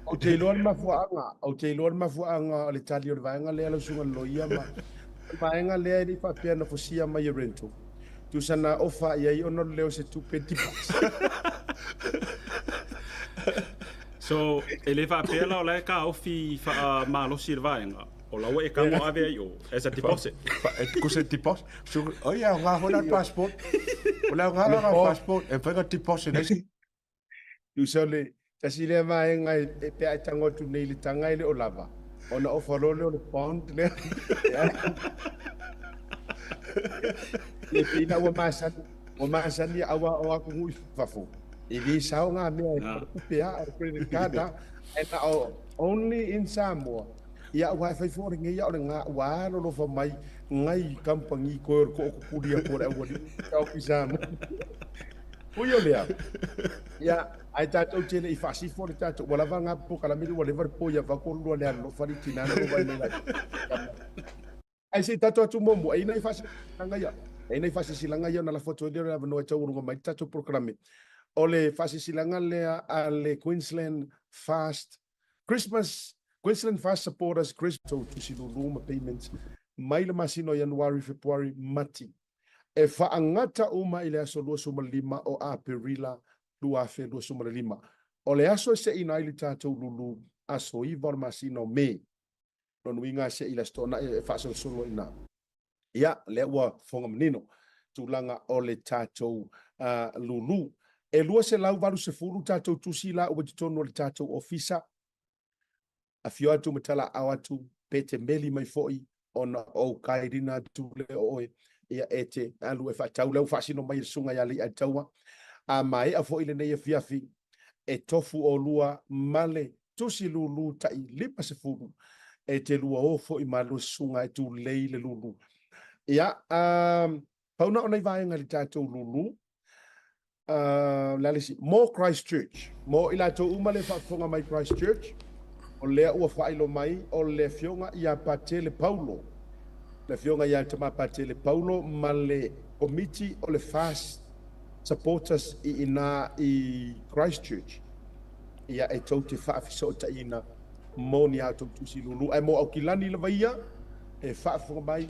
Speaker 3: Ou te iloa le mafuaaga, ou te iloa le mafuaaga o le tali o le vaega lea lau susuga i le loia ma o le vaega lea e le i faapea na fosia mai e rental. Tusa na ofa i ai ona o le leo o se tupe deposit.
Speaker 4: So, e le faapea la o la e taofi faamalosi le vaega, o la ua e tago ave ai i o as a deposit.
Speaker 7: E tusa deposit. O ia, o ngā hona passport. O le aoga la passport, e mafai ona deposit ai.
Speaker 3: Tusa o le tasi lea vaega e pe a e tago atu nei i le taga e le o lava, ona ofa loa lea o le bond lea. E pei la ua masani, ua masani aua o atunuu i fafo, e le sao ngā mea e tupe a, o credit card a, ae na o only in Samoa. Ia aua e fai foi o lenei a o le ga ua alolofa mai ngai kamupani koe o le tookukuli atu o le aualii i Samoa. Ui o lea, ia, ae tatou te le i faasifo le tatou, ua lava nga polokalame ua leva le po ia vako lua le alolofa le tina na ua nei la. Ae se i tatou atu muamua, e i ai nai faasilasilaga ia, e i ai nai faasilasilaga ia ona lafo atu ai lea o le avanoa e taualuga mai le tatou polokalame. O le faasilasilaga lea a le Queensland Fast Christmas, Queensland Fast Supporters Christmas, tou tusi lulu ma payments mai le masina o Ianuari, Fepuari, Mati. E faagata uma i le aso 25 o Aperila 2025. O le aso e seina ai le tatou lulu, aso 9 o le masina o Me. Lona uiga e sei i le Aso Toonai e faasolosolo ai ina. Ia, lea ua fofoga manino tulaga o le tatou lulu. E 280 tatou tusi la ua i totonu o le tatou ofisa. Afio atu ma talaaao atu pe te meli mai foi ona ou kairina atu lea o oe, ia e te alu e faatau lea ua faasino mai e le susuga ia Lei'aitaua. A maea foi lenei afiafi, e tofu olua ma le tusi lulu ta'i 50, e te lua o foi ma lua susuga e tulei le lulu. Ia, pau na o nai vaega i le tatou lulu. O le a le isi? Mo Christchurch. Mo i latou uma le faafofoga mai Christchurch, o lea ua faailo mai o le afioga ia Patele Paulo, le afioga ia Tama Patele Paulo ma le Komiti o le FAST Supporters i ina i Christchurch, ia e tou te faafesootaiina mo ni a outou tusi lulu. Ae mo Aukilani lava ia e faafofoga mai,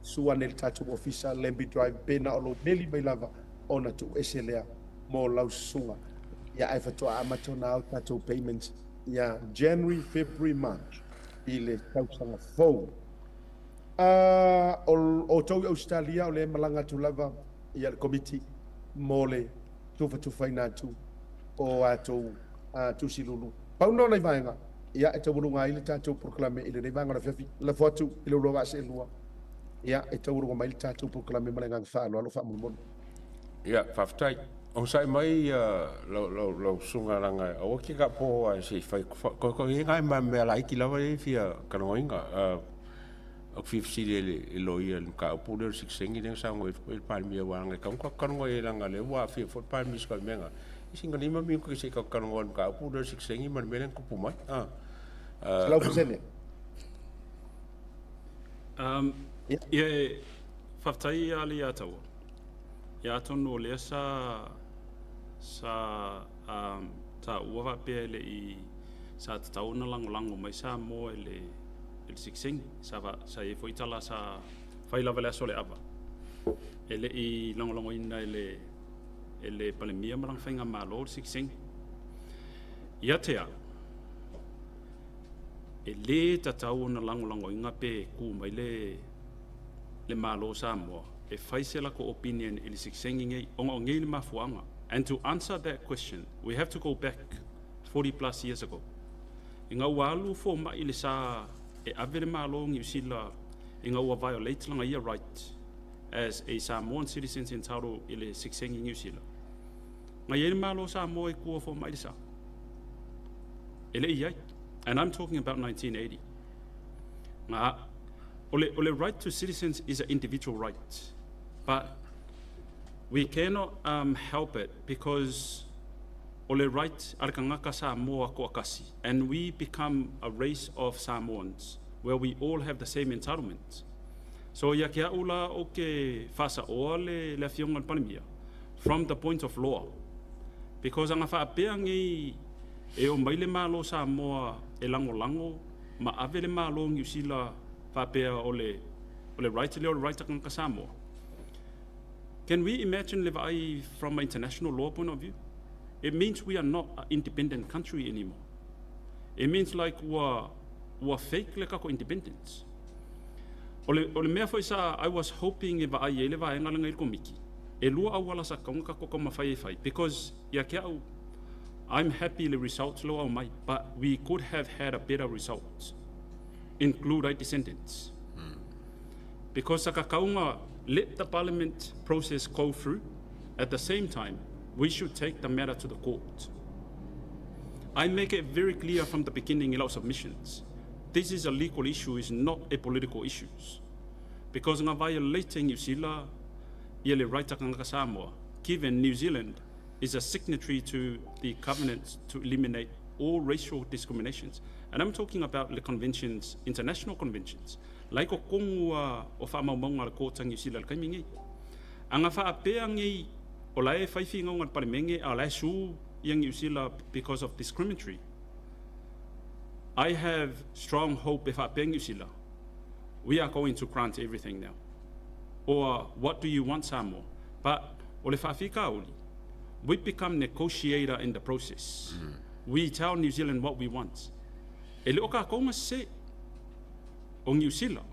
Speaker 3: susu ane i le tatou ofisa Lambie Drive pe na o lou meli mai lava ona tuuese lea mo lau susuga. Ia ae faatoa amata ona ao tatou payments ia January, February, March i le tausaga fou. A o outou i Ausetalia o lea e malaga atu lava ia le Komiti mo le tufatufaina atu o a outou tusi lulu. Pau lena o nai vaega ia e taualuga ai le tatou polokalame i lenei vaega o le afiafi. Lafo atu i le uluai vaa seelua ia e taualuga mai le tatou polokalame ma le agaga faaaloalo faamolemole.
Speaker 7: Ia, faafetai. Onosai mai lau susuga leaga aua ke ka po ai se i fai ko i ngai ma mea laiti lava ia e fia talanoaina. Ou te fia fesili i le loia i le mataupu lea o le sikiseini lea na saunoa ai foi le Palemia aua leaga e tatau ona tatou talanoa i ai leaga o lea ua aafia foi le Palemia i si mea na. Sina 5 minute se i tatou talanoa i le mataupu lea o le sikiseini ma le mea lea na tupu mai.
Speaker 3: 100%.
Speaker 4: Ia, e faafetai ia Leiataua. Ia atonu o lea sa sa taua faapea e le i sa tatau ona lagolago mai Samoa i le i le sikiseini. Sa sa i ai foi tala sa fai lava i le aso o le ava. E le i lagolagoina e le e le Palemia ma lana faigamalo le sikiseini. Ia te au, e lē tatau ona lagolagoina pe tu mai le le Malo o Samoa e fai se latou opinion i le sikiseini nei ona o nei le mafuaaga. And to answer that question, we have to go back 40 plus years ago. Ina ua alu fomai i le sa e ave le Malo o Niu Sila ina ua violate lana ia right as a Samoan citizens entitled i le sikiseini Niu Sila. Na i ai le Malo o Samoa i tua fomai i le sa? E le i ai. And I'm talking about 1980. Nga, o le, o le right to citizens is an individual right. But we cannot help it because o le right a le tagata Samoa toatasi and we become a race of Samoans where we all have the same entitlements. So ia te au la o ke faasaoa le, le afioga i le Palemia from the point of law because ana faapea nei e o mai le Malo o Samoa e lagolago ma ave le Malo o Niu Sila faapea o le, o le right lea o le right a tagata Samoa. Can we imagine le vaai from a international law point of view? It means we are not a independent country anymore. It means like ua, ua fake le tatou independence. O le, o le mea foi sa I was hoping e vaai ai le vaega lenei i le Komiti, e lua auala sa tatau ona tatou taumafai e fai because ia te au, I'm happy i le results lea ua aumai but we could have had a better results include ai descendants because sa tatau ona let the parliament process go through at the same time we should take the matter to the court. I make it very clear from the beginning i lau submissions this is a legal issue is not a political issues because nga violate e Niu Sila ia le right a tagata Samoa. given New Zealand is a signatory to the covenant to eliminate all racial discriminations. And I'm talking about the conventions, international conventions. Like o kongu o whaamaumauga le kōtangi o sila le kaimi ngei. Anga whaapea ngei o lae whaiwhi ngaunga le palemenge a lae su ia New Zealand because of discriminatory. I have strong hope if I New Zealand, we are going to grant everything now. Or what do you want, Samoa? But o le whaafika uli, we become negotiator in the process. We tell New Zealand what we want. E le o ka konga se o New Zealand.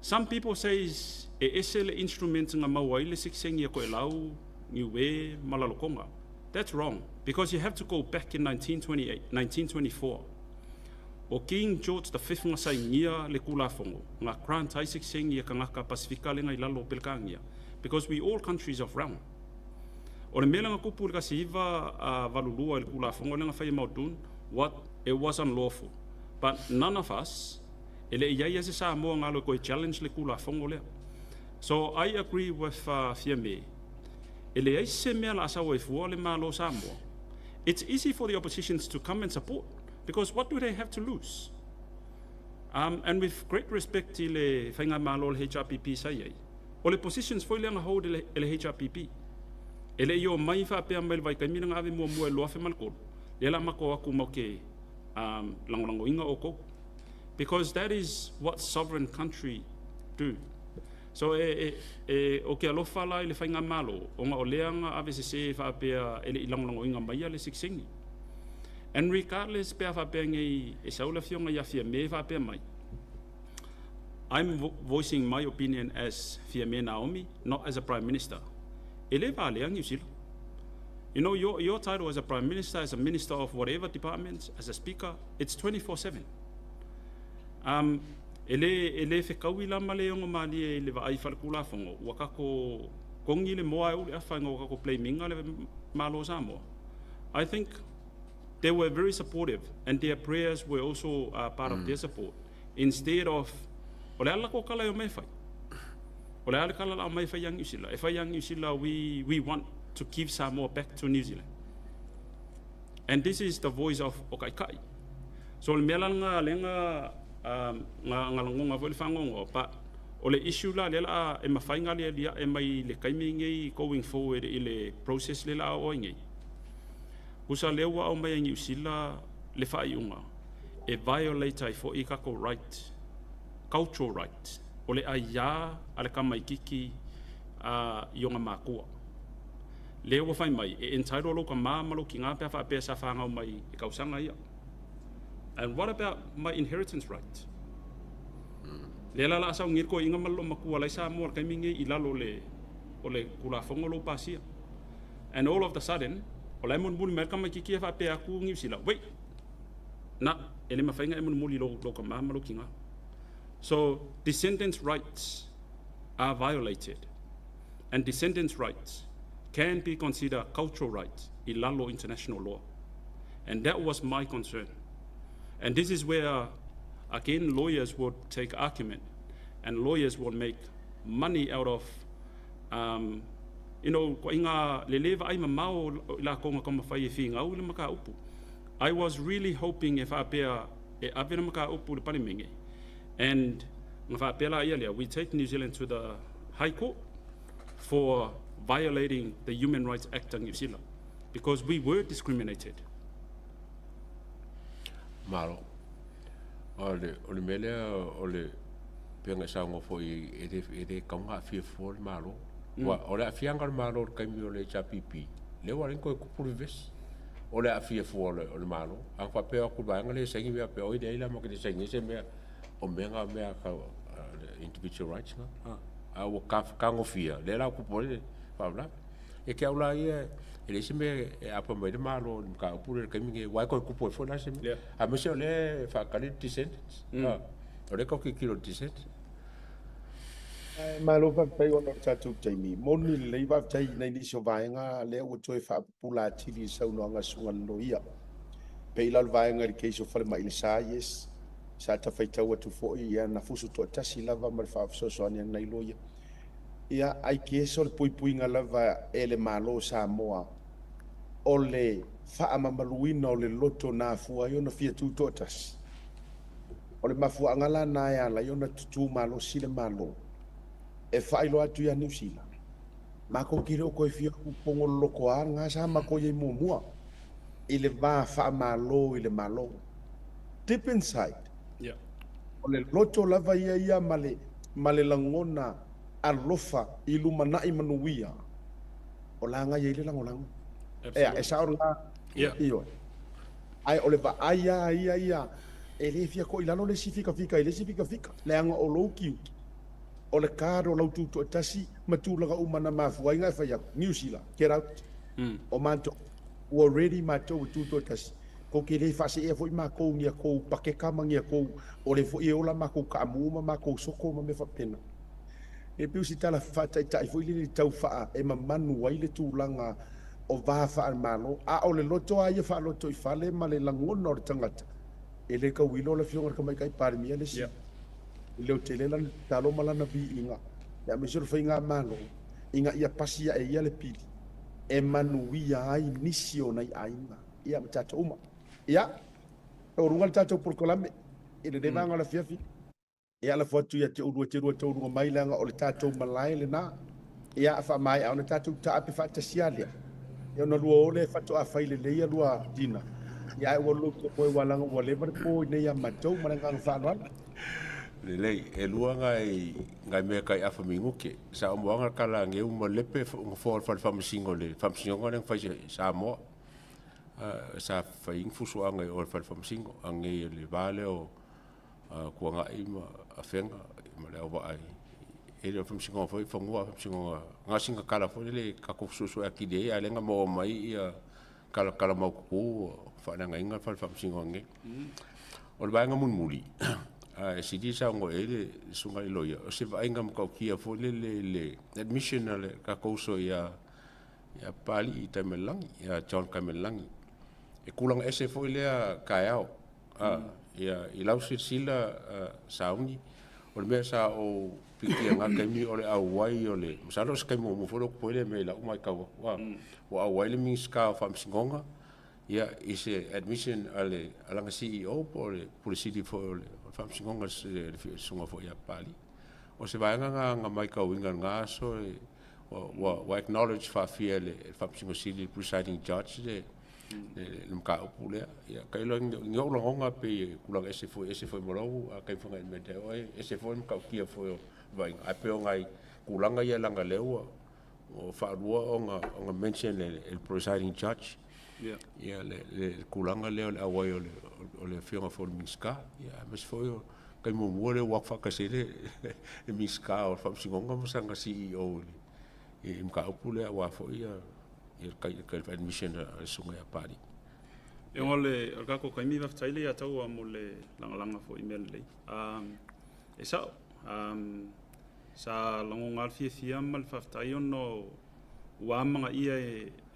Speaker 4: Some people says e ese le instrument nga maua i le siksengi ko e lau Niue malalokonga. That's wrong because you have to go back in 1928, 1924. O King George V nga sai ngia le kulafongo, nga grant ai siksengi e kangaka Pasifika le ngai lalo pelkangia because we all countries of round. O le mea nga kupu le kasi iva a valulua i le kulafongo le nga whai maudun, what it was unlawful. But none of us, e le iai se Samoa ngalo koe challenge le kulafongo lea. So I agree with Fiame. E le ai se mea la asawa e fua le malo Samoa. It's easy for the oppositions to come and support because what do they have to lose? And with great respect i le whainga malo le HRPP sa iai, o le positions foi le nga hold le, le HRPP. E le i o mai whaapea mai le vaikaimi nga ave mua mua e loafe malkolu. Le la mako aku mau ke langolango inga o kou. Because that is what sovereign country do. So e, e, e o ke alofa la i le whainga malo, o nga o leanga ave se se whaapea e le i langolango inga mai le siksengi. And regardless pe a whaapea ngei e saula fionga ia fia me whaapea mai. I'm voicing my opinion as Fiame Naomi, not as a Prime Minister. E le vā lea New Zealand. You know, your title as a Prime Minister, as a Minister of whatever department, as a Speaker, it's 24-7. E le, e le whekaui la male ongo mali e le vaai whalekula fongo, ua kako kongi le moa e ule awha ngā kako blaminga le malo Samoa. I think they were very supportive and their prayers were also part of their support. Instead of, o le ala ko kala o me whai. O le ala kala la o mai whai yang New. E whai yang New Zealand, we want to give Samoa back to New Zealand. And this is the voice of o kai kai. So le mea la nga lenga nga nga longonga foi le whangongo, but o le issue la le la e mawhai ngā lia lia e mai le kaimi ngei going forward i le process le la o ngei. Kusa le ua au mai New Zealand le whaiunga e violate ai fo i kako right, cultural right, o le aia a le kamaikiki a ionga makua. Le ua whai mai, e entitle lo ka māmalo ki ngā pea whaapea sa whangau mai e kausanga ia. And what about my inheritance right? Le la la sa ngir ko inga malo makua lai sa mo kai minge i lalo le o le kula fongo lo pasia. And all of the sudden, o lai mun muli mai kiki e whaapea aku ngiu sila. Wait. Na, e le mawhainga e mun muli lo, lo ka māmalo ki ngā. So, descendants' rights are violated. And descendants' rights can be considered cultural rights in lalo international law. And that was my concern. And this is where, again, lawyers would take argument and lawyers would make money out of, you know, ko inga le leva ai mamao la konga kama whai e whinga au le maka upu. I was really hoping if apea e ave le maka upu le palemenge. And nga whaapea la ia lea, we take New Zealand to the High Court for violating the Human Rights Act of New Zealand because we were discriminated.
Speaker 7: Malo. O le, o le mea o le penga saunga foi e le, e le kaunga a fua le malo. Wa, o le afianga le malo le kaimi o le HRPP. Le wa rinko e kupu le vesi. O le afia fua o le malo. Ang whapea ku vaenga le sengi mea pe oi le ila ma ke le sengi se mea o mea ngā mea ka individual rights ngā. A ua ka kangofia. Le la kupu le whaula. E ke au la ia e le se mea e apa mai le malo ka upu le kaimi nge wai koe kupu e fo la se mea. A me se o le whakali descendants. O le koki kilo descendants.
Speaker 3: Malo faafetai ona o le tatou taimi. Moni lelei faafetai nai nisi o vaega lea ua toe faapupula atili i saunoaga susuga le loia. Pei la o le vaega i le case o Falemai le Sa, yes, sa tafaitau atu foi ia na fusu toatasi lava ma le faafesoasoani a nai loia. Ia, ai guess o le puipuiga lava e le Malo o Samoa o le faamamaluina o le loto na afua ai ona fia tutoatasi. O le mafuaaga la na e ala ai ona tutū malosi le Malo e faailoa atu ia Niu Sila, matou te le o toe fia pogololotoā lena sa matou i ai muamua i le va faamalo i le Malo. Deep inside, o le loto lava ia ia ma le ma le lagona alofa i lumanai manuia, o la na i ai le lagolago. Ea, e sao lena? Ioe. Ae o le vaai lava ia ia, e le fia toilalo le isi fikafika i le isi fikafika, leaga o lou tiute, o le card o lau tutoatasi ma tulaga uma na mafua ai ona e fai atu, Niu Sila, get out. O matou, ua ready matou e tutoatasi, tou te le faaseea foi matou i ni a tou pakeka ma ni a tou, o lea foi e ola matou taamu ma matou soko ma mea faapena. E pei o se tala faataitai foi lele tau faa e mamanu ai le tulaga o va faale-Malo, a o le loto lava ia faaloto i fale ma le lagona o le tagata, e le tauilo le Afioga i le Tamaitai Palemia le isi leotele lana tatalo ma lana viiga, aemaise o le faigamalo, ina ia pasi ae ia le pili e manuia ai nisi o nai aiga, ia ma tatou uma. Ia, taualuga le tatou polokalame i lenei vaega o le afiafi. Ia lafo atu ia te oulua e te lua taualuga mai leaga o le tatou malae lena. Ia faamaea ona tatou taape faatasi lava lea. Ia ona lua o lea faatoa fai lelei ia lua dinner. Ia ae ua lou moe aua leaga ua leva le po i nei ia matou ma le agaga faaaloalo.
Speaker 7: Lelei, e lua ngai ngai mea kai afa minute. Sa o moanga kala ngeu ma lepe ngofoa o le fale faamasino le faamasinoga lea na fai i Samoa. Sa fai ni fusuaga i o i le fale faamasino anei le va lea o Kuana'i ma Afega ma Leauvaa e le o le faamasinoga foi fanua a faamasinoga na o sina tala foi lele tatou fesuesue'e atili ai a o lea na maua mai ia talatala maututu ua faaleagaina le fale faamasinoga nei. O le vaega mulimuli e sili saunoa i ai le susuga i le loia o se vaaiga matautia foi lele i le admission a le tatou uso ia ia Papalii Taimalelagi ia John Taimalelagi. E tulaga ese foi lea taeao ia i lau silasila sauni o le mea sa ou pikia i lena taimi o le auai o le masalo o se taimi muamua foi lea ua tupu ai lea mea i lau matau atu ua auai le Minisita o Faamasinoga ia i se admission a le a lana CEO po o le Pule Sili foi o le Faamasinoga le susuga foi ia Papalii. O se vaega lena na matauina i lena aso ua acknowledge faafia e le Faamasino Sili le presiding judge le le mataupu lea. Ia tailo i ou lagona pei e tulaga ese foi ese foi ma lou taimi whangai mea te oe, ese foi le matautia foi o vaaiga. Ae pei o nai tulaga ia leaga lea ua faalua ona ona mention e le presiding judge ia le tulaga lea o le auai o le afioga foi i le Minisita. Ia aemaise foi o taimi muamua lea ua o atu faatasi ai le Minisita o le Faamasinoga ma sana CEO i le mataupu lea aua foi ia le admission a le susuga ia Papalii.
Speaker 4: E o le tatou taimi faafetai le ia taua mo le lagalaga foi i mea lelei. E sao, sa lagona lava le fiafia ma le faafetai ona ua amanaia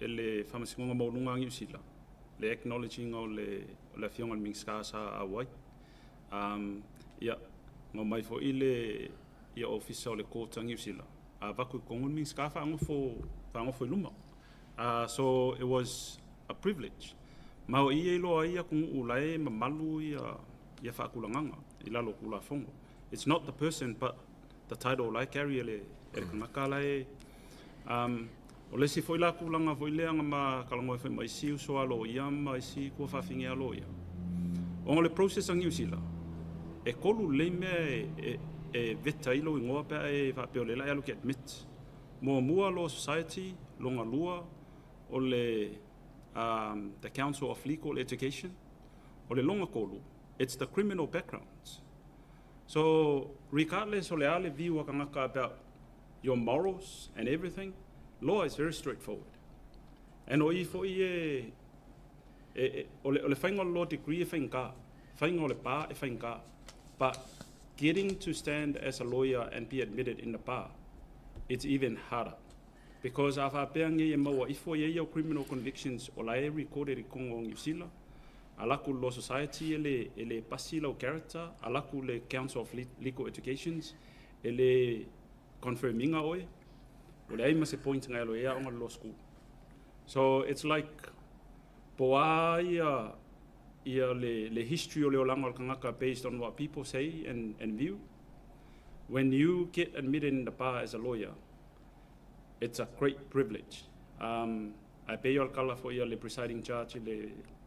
Speaker 4: e le Faamasinoga Maualuga a Niu Sila le acknowledge ina o le Afioga i le Minisita sa auai. Ia, na omai foi le Ofisa o le Court a Niu Sila, a avatu i totonu le Minisita faanofo i luma. So it was a privilege. Ma o i e iloa ai atunuu la e mamalu ia faatulagaga i lalo o Tulafono. It's not the person but the title la e carry e le tagata la e. O le isi foi la tulaga foi lea na ma talanoa ai foi ma isi uso a loia ma isi tuafafine a loia, ona o le process a Niu Sila, e tolu lelei mea e vet ai lou igoa pe a e faapea o lea o le a e alu e te admit. Muamua Law Society, lona lua o le the Council of Legal Education, o le lona tolu, it's the criminal backgrounds. So regardless o le a le view a tagata about your morals and everything, law is very straightforward. And o i foi e, e, o le faiga o le law degree e faigata, faiga o le bar e faigata, but getting to stand as a lawyer and be admitted in the bar, it's even harder. Because a faapea nei e maua ifo i ai au criminal convictions o la e recorded i totonu o Niu Sila, alu atu le Law Society e le, e le pasi lau character, alu atu le Council of Legal Educations e le confirm ina oe. Ua leai ma se point na e alu ai e aoga i le law school. So it's like po o a ia ia le le history o le olaga o le tagata based on what people say and and view. When you get admitted in the bar as a lawyer, it's a great privilege. Um, ae pei o le kala foi a le presiding judge i le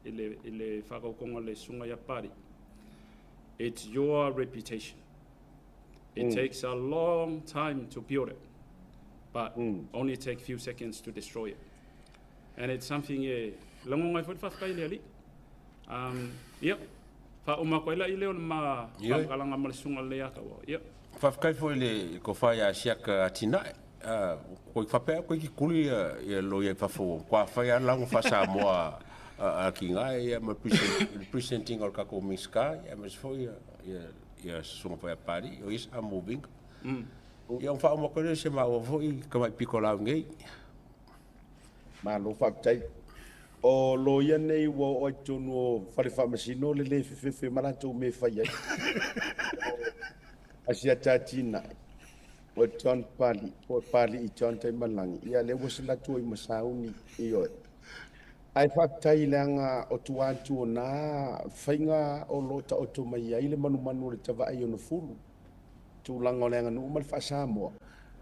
Speaker 4: i le i le whakaukonga le susuga ia Pari. It's your reputation. It mm. takes a long time to build it, but mm. only take few seconds to destroy it. And it's something e lagonga ai foi le faafetai i le Alii. Um, ia, faauma atu ai la i lea o le ma faamatalaga ma le susuga lelei ia Taua. Ia.
Speaker 7: Faafetai foi i le tofa ia Siaka Atinae. Koi faapea koe ki kuli ia loia i fafo kua fai a lauga faa-Samoa a ki ngai ia ma le presenting o le tatou Minista ia aemaise foi ia ia susuga foi a Pali o ia sa moving. Ia ona faauma atu ai lea i se maua foi tamai pitolau nei.
Speaker 3: Malo faafetai. O loia nei ua oo ai totonu o fale faamasino le le fefefe ma latou mea e fai ai. O Asiata Atinae, o John Pali, po o Pali'i John Taimalagi, ia lea ua salatu ai ma sauni, ioe. Ae faafetai leaga o tua atu o na faiga o lo o taoto mai ai le manumanu o le tavaai ona fulu. Tulaga o le aganuu ma le faa-Samoa,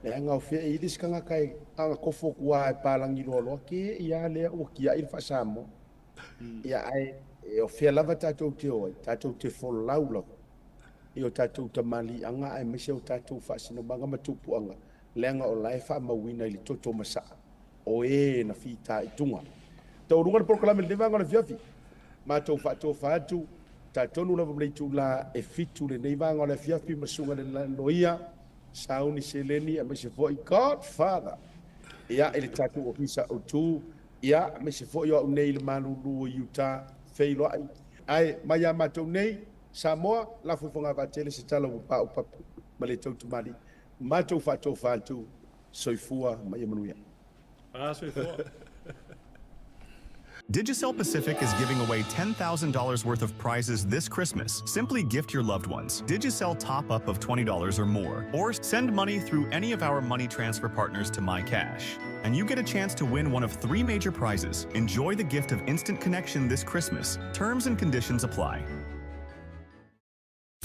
Speaker 3: leaga o fea e i ai le isi tagata e agakofo atu lava e palagi loaloa ke ia lea ua tiai le faa-Samoa. Ia ae o fea lava tatou te o ai, tatou te folau lava i o tatou tamaliiaga aemaise o tatou faasinomaga ma tupuaga, leaga o la e faamauina i le toto masaa o e na fitaituga. Taualuga le polokalame i lenei vaega o le afiafi. Matou faatofa atu, talitonu lava ma le itula e fitu lenei vaega o le afiafi ma susuga i le Loia, sauni seleni aemaise foi Godfather ia i le tatou ofisa autu, ia aemaise foi o au nei i le malulu o Utah, feiloai. Ae mai ia matou nei, Samoa, lafo i fogavaa tele se tala ua paopapa ma le tautamalii. Matou faatofa atu, soifua ma ia manuia.
Speaker 4: Ah, soifua.
Speaker 1: Digicel Pacific is giving away $10,000 worth of prizes this Christmas. Simply gift your loved ones. Digicel top up of $20 or more, or send money through any of our money transfer partners to MyCash. And you get a chance to win one of three major prizes. Enjoy the gift of instant connection this Christmas. Terms and conditions apply.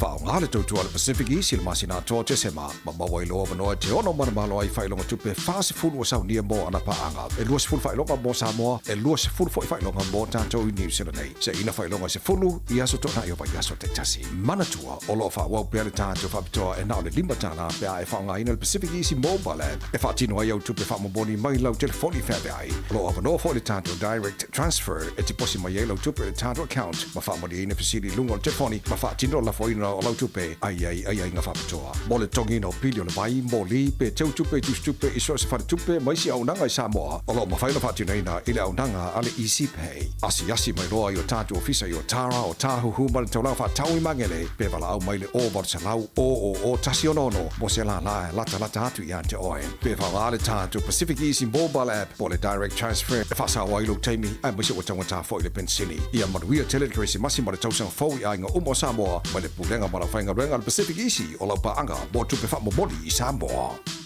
Speaker 2: Faaaoga le tautua a le Pacific East i le masina atoa o Tesema, ma maua ai lou avanoa e te ono manumalo ai i faailoga tupe 40 ua saunia mo ana paaga. E 20 faailoga mo Samoa, e 20 foi faailoga mo tatou i Niu Sila nei. Seina faailoga se fulu i aso toonai o vaiaso taitasi. Manatua, o lo o faaauau pea le tatou faapitoa e na o le $5 pe a e faaaogaina le Pacific Easy Mobile App e faatino ai au tupe faamomoli mai lau telefoni feaveai. O lo o avanoa foi le tatou Direct Transfer e tiposi mai ai lau tupe i le tatou account ma faamalieina fesili i luga o le telefoni ma faatino le lafoina o lau tupe ai ai aiaiga faapitoa. Mo le totogiina o pili o le vai, moli, pe teu tupe i tusitupe i so o se faletupe ma isi auaunaga i Samoa, o lo o mafai ona faatinoina i le auaunaga a le EasyPay. Asiasi mai loa i o tatou ofisa i Otara, Otāhuhu ma le taulaga faatau i Magele, pe valaau mai i le 0800 000 166 mo se lālā e latalata atu ia te oe. Pe faaaoga le tatou Pacific Easy Mobile App po o le Direct Transfer e faasao ai lou taimi aemaise ua taugata foi le penisini. Ia manuia tele le Kerisimasi ma le tausaga fou i aiga uma o Samoa mai le Pulega ma le Aufaigaluega a le Pacific Easy o lau paaga mo tupe faamomoli i Samoa.